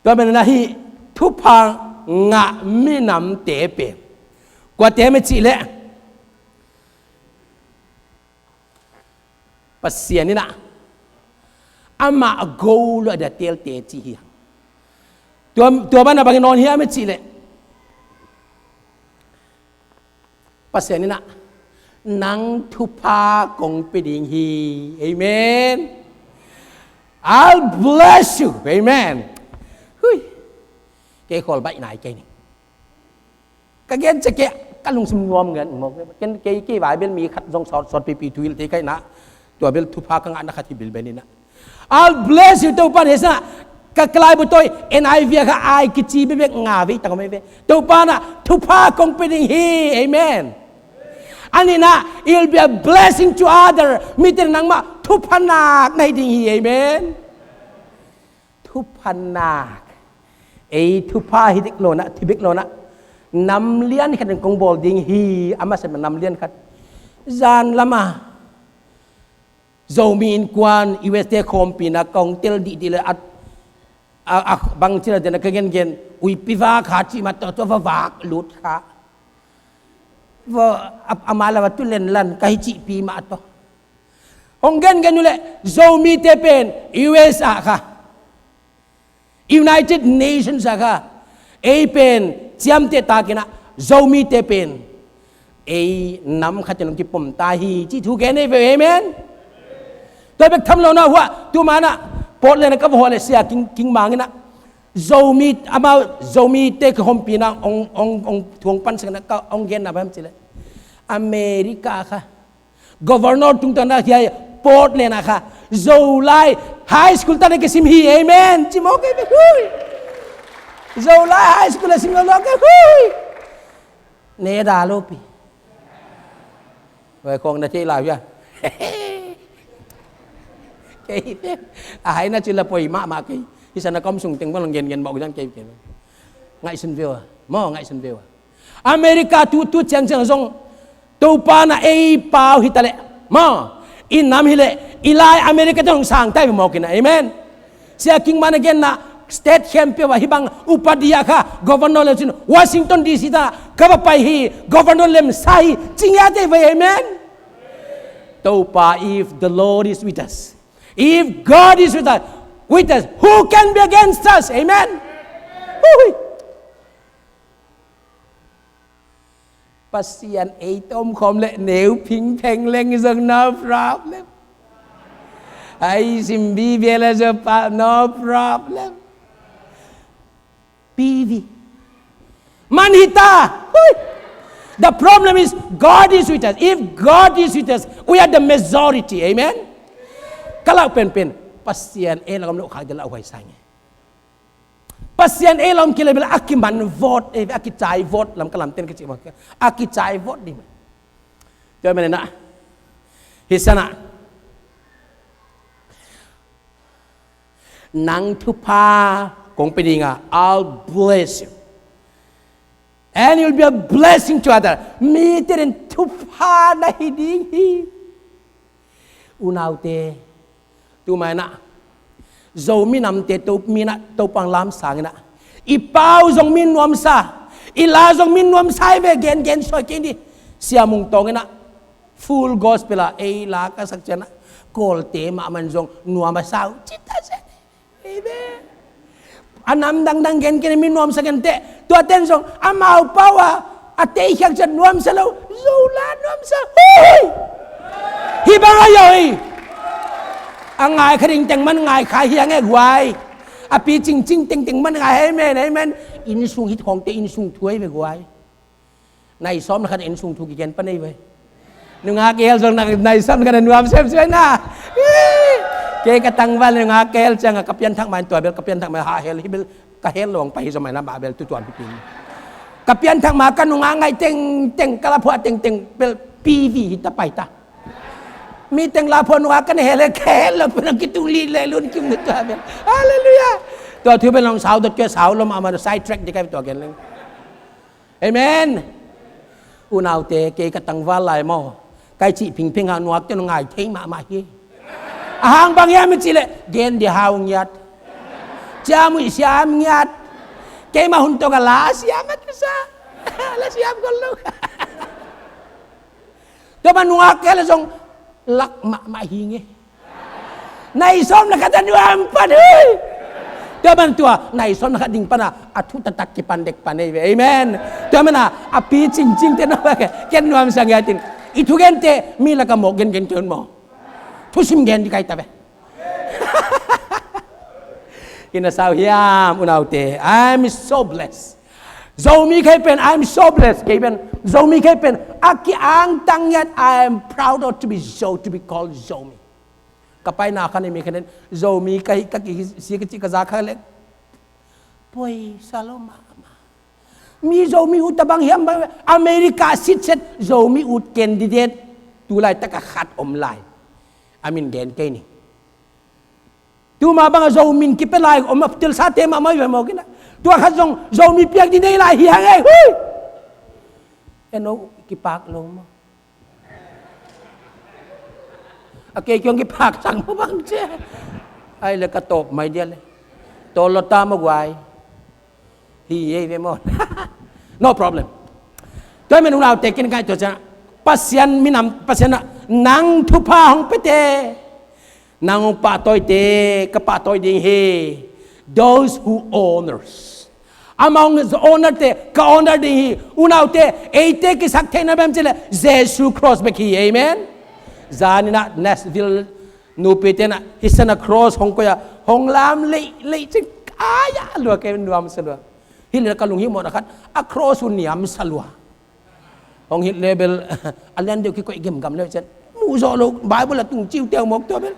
Tua man na hi, thupha ngah minamte pen kuate me cih leh, Pasian in ah amah a go lo a dia telte ci hi hang. Tua, tua bana bangin nawn hiam e cih leh, Pasian in ah nang thupha kong pia ding hi. Amen. I'll bless you. Amen. Hui. Kei khawl baih nai kei ni. Ka gen ciang kei ka lungsim nuam ngen maw. Ken kei, kei vai bel mi khat zong sawt, sawt pipi thu hil te ka hi na. Tua bel thupha ka ngahna khat hi bilbel hi na. I'll bless you, Topa in he sa. Ka kalai bu toi, N I V a kha ai kici bebek nga vei tang mai ve. Topa in ah thupha kong pia ding hi. Amen. A nihna, you'll be a blessing to other. Mite nangmah thupha nak na hi ding hi. Amen. Thupha nak. Ei thupha hi dek lo na, thi bek lo na. Nam lian khat in kong bawl ding hi, a masa nam lian khat. Zan lama Zomi Innkuan, U S te khawmpi na kong tel dihdih le a, a, a bang ci na den a ka gengen, uipi vak kha cih mah tawh, tawh va vak lut kha. Va, a, a mah la va tu len lan ka hi cihpi mah tawh. Hong gengen uh leh Zomite pen U S ah kha, United Nations ah kha, ei pen ciamteh takin ah Zomite pen ei nam khat in hong kipom ta hi cih thu gen ei ve. Amen. Tua bek tham lo na, hua tu manah Portland ah ka va hawh leh Sia King, King Mang in ah Zomi, amau Zomite ka khawmpi na hong, hong, hong thu hong pansak na ka hong genna bang hiam cih leh, America kha Governor tungtawn ah hiai Portland ah kha Zolai High School tan a kisim hi. Amen. Ci mawk kei ve, hui. Zolai High School a sim lo lo kei, hui. Ne da lo pi. Vai khong na thei lau hia. Kei te a hai na ci la poi mahmah kei. Hi sa na kom sung teng bang gen gen mawk zang kei kei. Ngaihsun ve ua. Maw, ngaihsun ve ua. America tu, tu ciangciang zong Topa in ah ei pau hi ta leh, maw, i nam hi leh i lai America te hong sang ta hi mawk in ah. Amen. Sia King Mang in a genna state khempeuh ah hih bang upadi ah kha governor le cin Washington D C ta ka va pai hi, governor lemsa hi ci ngiat ei ve. Amen. Topa, if the Lord is with us, if God is with us, with us, who can be against us? Amen. Hui. Pasian ei tawh om khawm leh neu phingpheng leng zong no problem. Ai sim bi bia la zong pa, no problem. P V. Man hi ta. Hui. The problem is God is with us. If God is with us, we are the majority. Amen. Ka lau penpen, Pasian ei lam om lo khak de lau huai sang e. Pasian ei lam om kei leh bel a kiman vote, eh, a kichai vote lam ka lamten ka cih mah. A kichai vote ding. Tua man na. Hi sa na. Nang thupha kong pia ding a, I'll bless you. And you'll be a blessing to other. Mite in thupha na hi ding hi. Unaute, tu mai na, Zomi namte to, mi na, Topa hong lamsang in ah, i pau zong mi nuamsa, i la zong mi nuamsa hi ve, gen gen suai kei ni. Sia Mung Tawng in ah Full Gospel ah ei la ka sak ciang ah, Kawlte mahmah in zong nuam a sa uh ci ta se. Amen. A nam dangdang gen kei ni, mi nuamsa gen teh. Tua ten zong amau pau a, a tei khiak ciang nuamsa lo, Zo la nuamsa. Hui! Hih bang a yo hi. A ngai kha ding teng man ngai kha hi hang e guai. A pi cingcing tengteng man ngai hi. Amen, amen. Innsung hih khawngte innsung thu hi ve guai. Nai sawm na khat innsung thu kigen pan ei ve. Nungak i hel zong na, nai sawm na khat a nuam semsem na. Kei ka tangval nungak ka hel ciang a ka pianthak mai, tua bel ka pianthak mai, hah hel hi bel ka hel lo hong pai hi zong mai na, mah bel tu tuan pipin. Ka pianthak ma ka nungah ngaih tengteng, ka laphuah tengteng bel P V hi ta pai ta. Mi teng laphuah nungah ka na hel hel khel lo, pen a kitung lih leh lun kim na tua bel. Halleluiah. Tua thu bel hong sau dot kei, sau lo mahmah, side track dih kai tua gen leng. Amen. Unaute, kei ka tangval lai maw, kai cih phingphing a nuakte nung ngai thei mahmah hi. A hang bang hiam i cih leh gen dih hau ngiat. Ciam uh siam ngiat. Keimah hun tawh ka la siam a kisa. La siam kol lo. Tua man nuak kei le zong lak mahmah hi nge. Nai sawm na khat a nuam pan hi. Tua man tua nai sawm na khat ding pan a, a thu taktak kipan dek pan ei ve. Amen. Tua man a, a pi cingcing te nuam ke, ken nuam sa ngiat in. I thugente mi lak a mawk gengen kei un maw. Thusim gen dih kai ta ve. Ina sau hiam, unaute. I'm so blessed. Zomi kei pen, I'm so blessed. Kei pen Zomi kei pen a ki-angtang ngiat, I am proud of to be Zo, to be called Zomi. Ka paina khan i mi khan in Zomi ka hi, ka ki si ka ci ka za kha lek. Poisa lo mahmah. Mi Zomi ut a bang hiam bang, America sitset Zomi ut candidate tu laitak a khat om lai. A min gen kei ni. Tuma bang a Zomi min kipia lai om a, tilsate mahmah ve mawk ina. Tua khat zong Zomi piak dih nei lai hi hang ei. Hui. Eno kipak lo maw. A kei kiong kipak sang maw bang ci. Ai le ka tawp mai dia le. Tawlawta maw guai. Hi ei ve maw. No problem. Tua men unaute, ken kai tua ciang Pasian minam, Pasian ah nang thupha hong piate. Nang hong pahtawite ka pahtawi ding hi. Those who honors. Amah hong honor te ka honor ding hi. Unaute, eite kisak theihna bem cih leh Jesu cross bek hi. Amen. Zanin ah Nashville nupite in ah hi san a cross hong koih a, hong lam leih leih cin, ai a lua kei, nuamsa lua. Hi leh ka lunghimawhna khat, a cross uh niamsa lua. Hong hi leh bel a lian deuh kikoih gemgam leu cian, muh zawh lo, Bible a tung ciu teu mawk tua bel.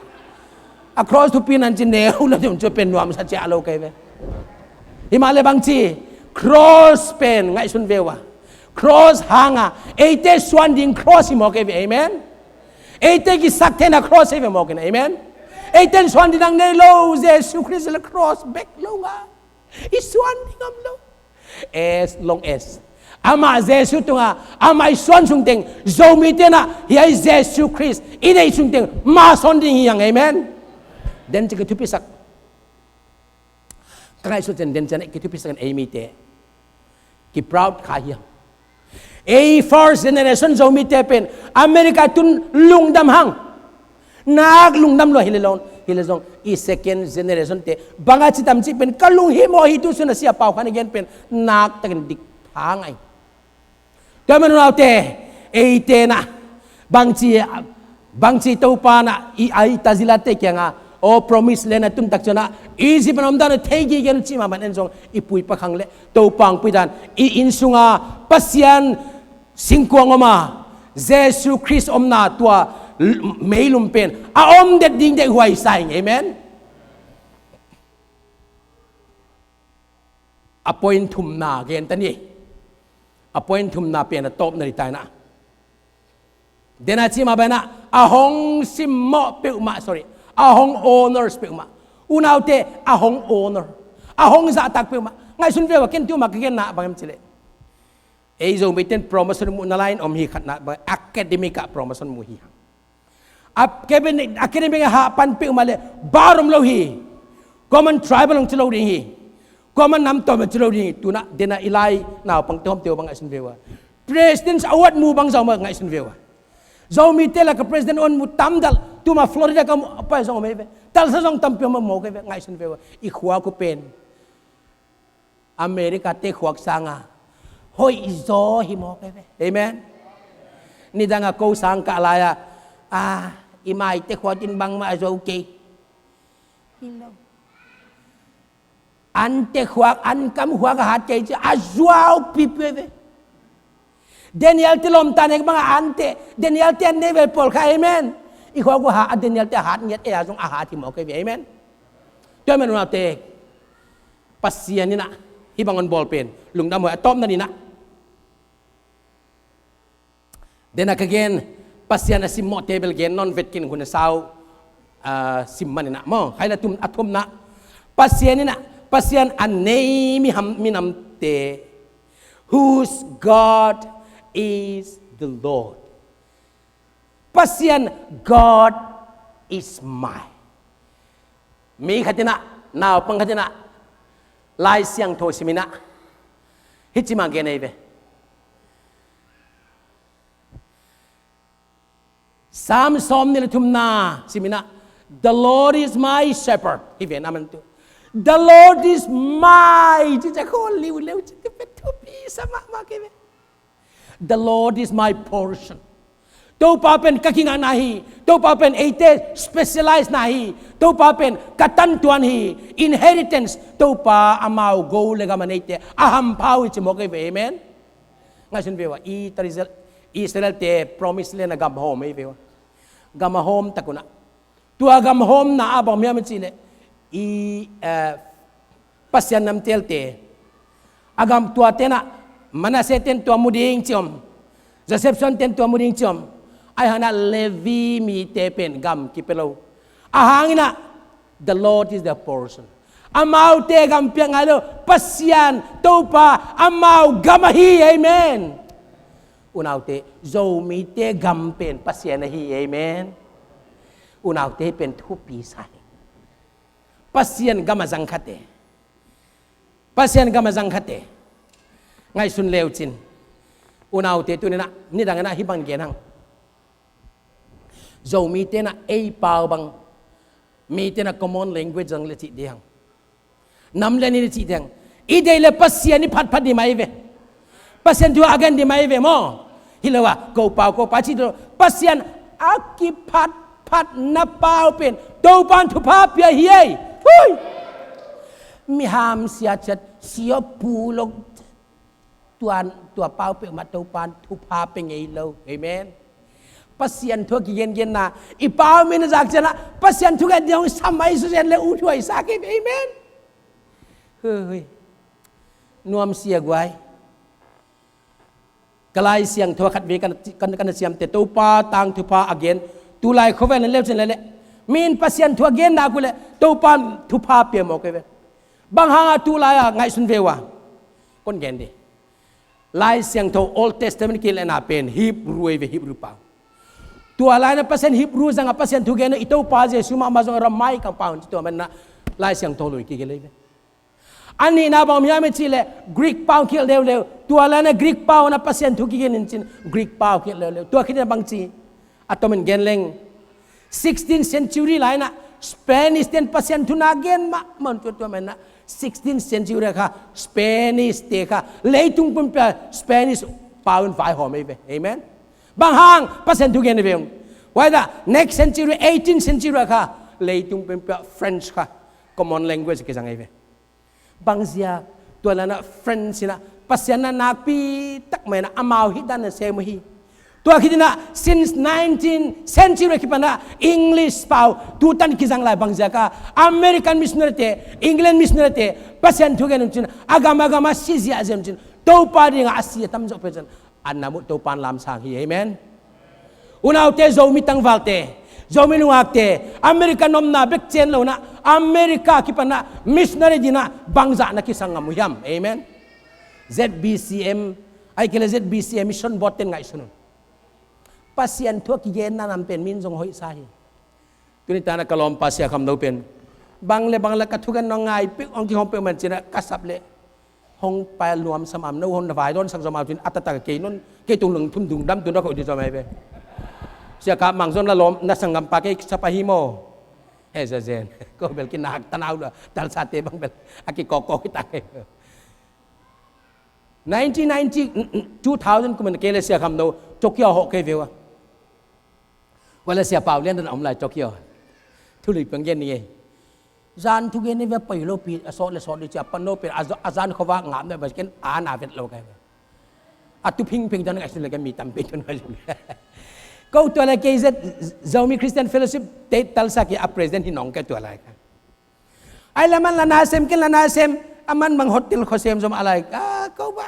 A cross thupi nan ci neu lo deuh cu pen nuamsa ciah lo kei ve. Hi mah le bang ci, cross pen ngaihsun ve uh a, cross hang a eite suan ding cross hi mawk ei ve. Amen. Eite kisak theihna cross hi ve mawk in. Amen. Eite in suan ding dang nei lo, Jesu Khrist le cross bek lo nga i suan ding om lo. As long as amah Jesu tungah amah i suan sungteng, Zomite in ah hiai Jesu Khrist i neih sungteng mah sawn ding hi hang. Amen. Den ci kithupisak. Ka ngaihsut ciang den ciang kithupisak in ei mite ki proud kha hi hang. Ei first generation Zomite pen America tun lungdam hang. Nak lungdam lua hi le lo, hi le zong i second generation te bang a ci tam cih pen ka lunghimawh hi. Tu sun a sia pau khan a gen pen nak takin dik pha ngai. Tua man unaute, eite in ah bangci, bangci Topa in ah i ai tazilate kiangah, aw, promise land a tun tak ciangin ah Egypt in ah omdan a thei gige uh cih mahmah in zong i pui pakhang le Topa hong pui dan, i inn sungah Pasian singkuang om a, Jesu Khrist omna tua l-, meilum pen a om det ding deih huai sa ing. Amen. A point thumna gen ta ni. A point thumna pen a tawpna ni ta in ah. Den a ci mah bang in ah, a hong simmawh peuhmah, sorry, a hong honors peuhmah. Unaute, a hong honor, a hong zahtak peuhmah. Ngaihsun ve uh a, ken tu mah ka genna bang hiam cih leh, ei Zomite in promotion muhna lai in om hi. Khatna bang, academic ah promotion mu hi hang. Academic, academic a hah pan peuhmah le bar om lo hi. Kuaman tribal hong ci lo ding hi. Kuaman nam tawm hong ci lo ding hi. Tu in ah den a i lai naupangte hawmte uh bang ngaihsun ve uh a, President's Award mu bang zah om a ngaihsun ve uh a, Zomite lak a President Award mu tam dal, tu mah Florida ka mu pai zong om ei ve. Talsa zong tampi om a mawk ei ve, ngaihsun ve uh a. I khuak uh pen America te khuak sanga hoih zaw hi mawk ei ve. Amen. Nidang a ko sang kah lai a, a, i maite khuak in bangmah a zo kei. Hi lo. Ante khuak, ankam khuak a hat kei ci a zuau pipui ve. Daniel te lawmta nek bang a ante, Daniel te an nei ve pawl kha. Amen. I khuak uh a hat, a Daniel te a hat ngiat ei a zong a hat hi mawk ei ve. Amen. Tua man unaute, Pasian in ah hih bang hon bawl pen lungdam huai. A tawpna ni in ah, Denah ka gen, Pasian a simmawhte bel gen nawn vet kei ning, hun a sau, ah, sim man inah maw. Khai la tum, a thumna, Pasian inah, Pasian a nei miham, minamte, whose God is the Lord. Pasian, God is mine. Mi khat inah, naupang khat inah, Lai Siangtho sim inah, hih ci mah gen ahi ve. Sam sawmnih le thumna sim inah, "The Lord is my shepherd." Hi ve na man tu. "The Lord is my," ci ciang khol liu leu ci, thupi sa mahmah kei ve. "The Lord is my portion." Topa pen ka kingakna hi. Topa pen eite specialize na hi. Topa pen ka tantuan hi. Inheritance. Topa amau go le gam a neite a hampha uh hi ci mawk ahi ve. Amen. Ngaihsun ve ua, Israel, Israel-te promise land a gam hawm ahi ve ua. Gam a hawm tak unah, tua gam hawmna ah bang hiam a cih leh, i, eh, Pasian namtelte a gam, tua tenah Manasseh ten tua mu ding ci om, Joseph suan ten tua mu ding ci om. Ahi hangin ah Levi mite pen gam kipia lo. Ahih hangin ah, "The Lord is their portion." Amaute gam piak ngai lo, Pasian Topa amau gam ahi. Amen. Unaute, Zomite gam pen Pasian ahi. Amen. Unaute, hih pen thupi sa hi. Pasian gam a zang khate, Pasian gam a zang khate ngaihsun leu cin. Unaute, tuni inah nidang inah hih bang gen hang. Zomite inah ei pau bang, mite inah common language zang le cih ding hang. Nam le ni le cih ding hang. I deih le Pasian i phatphat ding mah ahi ve. Pasian thu a gen ding mah ahi ve maw. Hi lo a, ko pau, ko pau cih ding lo. Pasian a kiphatphatna pau pen Topan thupha pia hi ei. Hui! Miham sia ciat, sia pulok, tua, tua pau peuhmah Topan thupha pia ngei lo. Amen. Pasian thu a kigengenna, i pau min a zak ciangin ah Pasian thu gen ding hong sam ahi suzen le uthuai sa kei. Amen. Hui, hui. Nuam sia guai. Ka Lai Siangtho khat vei kan, kan, kan siamte Topa tang thupha a gen. Tulai khuavel nan leu cin le le, mi in Pasian thu a gen nak uh leh Topan thupha pia mawk ahi ve. Bang hanga tulai a ngaihsun ve ua. Kon gen dih. Lai Siangtho Old Testament kilehna pen Hebrew ahi ve, Hebrew pau. Tua lai-in ah Pasian Hebrew zangah Pasian thu gen uh, i Topa Jesu mahmah zong Aramaic pau in ci, tua manin ah Lai Siangtho lui kigelh ahi ve. A nihna bang hiam i cih leh Greek pau kigelh leuleu. Tua lai-in ah Greek pau in ah Pasian thu kigen in cin Greek pau kigelh leuleu. Tua khit in ah bang ci, a tomin gen leng, sixteenth century lai-in ah Spanish ten Pasian thu na gen mahmah un, tua, tua manin ah sixteenth century kha Spanish te kha leitung pumpi ah Spanish pau in vaihawm ahi ve. Amen. Bang hang? Pasian thu gen ahi ve ung. Huai dah next century, eighteenth century kha leitung pumpi ah French kha common language kizang ahi ve. Bang ziak? Tua lai-in ah French in ah Pasian na nakpi tak mah in ah amau hih dan na sem uh hi. Tua khit in ah since nineteenth century a kipan ah English pau tutan kizang lai. Bang ziak a? American missionary te, England missionary te Pasian thu gen un cin a gam a gam a si ziahziah un cin, Topa dingah a si a tamzaw peuh cin a nam uh Topan lamsang hi. Amen. Unaute, Zomi tangvalte, Zomi nungakte, America omna bek ci lo in ah, America kipan ah missionary dingin ah bangzah na kisang ngam uh hiam? Amen. Z B C M, ahih kei leh Z B C M Mission Board ten ngaihsun un. Pasian thu a kigenna nam pen min zong hoihsa hi. Tuni tan ah ka lawmpa Sia Kham No pen, bang le bang le ka thugen nong ngai peuh, hong kihawm peuhmah in cin ah ka sap leh hong pai a luam sam am, no hong na vai dawnsak zom au cin, a taktak kei nong, kei tung lungthim dungdam tun a koih ding zom ahi ve. Sia Kap Mang zong na lawm, na sanggampa kei sap ahi maw? He, za zen. Ko bel kinak tanau lua, Tulsa te bang bel a kikawkkaw hi ta kei. Nineteen ninety, two thousand kum in kei le Sia Kham No Tokyo hawh kei ve ua. Huai leh Sia Pau Lian dan a om lai Tokyo. Thu lui pang gen ni ei. Zan thu gen ni ve, pai lo pi, a sawt le sawt li cia pan no pen, a za-, a zan khovah ngap na ba ken a na vet lo kai. A tu phingphing dan ngaihsun le kan mi tampi tun ngaihsun. Ko tua le kei zet Zomi Christian Fellowship te Tulsa ki a president hi nong kei tua lai ka. Ai la man la na sem, ken la na sem, a man mang hotel kho sem zom a lai ka, ko ba.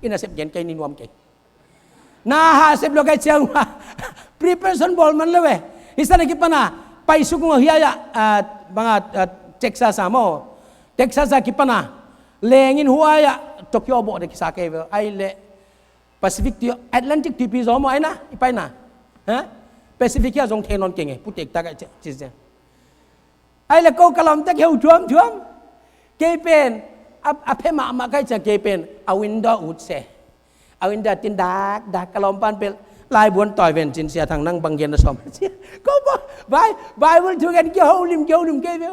Ina sem gen kei ni nuam kei. Na ha sep lo kai ciang ma. Preparation bawl man lo e. Hi san a kipan a, pai suk ung a hiai ah, ah, bang a, ah, Texas a maw. Texas a kipan a. Leng in huai ah Tokyo bawh dek kisa kei ve. Ai le Pacific tui, Atlantic tuipi zaw maw ai na, i pai na. Ha? Pacific hiai ah zong thei nawn keng e, putek tak a ci, ci, ci. Ai le ko ka lawm tek heu thuamthuam. Kei pen, a, a phe mahmah kai ciang kei pen, a window ut se. A window tin dak, dak ka lawm pan pel, laibuan tawi ven cin Sia Thang nang bang gen na sawm. Ko ba, Bai-, Bible thu gen kia holim, kia holim kei ve.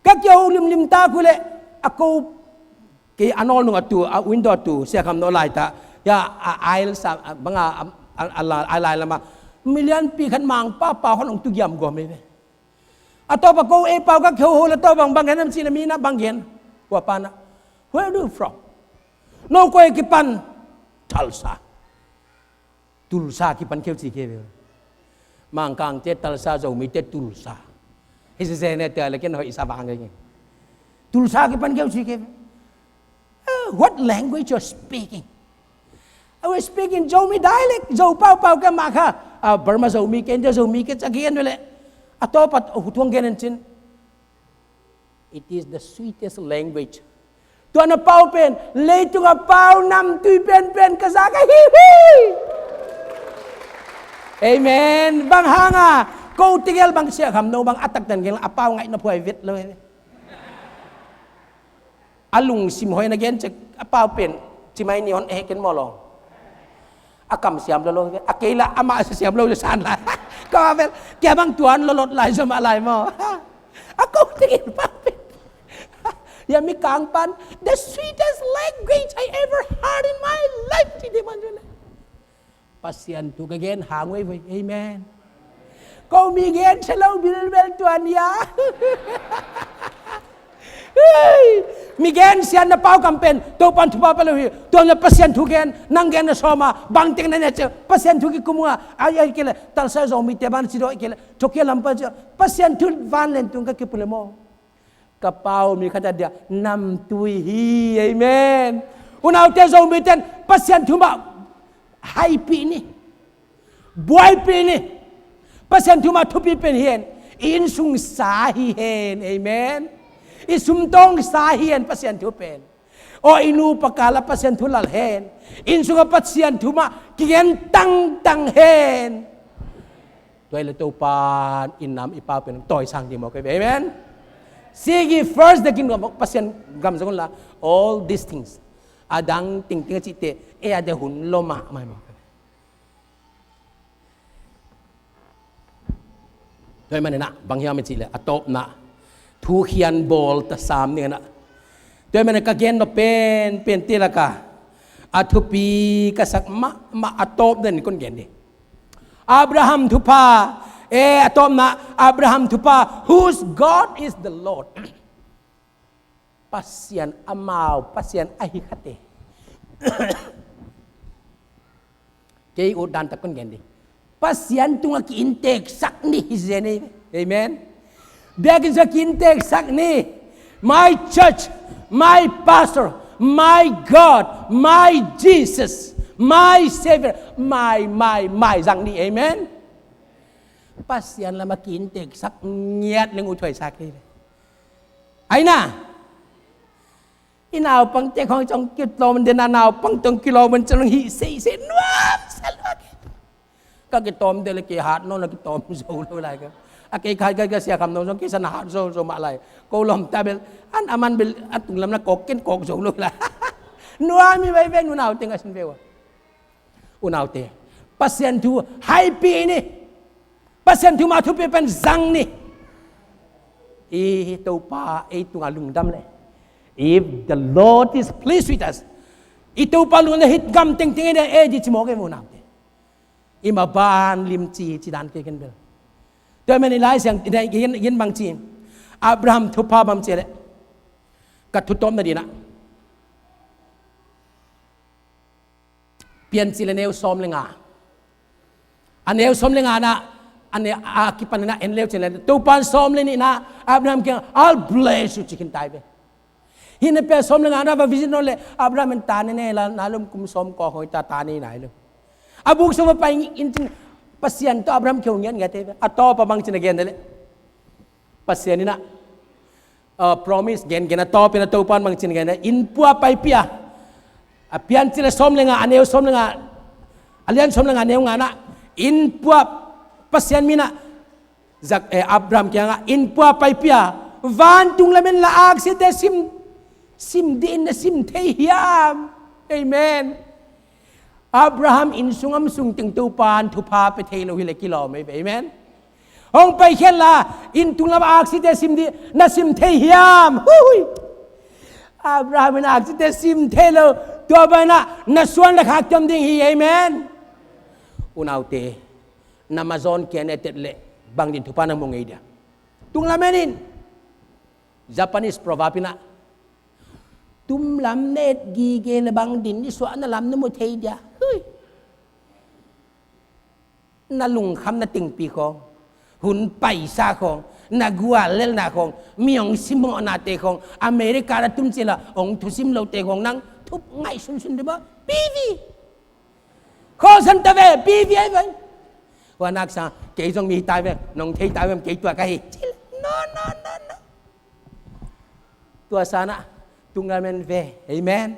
Ka kia holim lim ta khu le, a ko kei a nawl nung a tu, a window a tu, Sia Kham Naw lai ta, ya, a aisle sa, a bang a, a, a, a la, a lai lama. Milian pi khat mang pa, pa hon ong tu giam gua mei ve. A tawp a ko ei pau ka kheu ho la tawp bang bang gen am ci na mi na bang gen. Kua pa na. Where do you from? No koi kipan. Tulsa. Tulsa kipan kheu ci kei ve. Mangkang te Tulsa, Zomi te Tulsa. Hi se se ne te la ken hoi sa bang gen. Tulsa kipan kheu ci kei ve. Uh, what language you're speaking? I was speaking Zomi dialect, Zo pau pau ka ma kha. Ah, Burma Zomi ke, India Zomi ke, ca gen ve le. A tawp a, oh, thuang gen en cin. It is the sweetest language. Tua na pau pen, leitung a pau namtui penpen ka za ka hi hi. Amen. Bang hang a, ko tegel bang Sia Kham Naw bang a tak ten gel a pau ngai na phuai vet lo. A lungsim hoi na gen cek, a pau pen, ci mai ni hon eh ken maw lo. A kam siam lo lo, a kei la, a mah siam lo san lai. Ka vel, kia bang tuan lo lot lai, zom a lai maw. A ko tingin pau pen. Ya mi kang pan, the sweetest language I ever heard in my life, ci de man zon. Pasian thu ka gen hang vei vei. Amen. Ko mi gen sia lo bilbel tuan ya. Hey! Mi gen sian na pau kam pen, Topan thupha pe lo hi. Tuan na Pasian thu gen, nang gen na sawm a, bang teng na ne cia, Pasian thu kikum a, ai, ai kei le, Tulsa Zomi te ban ci do ai kei le, Tokyo lam pa cia, Pasian thu vanleng tung ka kipu le maw. Ka pau mi khat a dia namtui hi, amen. Unaute Zomi ten Pasian thu mah haipih ni, buaipih ni. Pasian thu mah thupi pen hi hen. I innsung sa hi hen, amen. I sumtawng sa hi hen Pasian thu pen. Aw i nupa kal a Pasian thu lal hen. Innsung a Pasian thu mah kigen tangtang hen. Tua i le Topan i nam i pau pen tawisang ding maw kei ve. Amen. Seek ye first the kingdom of, Pasian gam zong la, all these things. A dang tingting a cihte, e a de hun lo mahmah maw kei ve. Tua i manin ah, bang hiam i cih le, a tawpna, thukhian bawl ta sam ning a na. Tua i manin ka gen nop penpen te laka, a thupi ka sak mahmah a tawp den kon gen ding. Abraham thupha, eh, a tawpna, Abraham thupha, whose God is the Lord. Pasian amau, Pasian ahi khate. Kei ut dan tak kon gen ding. Pasian tungah ki-inntek sak ni hi zen ei. Amen. Biakinn sungah ki-inntek sak ni. My church, my pastor, my God, my Jesus, my Savior, my, my, my zang ni. Amen. Pasian lamah ki-inntek sak ngiat leng ut huai sa kei ve. Aina. I naupang te khong cong kilawm den a naupang tong kilawm cong hih sei sei nuam sa lua kei. Ka kitawm del kei hat nawn a kitawm zo lo lai ka. A kei khai ka Sia Kham Naw zong kei san hat zo zo mah lai. Ko lawm ta bel an a man bel a tung lam na kawk ken kawk zo lo lai. Nuam i vei vei nu nau teng a sin veu a. Unaute, Pasian thu haipih ni. Pasian thu mah thupi pen zang ni. I Topa ei tungah lungdam le. If the Lord is pleased with us. I Topa lungdam le hih gam tengteng ei ding ei di ci mawk ei unaute. I ma ban lim ci ci dan kei ken bel. Tua men i Lai Siang, i gen, gen bang ci. Abraham thupha bang ci le. Ka thu tawpna dinah. Piancil a neu sawm le nga. A neu sawm le nga na, a neu a kipan na en leu cin le. Topan sawm le nih na, Abraham kiang, I'll bless you, ci khin tai ve. Hi na pia sawm le nga na va visit nawn le, Abraham in ta ne ne la, na lum kum sawm kua hoi ta ta ne nai lo. A buk sung a pai in cin Pasian tawh Abraham kiho ngiatngiat hi ve. A tawp a bang cin a gen de leh, Pasian in ah, uh, promise gen gen a tawp in a Topa in bang cin gen de, innpua paipih a, a Piancil a sawm le nga, a neu sawm le nga, a lian sawm le nga, a neu nga na, innpua, Pasian min ah, Zak, eh, Abraham kiangah, innpua paipih a, vantung lamen la aksite sim, sim dih in na sim thei hiam? Amen. Abraham inn sung om sung teng Topa in thupha pia thei lo hi leh kilawm ei ve. Amen. Hong paikhiat la, inn tung lam aksite sim dih na sim thei hiam? Hui! Abraham in aksite sim thei lo. Tua banah na suan le khak tuam ding hi. Amen. Unaute, na mazawn kia na et leh bang din thupha na mu ngei dia? Tung lamen in, Japanese proverb in ah, tum lam na et gige le bang din nisuahna lam na mu thei dia? Hui. Na lungkhamna tengpi khawng, hun paisa khawng, na guallelhna khawng, mi hong simawhnate khawng, America na tum cila hong thusim lote khawng nang thup ngaihsunsun dih maw? Pivi. Khawlsan ta ve, pivi ai ve. Hua nak sa, kei zong mi tai ve, nong thei tai ve, kei tua ka hi. Cil. No, no, no, no. Tua sanah, tung lamen ve. Amen.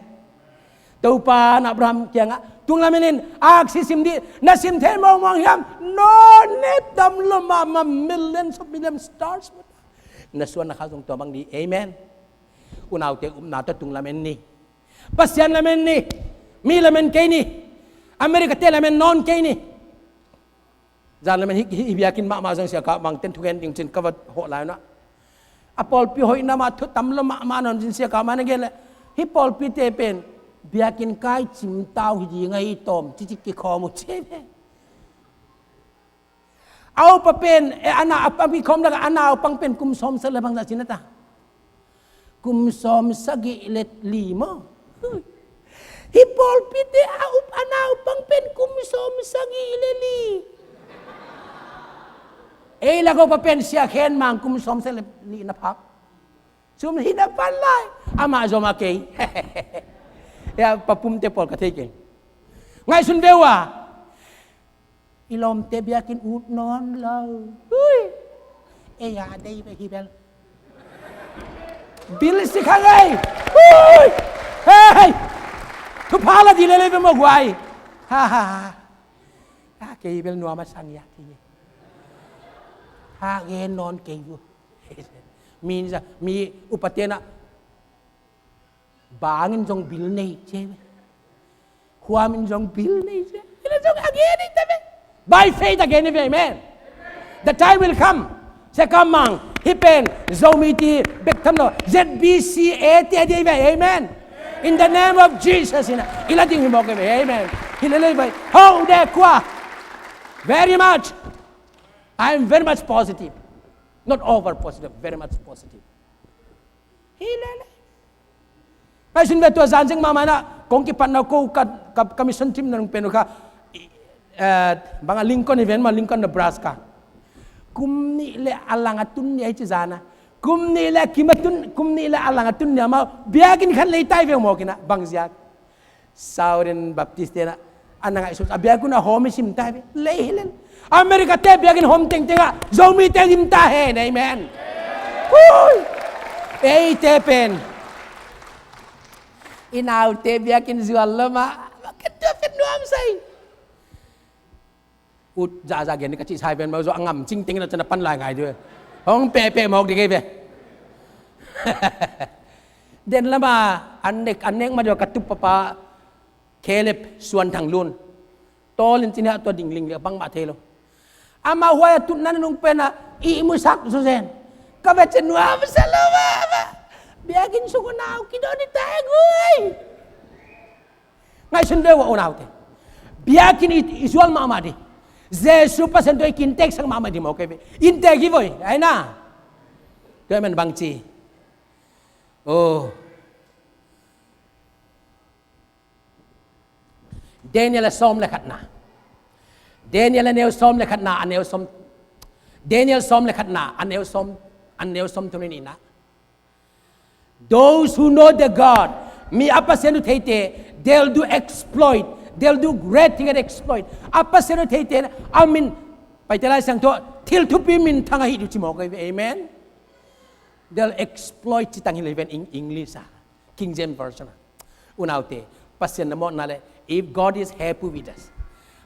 Topa in Abraham kiangah, tung lamen in, aksi sim dih, na sim thei mawngmawng hiam? No, ne tam lo mahmah, millions of million stars. Na suan na khak zong tua bang dih. Amen. Unaute, upna tawh tung lamen ni. Pasian lamen ni. Mi lamen kei ni. America te lamen nawn kei ni. Zan lamen hi, hi, hi biakinn mahmah zong sia ka mang ten thugen ding cin ka va hawh lai na. A pawlpi hoihna mah thu tam lo mahmah nawn cin sia ka man a gen leh, hi pawlpite pen biakinn kai cimtau hi ding ahi tawm cici kikhawm uh ci ve. A upa pen, eh, a na, a, a mi khawm lak a naupang pen kum sawmsagih le bangzah cin a ta? Kum sawmsagih le li maw? Hi pawlpite a up a naupang pen kum sawmsagih le li. Ei lak a upa pen Sia Khen Mang kum sawmsagih le li na phak. Sum hi na pan lai. Amah zom a kei. Ya, papumte pawl ka thei kei. Ngaihsun ve uh a. I lawmte biakinn ut nawn lo. Hui. Ei a dei ve hi bel. Bil si kha ngei. Hui. Hei. Thupha la di lele ve maw guai. Ha, ha, ha. A kei bel nuam a sang ya ti. Ha gen nawn kei uh. Mi in za, mi upate na. Bang in zong bil nei ci ve. Huam in zong bil nei ci. Hi la zong a gen hi ta ve. By faith a gen hi ve, amen. The time will come. Sia Khen Mang, hi pen, Zomi ti bek tham lo, Z B C A ti a dei ve, amen. In the name of Jesus, hi na, i la ding hi mawk hi ve, amen. Hi lele ve. How de kua. Very much. I am very much positive. Not over positive, very much positive. Hi lele. Ngaihsun ve tua zan zeng mahmah in ah, kong kipatna uh ko ka, ka, ka mission trip na nung pen uh kha, eh, bang a Lincoln event mah, Lincoln, Nebraska. Kum nih le a lang a tun ni a hi ci zan a. Kum nih le a kim a tun, kum nih le a lang a tun ni a mah, biakinn khat lei tai ve uh mawk in ah, bang ziak. Southern Baptist te na, a na ngaihsut a biakinn a hawm i sim ta hi ve. Lei hi len. America te biakinn hawm tengteng ah Zomi te dim ta hen. Amen. Hui. Ei te pen, i naute biakinn zual lo mah, ka tua pen nuam sai. Ut zahzah gen ka cih sai pen mah zo a ngam cing teng na cana pan lai ngai di ve. Hong pehpeh mawk di kei ve. Den lama an nek, an nek ma di ka tup papa Caleb Suan Thang Lun. Tawlin cin hah tua dingling le bangmah thei lo. Amah huai a tutna nung pen a ihmusak zo zen. Ka ve cin nuam sa lo mah. Biakinn sung a nau kidon i tai gui. Ngaihsun ve uh a unaute. Biakinn i, i zual mahmah di. Jesu Pasian tua i kinteksak mahmah di mawk ei ve. Inntek hi voi, ai na. Tua i man bangci. Oh. Daniel a sawm le khatna. Daniel a neu sawm le khatna, a neu sawm. Daniel sawm le khatna, a neu sawm, a neu sawm thum le nihna. Those who know the God, mi a Pasian uh theite, they'll do exploit, They'll do great thing and exploit. A Pasian uh theite in a min, Paite Lai Siangtho ah thil thupi minthang ahi uh ci mawk ahi ve. Amen. They'll exploit ci tang hi lo hi ven, in English ah, King James Version ah. Unaute, Pasian na mawhna le, if God is happy with us,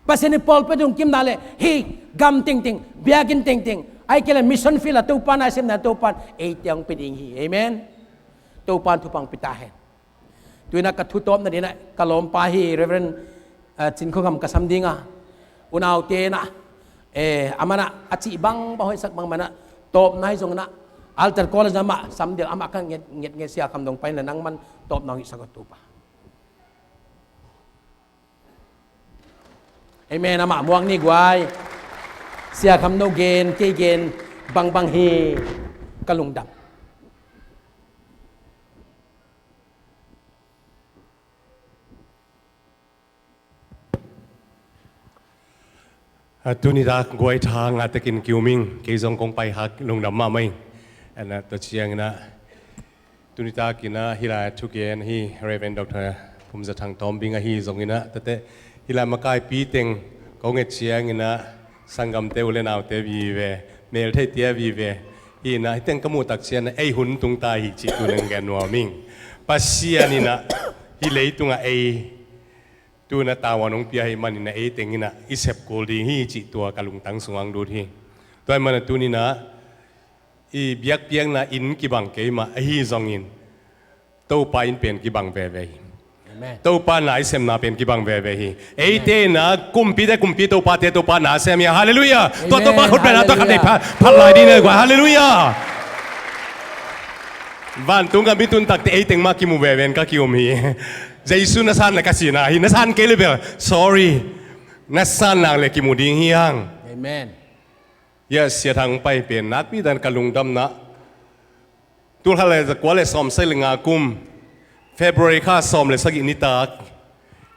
Pasian in pawlpi ah hong kimna le, hih gam tengteng, biakinn tengteng, ahih kei leh mission field ah Topa na i sepna Topa in eite hong pia ding hi. Amen. Topa in thupha hong pia ta hen. Tu-in ah ka thu tawpna ding ah ka lawmpa hi, Reverend, ah, Cin Khua Ngam ka sam ding a. Unaute in ah, eh, amah in ah a cih bangbang hoihsak bang mah in ah, tawpna hi zongin ah altar call ah amah sam ding, amah ka nget, nget, nget, Sia Kham Dong pai in ah nangman tawpna hong hisak aw Topa. Amen. Amah muak ni guai. Sia Kham No gen, kei gen bangbang hi, ka lungdam. A, tuni tak guai tha ngah takin ki-um ing, kei zong kong pai hak lungdam mahmah ing. Ana, tua ciangin ah tuni takin ah hih lai thugen hi Reverend Doctor Pum Za Thang Tawm Bing ahi zongin ah, tate hih lai makaipi teng kong et ciangin ah sanggamte u le naute vive, meltheite vive. Hih in ah hih teng ka muh tak ciangin ah ei hun tung ta hi cih tu-in ah gen nuam ing. Pasian in ah hih leitungah ei tu-in ah tavuan hong pia ahih manin ah ei teng in ah i sep kul ding hi cih tua ka lungtang sungah hong lut hi. Tua ahih manin ah tuni-in ah i biakpiakna inn kibang kei mah ahi zongin Topa inn pen kibang veve hi. Amen. Topa na i sepna pen kibang veve hi. Eite in ah kumpite kumpi, topate topa na sem hi. Halleluiah. Tua Topa khut beng ah tua khat nei phat, phat lai ding na guai. Halleluiah. Vantung gam i tun takte ei teng mah kimu veve in ka ki-um hi. Jesu na san leh ka sihna hi, na san kei leh bel, sorry. Na san nak leh kimu ding hi hang. Amen. Yes, Sia Thang pai pen nakpi takin ka lungdamna. Tul khat le za kua le sawmsagih le nga kum, February kha sawm le sagih nitak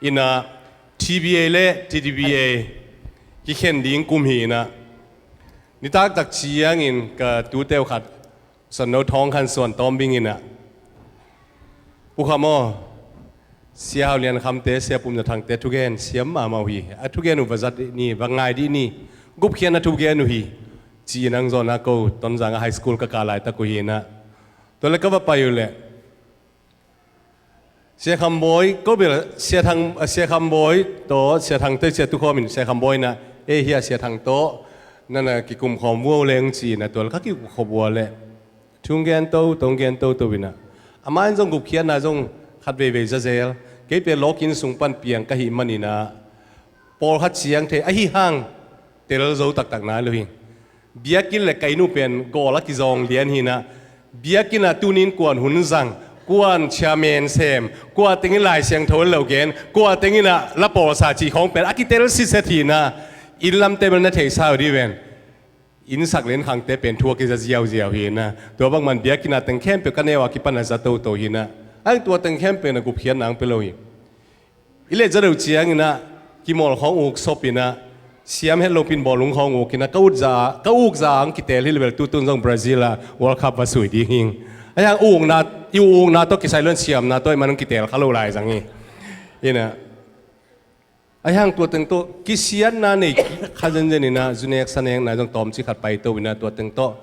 in ah T B A le T D B A kikhen ding kum hi in ah, nitak tak ciangin ka tute uh khat, Sanno Thawng Khan Suan Tawm Bing in ah, Pu Kham aw, Sia Hau Lian Khamte, Sia Pum Za Thangte thugen siam mahmah uh hi. A thugen uh va za dih ni, va ngai dih ni. Gupkhiatna thugen uh hi, ci-in hong zawn a, ko Tonzang ah high school ka kah laitak uh hi in ah. Tua leh ka va pai uh leh Sia Kham Bawi, ko bel Sia Thang, Sia Kham Bawi tawh Sia Thang tawh, Sia Tu Khawm in Sia Kham Bawi in ah, ei, hih a Sia Thang tawh na na kikum khawm vua leng, ci-in ah, tua leh ka kikum khawm vua leh thu hong gen toto, hong gen toto in ah, amah in zong gupkhiatna zong khat veivei za zel. Kei pen lawki inn sung pan piang ka hih manin ah pawlkhat ciang thei ahi hang tel zo taktak nai lo hi. Biakinn le ka inn uh pen gawl a kizawng lian hi in ah, biakinn ah tuni-in kua'n hun zang, kua'n chairman sem, kua teng in Lai Siangtho lo gen, kua teng in ah la pawlsa cih khawng pen a kitel sitset hi in ah, inn lamte bel na theihsa uh dih ven. Inn sak le inn khangte pen thu a kiza ziauziau hi in ah, tua bangmah in biakinn ah teng khempeuh ka neu a kipan a za toto hi in ah, a tua teng khempeuh in ah gupkhiatna hong pia lo hi. I let za deuh ciangin ah kimawl khawng uk sop in ah, siam het lopi-in bawlung khawng uk in ah, ka ut za, ka uk za hong kitel hi leh bel tu tun zong Brazil ah World Cup va sui ding hi. Ahi hang ukna, i ukna tawh kisai lo-in siamna tawh ahih man hong kitel kha lo lai zang hi. In ah, ahi hang tua teng tawh kisiatna nei kha zenzen in ah, zu nek sa nekna zong tawmcik khat paito in ah, tua teng tawh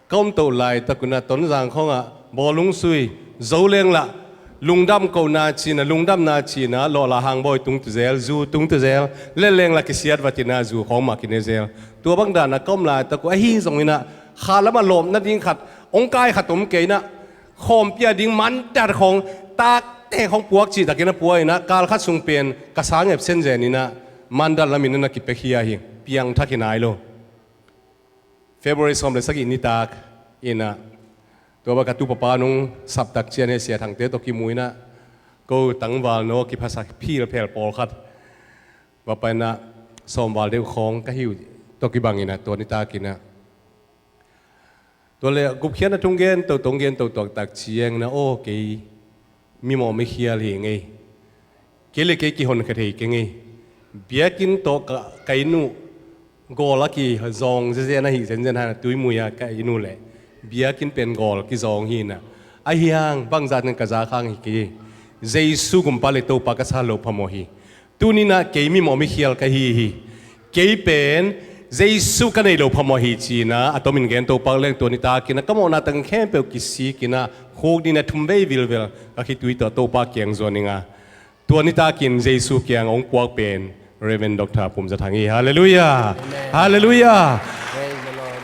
ka om to laitak un ah Tonzang khawngah bawlung sui, zo leng lah lungdam kohna ci-in ah, lungdamna ci-in ah, lawhla hang bawi tung tu zel, zu tung tu zel, let leng lah kisiat vat in ah zu khawng mah kine zel. Tua bang dan ah ka om laitak uh ahi zongin ah, kha lamah lawpna ding khat hong kai khat om kei in ah, khawmpi a ding mandal khawng, takte khawng puak cih takin a pua in ah, kal khat sung pen ka sang ep senzen in ah, mandal lamin a na kipiakhia hi, piangthak hi nai lo. February sawm le sagih nitak in ah, tua bang ka tu papa nung sap tak ciang hi, Sia Thangte tawh kimu in ah, ko tangval no kiphasak philphel pawlkhat va pai in ah, sawmval deuh khawng ka hi uh tawh kibang in ah, tua nitak in ah, tua leh gupkhiatna thu hong gen toto, hong gen toto tak ciang in ah, aw, kei mimawh mikhial hi ing ei. Kei leh kei kihonkhia thei keng ei. Biakinn tawh ka, ka inn uh gawl a kizawng zenzen ahi zenzen hang, Tuimui ah ka inn uh leh biakinn pen gawl kizawng hi in ah, ahi hang bangzah teng ka za khang hi kei ei. Jesu gumpa le Topa ka sa loh phamawh hi. Tuninah kei mimawh mikhial ka hi hi. Kei pen Jesu ka nei lo phamawh hi cinah a tomin gen Topa leng tua nitakinah ka mawhna tang khempeuh kisikinah khuk dinah thum vei vilvel ka khitui tawh Topa kiang zuan inga. Tua nitakin Jesu kiang hong puak pen Reverend Doctor Pum Za Thang hi. Halleluiah. Halleluiah.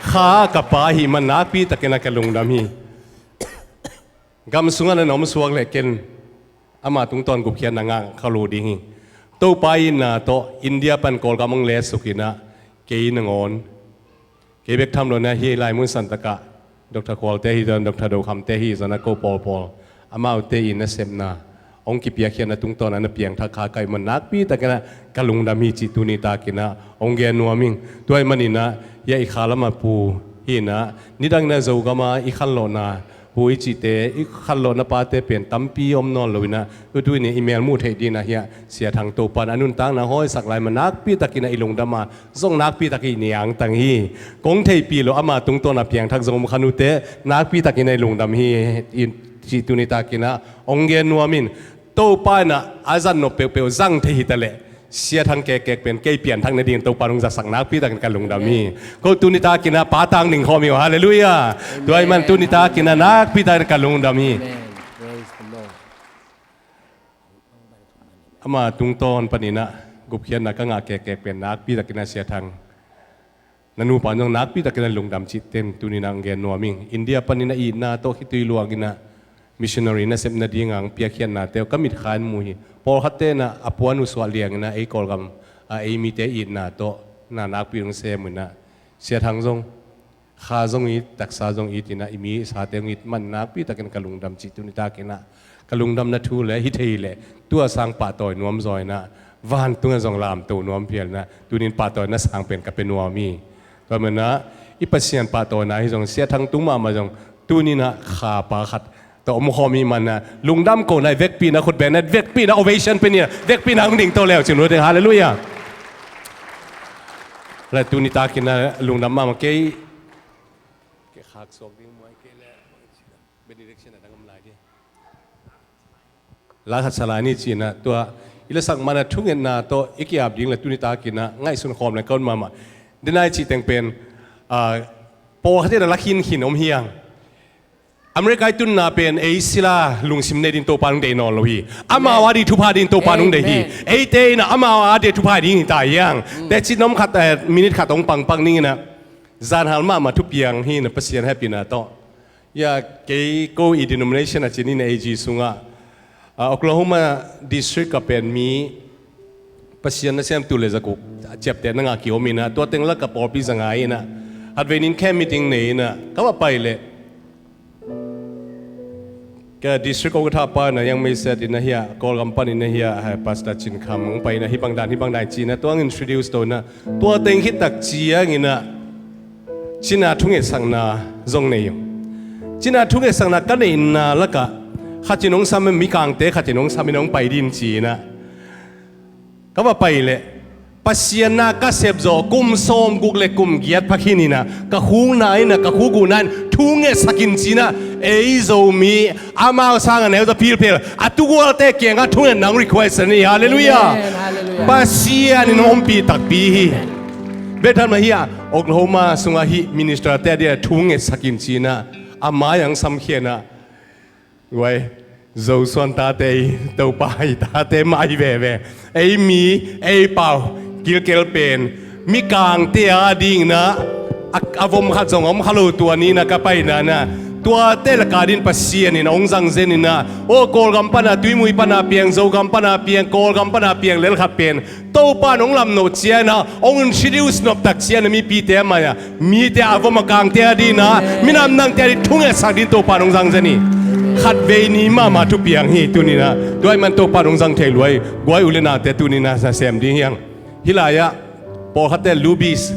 Kha ka pa ahih man nakpi takinah ka lungdam hi. Gam sungah na om suak leh ken ama tungtawn gupkhiatna ngah kha lo ding hi. Topa itna tawh India pan Kawlgam hong letsuk inah kei nangawn, kei bek tham lo inah hih lai mun santakah Doctor Khualte hi zong, Doctor Do Khamte hi zong, a ko pawlpawl, amaute in nasepna hong kipiakkhiatna tungtawn a na piangthak kha ka hih man nakpi takinah ka lungdam hi cih tuni takinah hong gen nuam ing. Tua ahih maninah hiah i khalam a pu hi inah nidang inah Zogam a i khanlawhna pu i cihte, i khanlawhna pate pen tampi om nawn lo inah, tutu inah i mel muh theih dinah hiah Sia Thang Topan a nuntakna hawisak lai man nakpi takinah i lungdam a, zong nakpi takin i angtang hi. Kong theihpih lo ama tungtawn a piangthak zong om kha nute, nakpi takinah i lungdam hi. I cih tuni takinah hong gen nuam in. Topa inah a zat nop peuhpeuh zang thei hi ta leh Sia Thang kekkek pen kei pianthak nading Topa in hong zatsak nakpi takin ka lungdam hi. Ko tuni takinah pa tang ding khawm hi uh. Halleluiah. Tua ahih man tuni takinah nakpi takin ka lungdam hi. Ama tungtawn paninah gupkhiatna ka ngah kekkek pen nakpi takinah Sia Thang, na nupa zong nakpi takinah lungdam cih ten tuninah hong gen nuam ing. India paninah itna tawh khitui luang inah missionary nasep nadinga hong piakkhiatnate uh ka mitkha in mu hi. Pawlkhatte inah a puan uh suah liang inah ei Kawlgam a ei mite itna tawh na nakpi hong sem uh inah Sia Thang zong kha zong it, taksa zong it inah i mi i sate hong it man nakpi takin ka lungdam cih tuni takinah ka lungdamna thu le hi thei leh tua sang pahtawi nuam zaw inah vantung ah zong lamto nuam phial inah tunin pahtawina sang pen ka pia nuam hi. Tua manah i Pasian pahtawina hi zong Sia Thang tung mahmah zong tuninah kha pa khat tawh om khawm hi manah lungdam ko inah vekpi inah khut beng inah vekpi inah ovation pia ni inah vekpi inah hong ding to leu cin ute. Halleluiah. Le tuni takinah lungdam mahmah kei. Kei khak suak ding muai kei le benediction a dang om lai ding. La khat sa lai ni cinah tua i lasak manah thungetna tawh i ki-ap ding le tuni takinah ngaihsun khawm le kaun mahmah. Denai cih teng pen pawlkhat inah la khinkhin om hiang. America i tunna pen ei sila lungsim nei ding Topa hong deih nawn lo hi. Amau a ding thupha ding Topa hong deih hi. Eite inah amau a ding thupha ding hi ta hiang. Teci nom khat minute khat hong pangpak ning inah zanhal mahmah thupiang hi inah Pasian hehpihna tawh. Ia kei ko i denomination a cin in A G sungah Oklahoma district a pen mi Pasian na siamtu le zakuk ciaptehna ngah kiom inah tua teng lak a pawlpi za ngai inah hatvei nin camp meeting nei inah ka va pai leh ka district overtha pa inah yang meiset inah hiah Kawlgam pan inah hiah Pastor Cin Kham hong pai inah hih bang dan hih bang dan ci inah tua hong introduce to inah tua teng khit tak ciang inah cina thungetsakna zong nei uh. Cina thungetsakna ka neihna lakah khat in hong sam in mikangte khat in hong sam in hong pai din ci inah ka va pai leh Pasian na ka sepzawh kum sawmguk le kum giat phakhin inah ka khukna inah ka khukna in thungetsak in ci inah ei Zomi amau sangah neu za philphel a tugualte kiangah thungetna hong request a ni. Halleluiah. Pasian in hong ompih takpi hi. Bethlehem ahi a Oklahoma sungah hih minister te a dia thungetsak in ci inah a mai-ah hong samkhia inah guai Zosuan tate hi, Topa hi tate mah hi veve. Ei mi ei pau kilkel pen mikangte a ding inah a vom khat zong om kha lo tua ni inah ka paina inah tuate laka din Pasian in hong zangzen inah aw Kawlgam pana Tuimui pana piang Zogam pana piang Kawlgam pana piang lel khat pen Topa in hong lamnoh cianah hong introduce noptak cianah mipite a mai-ah mite a vom a kangte a dinah minam nangte a dih thungetsak din Topa in hong zangzen hi. Khatvei ni mahmah thupiang hi tuninah tua ahih man Topa in hong zang thei luai guai u le nate tuninah nasem ding hiang. Hih lai-ah pawlkhatte lubis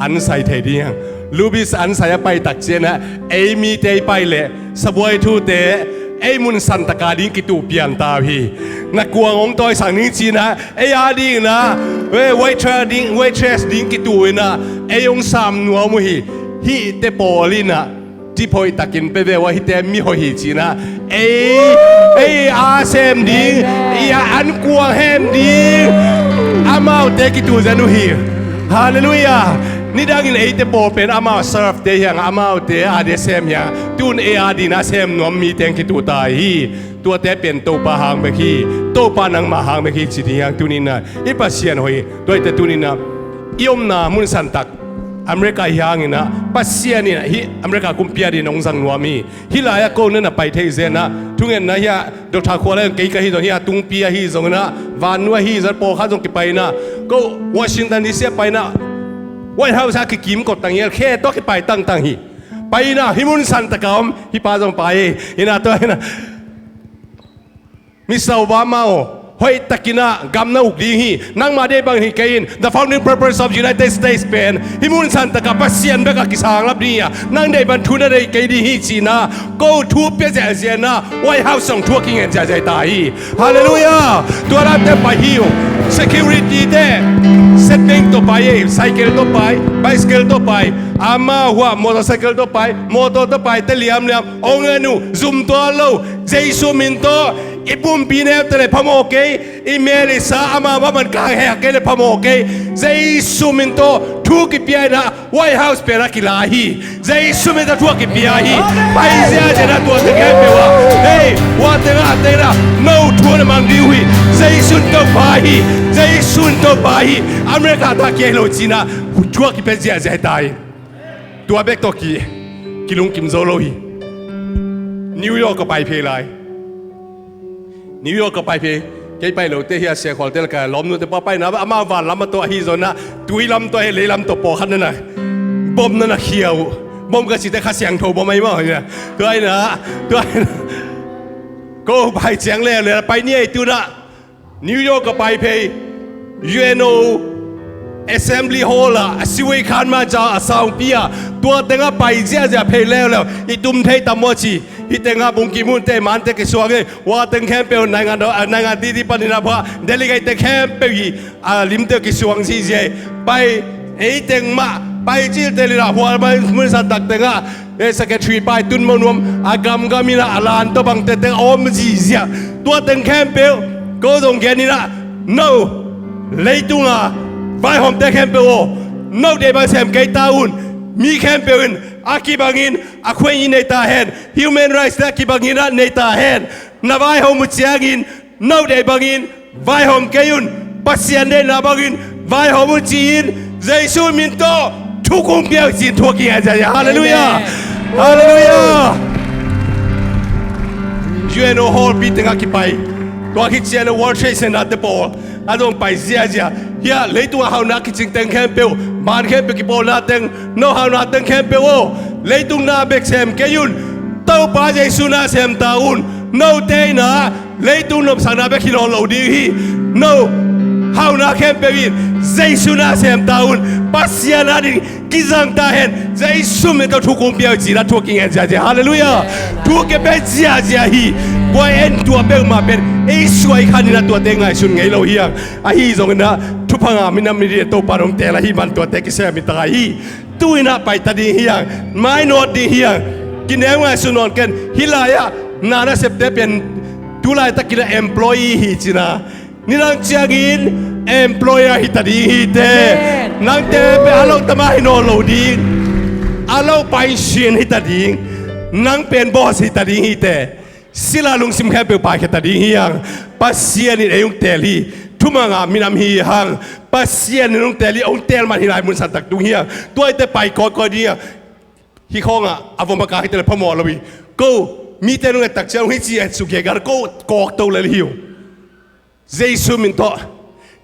an sai thei ding hiang. Lubis an sai a paitak cianah ei mite i pai leh sabuai thute ei mun santaka ding kituh pian ta uh hi. Na kuang hong tawisang ding cinah ei a dinginah waitress ding kituh inah ei hong sam nuam uh hi. Hihte pawl inah Cip hoih takin pe ve uh a, hihte mi hoih hi cinah, ei, ei a sem ding, i a an kuang hem ding, amaute kitu zen uh hi. Halleluiah. Nidangin eite pawl pen amau serve te hiang, amaute a dia sem hiang, tun ei a dina sem nuam mi teng kitu ta hi. Tuate pen Topa hang bek hi. Topa nangmah hang bek hi ci ding hiang tuninah i Pasian hoih hi. Tuaite tuninah i omna mun santak America hi hanginah Pasian inah hih America kumpi a din hong zang nuam hi. Hih lai-ah ko nana pai thei zenah thungetna hiah Doctor Khua lai kei ka hi zong hiah tungpi ahi zonginah vannu ahi zong pawlkhat zong kipai inah ko Washington D C ah pai inah White House ah kikim kawt tang hial khe tawh kipai tangtang hi. Pai inah hih mun santaka om hih pa zong pai hi. Inah tua inah Mister Obama aw, hoih takinah gam na uk ding hi. Nangmah deih bang hi kei in, the founding purpose of United States pen hih mun santaka Pasian bek a kisang lap ding hi a, nang deih bang thu na deih kei ding hi cinah ko thu pia ziahziah inah White House song thu a kingen ziahziah ta hi. Halleluiah. Tua dante pai hi uh. Security te setbeng tawh pai hi. Cycle tawh pai, bicycle tawh pai, ama hua motorcycle tawh pai, motor tawh pai te liamliam ong en uh, zum tua lo. Jesu min tawh i pumpi neute le phamawh kei, i melisa ama maman kang hek kei le phamawh kei. Jesu min tawh thu kipia inah White House pen a kila hi. Jesu min tawh thu a kipia hi. Pai ziahziah inah tuate khempeuh ah, hei, ua tengah tengah no thu na mang ding uh hi. Jesu in Topa hi. Jesu in Topa hi. America ta kia hi lo cinah thu a kipia ziahziah hi ta hi. Tua bek tawh ki, kilungkim zo lo hi. New York ka pai phei lai. New York ka pai phei, kei pai lote hi a siakhualte la ka lawmnute pa paina ama van lam a tawh ahi zonah tui lam tawh he lei lam tawh pawlkhat nana bom nana khia uh. Bom ka cite Kha Siangtho bom ahi mah hoih na. Tua inah, tua inah ko pai ciang le le pai ni ei tunah New York ka pai phei, U N O Assembly Hall ah a siwei khan ma ca a sawngpi ah tua tengah pai ziahziah phei leuleu i tum thei tam maw ci. Hih tengah bungkim hunte mante kisuang hi. Ua teng khempeuh naingan, naingan titi paninah pha delegate te khempeuh hi. A limte kisuang zihziah hi. Pai ei teng mah pai cilte linah hual mai mun santak tengah e secretary pai tun mo nuam a gamgam inah a lan tawh bangtete a om zihziah. Tua teng khempeuh ko zong gen inah no leitunga vaihawmte khempeuh aw, no deih bang sem kei ta un. Mi khempeuh in a kibangin a khuain i nei ta hen. Human rights te a kibangin a nei ta hen. Na vaihawm uh ciangin no deih bangin vaihawm kei un. Pasian deihna bangin vaihawm un ci-in Jesu min tawh thu kong pia uh ci-in thu a kingen ziahziah. Halleluiah. Halleluiah. U N O hall pi tengah kipai. Tua khit ciangin World Trade Center te pawl a zong pai ziahziah. Hiah leitung a hauhna kicing teng khempeuh, ban khempeuh kipawlna teng, no hauhna teng khempeuh aw, leitung na bek sem kei un. Topa Jesu na sem ta un. Note inah leitung nopsakna bek hi nawn lo ding hi. No hauhna khempeuh in Jesu na sem ta un. Pasian a ding kizang ta hen. Jesu min tawh thu kong pia uh cinah thu a kingen ziahziah. Halleluiah. Thu kipia ziahziah hi. Kua en tua peuhmah pen ei suai khan inah tuate ngaihsun ngei lo hiang. Ahi zonginah thupha ngah minam i dih Topa nong teel ahi man tuate kisem hi ta hi. Tu inah pai ta ding hiang. Mainawt ding hiang. Kinem ngaihsun nawn ken. Hih lai-ah na nasepte pen tu laitakinah employee hi cinah nidang ciangin employer hi ta ding hi te. Nangte pen a lo tama hi nawn lo ding. A lo pai sin hi ta ding. Nang pen boss hi ta ding hi te. Sila lungsim khempeuh paikhia ta ding hiang. Pasian in ei hong teel hi. Thumanga minam hi hang. Pasian in hong teel hi, hong teel man hi lai mun santak tung hiang. Tuaite pai kawikawi ding hiang. Hih khawngah a vom a kak hite le phamawh lo hi. Ko mite nung ettak ciang hong hi ci et suk hi a gar ko kawk to lel hi uh. Jesu min tawh,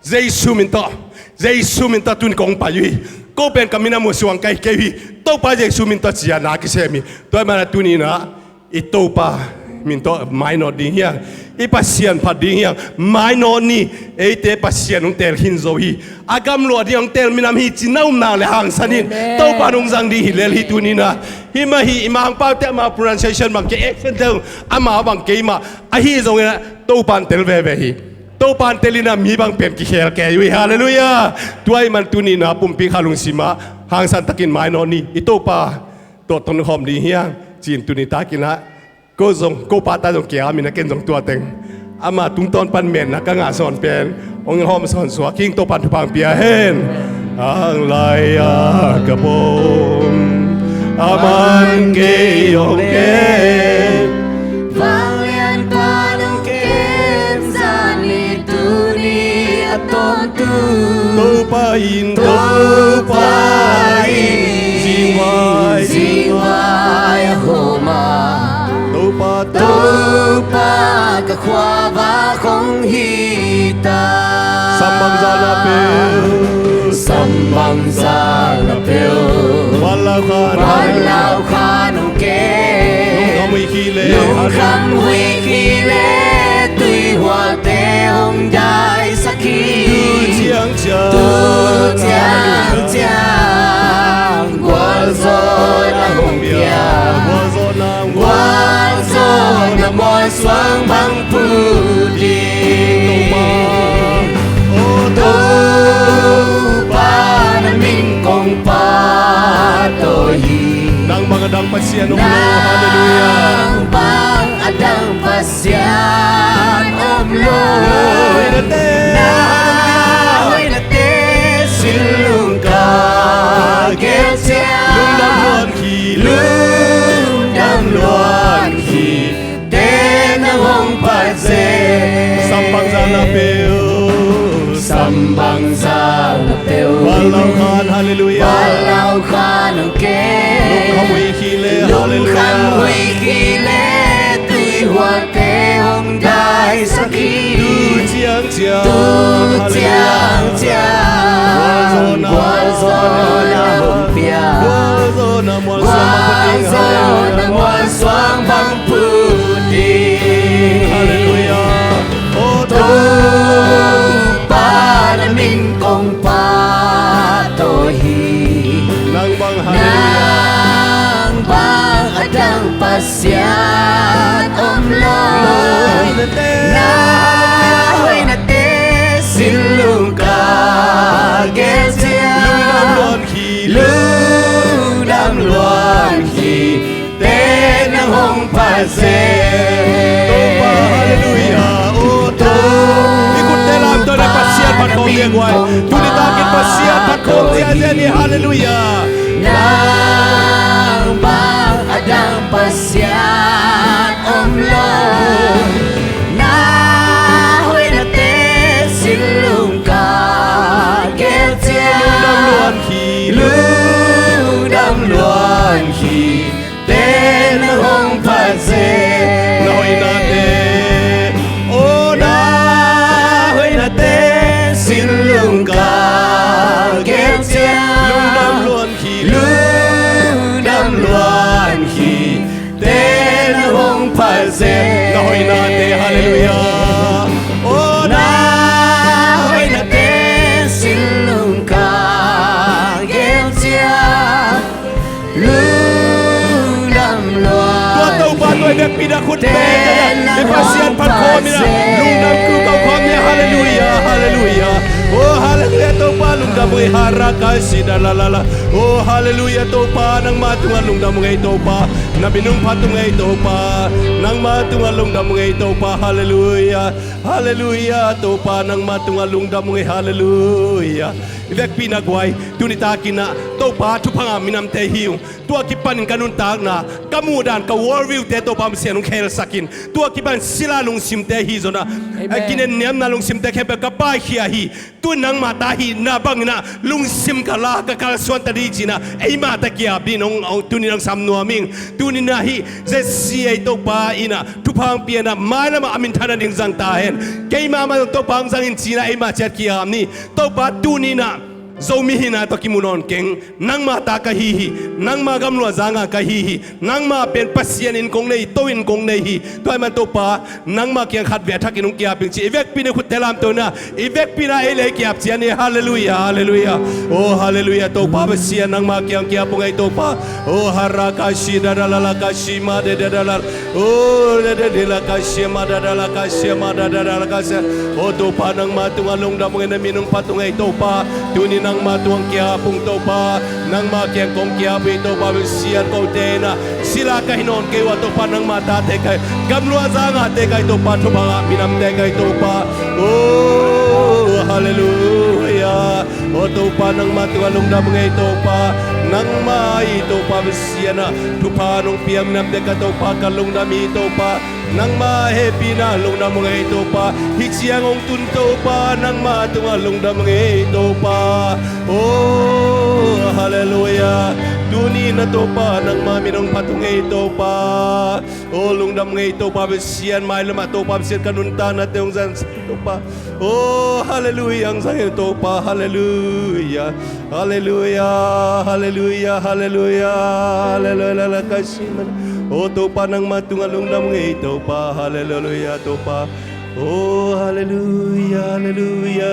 Jesu min tawh, Jesu min tawh tun kong pai uh hi. Ko pen ka minam uh suang kai kei uh hi. Topa Jesu min tawh cia na kisem hi. Tua hi mana tuninah i Topa min tawh mainawt ding hiang. I Pasian phat ding hiang. Mainawt ni. Eite Pasian hong teel khin zo hi. A gamluah ding hong teel minam hi cin na um nak le hangsan in. Topa nong zang ding hi lel hi tuninah. Hi mah hi i mangpaute ama pronunciation bang kei accent deuh ama bang kei mah. Ahi zongin Topa an tel veve hi. Topa an tel inah mi bang pen kikhel kei uh hi. Halleluiah. Tua ahih man tuninah pumpi kha lungsimah hangsan takin mainawt ni. I Topa Tawh tong khawm ding hiang cin tuni takin ah ko zong ko pata zong kia min a ken zong tua teng ama tungtawn pan menna ka ngah sawn pen hong hawm sawn suak hing. Topan thupha pia hen. Ang lai a ka pom a man kei hong ken. Vanglian pan hong ken zani tuni a tawntung. Topa in, Topa in zingvai, zingvai a hawm a. Topa, Topa ka khuavak hong hi ta. Sambang zana peu, sambang zana peu. Vanlau khan, vanlau khan hong ken. Lungkham huih khi le, lungkham huih khi le, tuihualte hong daisak hi. Tu ciang ciang, tu ciang ciang, gualzawhna hong pia, gualzawhna, gualzawhna mualsuang bang put ding. Topa, oh Topa, na min kong pahtawi hi. Nang bang a dang Pasian om lo. Halleluiah. Nang bang a dang Pasian om lo. Na hoih na te, na hoih na te, sinlung ka gel ciang. Lungdam luan hi, lungdam luan hi, te nang hong phat zen. Sambang zana peu, sambang zana peu. Vanlau khan, halleluiah. Vanlau khan hong ken. Lungkham huih khi le, lungkham huih khi le, tuihualte hong daisak hi. Tu ciang ciang, tu ciang ciang, gualzawhna, gualzawhna hong pia, gualzawhna mualsuang bang put ding. Gualzawhna mualsuang bang put ding. Halleluiah. Oh Topa, na min kong pahtawi hi. Nang bang, halleluiah. Nang bang a dang Pasian om lo. Na hoih na te, sinlung ka gel ciang. Lungdam luan hi, lungdam luan hi, te nang hong phat zen. Topa, halleluiah. Oh Topa, i khutte lamto na Pasian phat khawm ding guai. Tuni takin Pasian phat khawm ziahziah ni. Halleluiah. Nang bang a dang Pasian om lo. Na hoih na te, sinlung ka gel ciang. Lungdam luan hi, lungdam luan hi, te nang hong phat zen. Na hoih na te, oh na hoih na te, sinlung ka gel ciang. Lungdam luan hi, lungdam luan hi, te nang hong phat zen. Na hoih na te, halleluiah. Oh na hoih na te, sinlung ka gel ciang. Lungdam luan. Tua Topa tua i vekpi na khut beng na, i Pasian phat khawm ina. Lungdam kul kau khawm ina. Halleluiah, halleluiah. Oh halleluiah Topa, lungdam ung ei, haraka sida la la la. Oh halleluiah Topa, nangma tungah lungdam ung ei Topa. Na minung phat ung ei Topa. Nangma tungah lungdam ung ei Topa. Halleluiah. Halleluiah Topa, nangma tungah lungdam ung ei. Halleluiah. I vekpi na guai, tuni takin ah Topa thupha ngah minamte hi ung. Tua kipanin ka nuntakna, ka muhdan, ka worldview te Topa Pasian hong khelsak in. Tua kipan sila lungsimte hi zona. Amen. A kinen niamna lungsimte khempeuh ka paikhia hi. Tu nangma ta hihna bangin ah lungsim ka la, ka kalsuan ta dih cin ah eima ta kiap dih nong, ong, tuni nong sam nuam ing. Tuni na hih Z C A Topa in ah thupha hong pia in ah mailam ah a minthanna ding zang ta hen. Keima mah zong Topa hong zang in cin ah eima ciat kiap ni. Topa tuni na Zomi hihna tawh kimu nawn keng, nangma ta ka hi hi, nangma gamluah zanga ka hi hi, nangma pen Pasian in kong nei, To in kong nei hi. Tua ahih man Topa, nangma kiang khat vei a thakin hong kiap ing ci. I vekpi na khutte lamto na, i vekpi na ei le ei kiap cian hi. Halleluiah, halleluiah. Oh halleluiah Topa Pasian, nangma kiang kiap ung ei Topa. Oh haraka shi da da la la ka shi ma de de da la. Oh de de de la ka shi ma da da la ka shi ma da da la ka shi. Oh Topa nangma tungah lungdam ung ei, na minung phat ung ei Topa. Tuni na Nangma tungah kiap ung Topa, nangma kiang kong kiap uh hi Topa Pasian. Kote in ah sila ka hi nawn kei uh a Topa, nangma tate ka hi, gamluah zangahte ka hi Topa, thupha ngah minamte ka hi Topa. Oh, halleluiah. Oh Topa, nangma tungah lungdam ung ei Topa, nangma hi Topa Pasian ah thupha nong pia minamte ka Topa, ka lungdam hi Topa. Nangma hehpihna lungdam ung ei Topa, hih ciang hong tun Topa, nangma tungah lungdam ung ei Topa. Oh, halleluiah. Tuni in ah Topa, nangma min hong phat ung ei Topa. Oh, lungdam ung ei Topa Pasian, mailamah Topa Pasian ka nuntaknate hong zang Topa. Oh, halleluiah, hong zang ei Topa, halleluiah. Halleluiah, halleluiah, halleluiah, halleluiah, la ka si man. Oh Topa, nangma tungah lungdam ung ei Topa, halleluiah Topa. Oh halleluiah, halleluiah.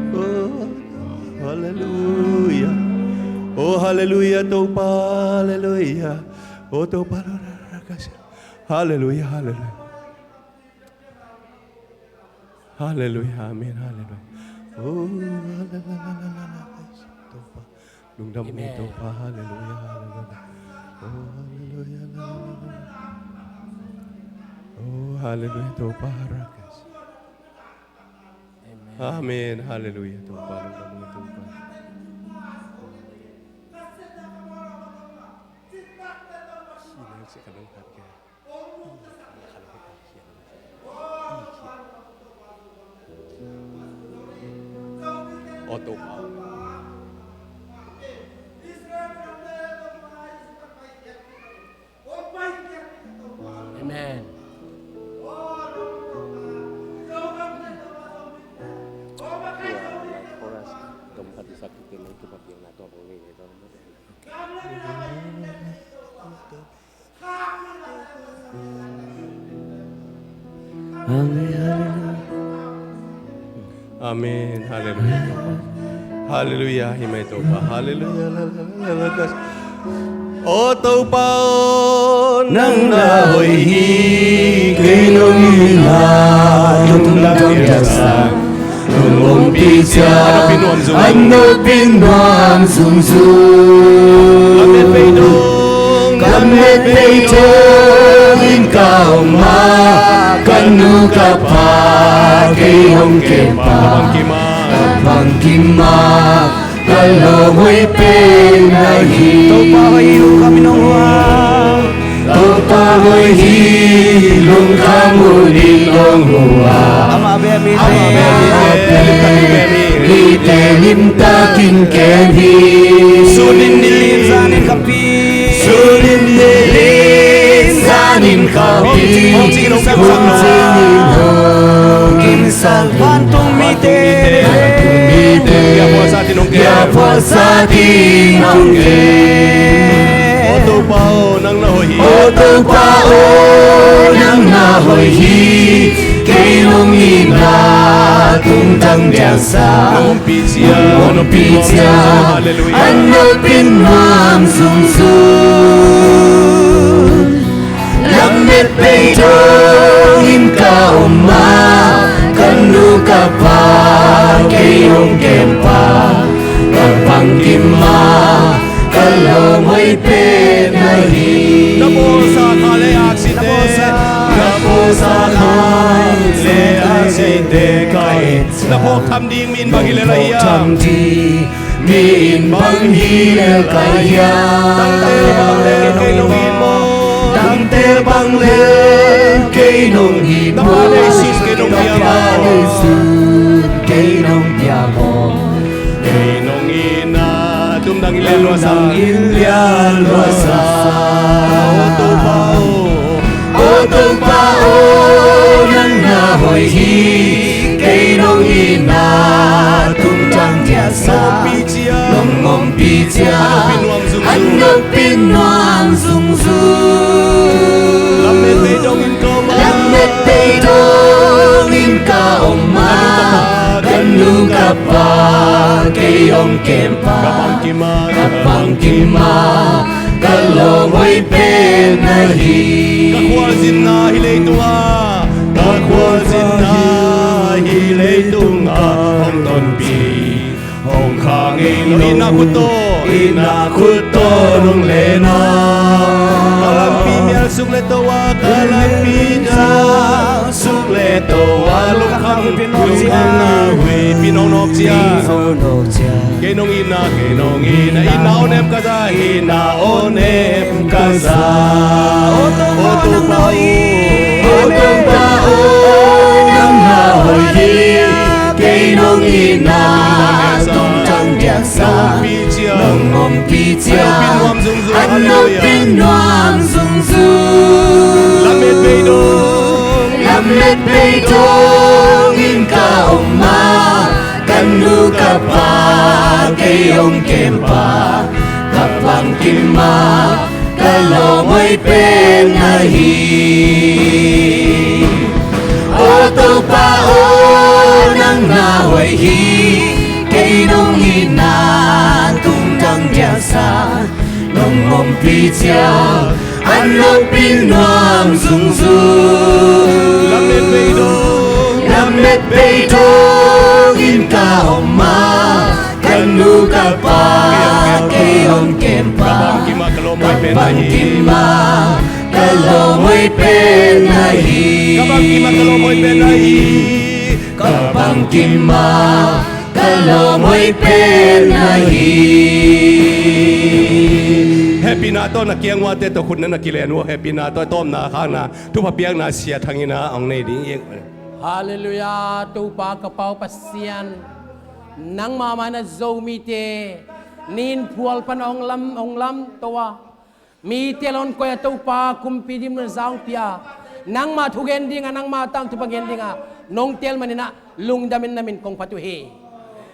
Oh halleluiah. Oh halleluiah Topa, halleluiah. Oh Topa, halleluiah, halleluiah. Halleluiah, amen, halleluiah. Oh, halleluiah, Topa. Lungdam ung ei Topa, halleluiah, halleluiah. Oh, halleluiah, halleluiah. Oh, halleluiah, Topa, harakas. Amen, halleluiah, Topa, lungdam ung ei Topa. Sina si kanang khat ke. Amen. Amen, halleluiah. Halleluiah, hi mai Topa. Halleluiah, halleluiah. O Topa aw, nang na hoih hi, kei nong itna tungtang piaksa. Nong ompih ciang a nopin nuam zungzung. Ka met pei dong, ka met pei dong in ka om a, ka nu ka pa kei hong kem a, ka bangkim a, ka bangkim a, ka lawm hoih pen ahi. Topa hoih hi, lungkham in hong huh a. Topa hoih hi, lungkham in hong huh a. Amah bek mite, amah bek mite, mite limtakin kem hi. Sun in, nilh in, zan in, khampit, sun in, nilh in, zan in, khampit, hong cing in hong kimsak, hong cing in hong kimsak, vantung mite, vantung mite, biakpuaksa ding hong kem, biakpuaksa ding hong kem. O Topa aw, nang na hoih hi. O Topa aw, nang na hoih hi. Kei nong itna tungtang piaksa. Nong ompih ciang, nong ompih ciang, halleluiah, a nopin nuam zungzung. Lamet pei dong in ka om a, ka nu ka pa kei hong kem a, ka bangkim a, ka lawm hoih pen ahi. Na bawlsa kha le aksite, na bawlsa kha le aksite, ka et ciang, na phawk tham ding mi in bang hi lel ahi hiam? Phawk tham ding mi in bang hi lel ka hiam? Tangtel bang lel kei nong it maw? Tangtel bang lel kei nong it maw? Na pa neisun kei nong pia maw? Na pa neisun kei nong pia maw? Kei nong itna tungtang in lian luahsa, tungtang in lian luahsa. O Topa aw, O Topa aw, nang na hoih hi. Kei nong itna tungtang piaksa. Nong ompih ciang, nong ompih ciang, a nopin nuam zungzung, a nopin nuam zungzung. Lamet pei dong in ka om a, lamet pei dong in ka om a, ka nu ka pa kei hong kem a, ka bangkim a, ka bangkim a, ka lawm hoih pen ahi. Ka khualzinna hih leitungah, ka khualzinna hih leitungah hong tonpih. Hong khang ei lo. Ina khut tawh, ina khut tawh nong len a, ka lampi mial suk le to a, ka lampi mial suk le to a, lungkham, lungkham na huih pi nong nawk cia. Kei nong ina, kei nong ina, ina aw nem ka za, ina aw nem ka za. Aw Topa aw, aw Topa aw, nang na hoih hi. Kei nong ina tungtang diaksa, nong ompih cia, an nong pin nuam zungzung. Lamet bei dong, lamet bei dong in ka om a, ka nu ka pa kei hong kem pa, ka bangkim a, ka lawm hoih pen ahi. Aw Topa aw, nang na hoih hi. Kei nong ina tungtang diaksa, nong ompih cia, an nong pin nuam zungzung. Lamet bei dong, lamet bei dong in ka om a, ka nu ka pa kei hong kem pa, ka bangkim a, ka lawm hoih pen ahi. Ka bangkim a, ka lawm hoih pen ahi. Ka bangkim a, ka lawm hoih pen ahi. Ka bangkim a, ka lawm hoih pen ahi. Hehpihna tawh na kiang uate tawh khut na na kilen uh. Hehpihna tawh tawpna khakna thupha piakna Sia Thang in a hong nei ding hi. Halleluiah. Topa ka Pa aw Pasian, nangmah mah in a Zomite nin phual pan a hong lam, hong lamto a, mite lawn koih a, Topa kumpi dimna za hong pia, nangmah thu gen ding a, nangmah tangthu pa gen ding a nong teel manin a, lungdam in na min kong phat uh hi.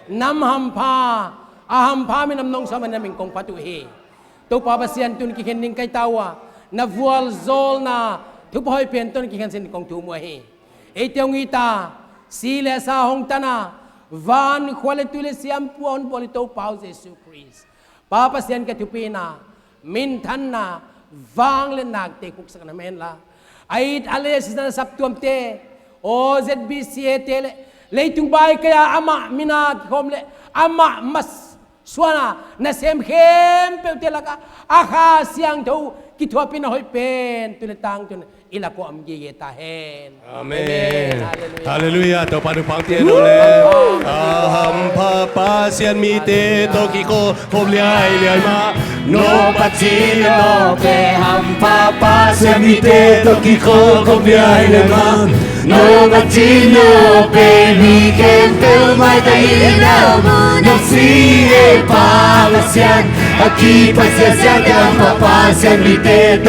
Nam hampha, a hampha minam nong suah manin na min kong phat uh hi. Topa Pasian, tun kikhen ding ka hi ta uh a, na vualzawlna thupha hoih pen tawh kikhen sin kong thum uh hi. Eite hong it a, si le sa hong tan a, van khua le tui le siampu a hong bawl i Topa aw Jesu Khrist, Pa Pasian, ka thupina, minthanna, vangliatna te khuksak na mah hen la, a it a le sisna saptuamte, aw Z B C A te le leitung bai kai a amah min a kikhawm le amah mas suan a nasem khempeuhte lakah a Kha Siangtho kithuahpihna hoih pen tu le tangtun i lak uah om gige ta hen. Amen. Amen. Halleluiah. Halleluiah. Topa nungpang ti hen aw le. A hampha Pasian mite tawh kikhawkhawm liailiai mah. Nawpna cin nawpna, hampha Pasian mite tawh kikhawkhawm liailiai mah. Nawpna cin nawpna, mi khempeuh maitang in a mun a si e Pa Pasian. A kiphasia siate hampha Pasian mite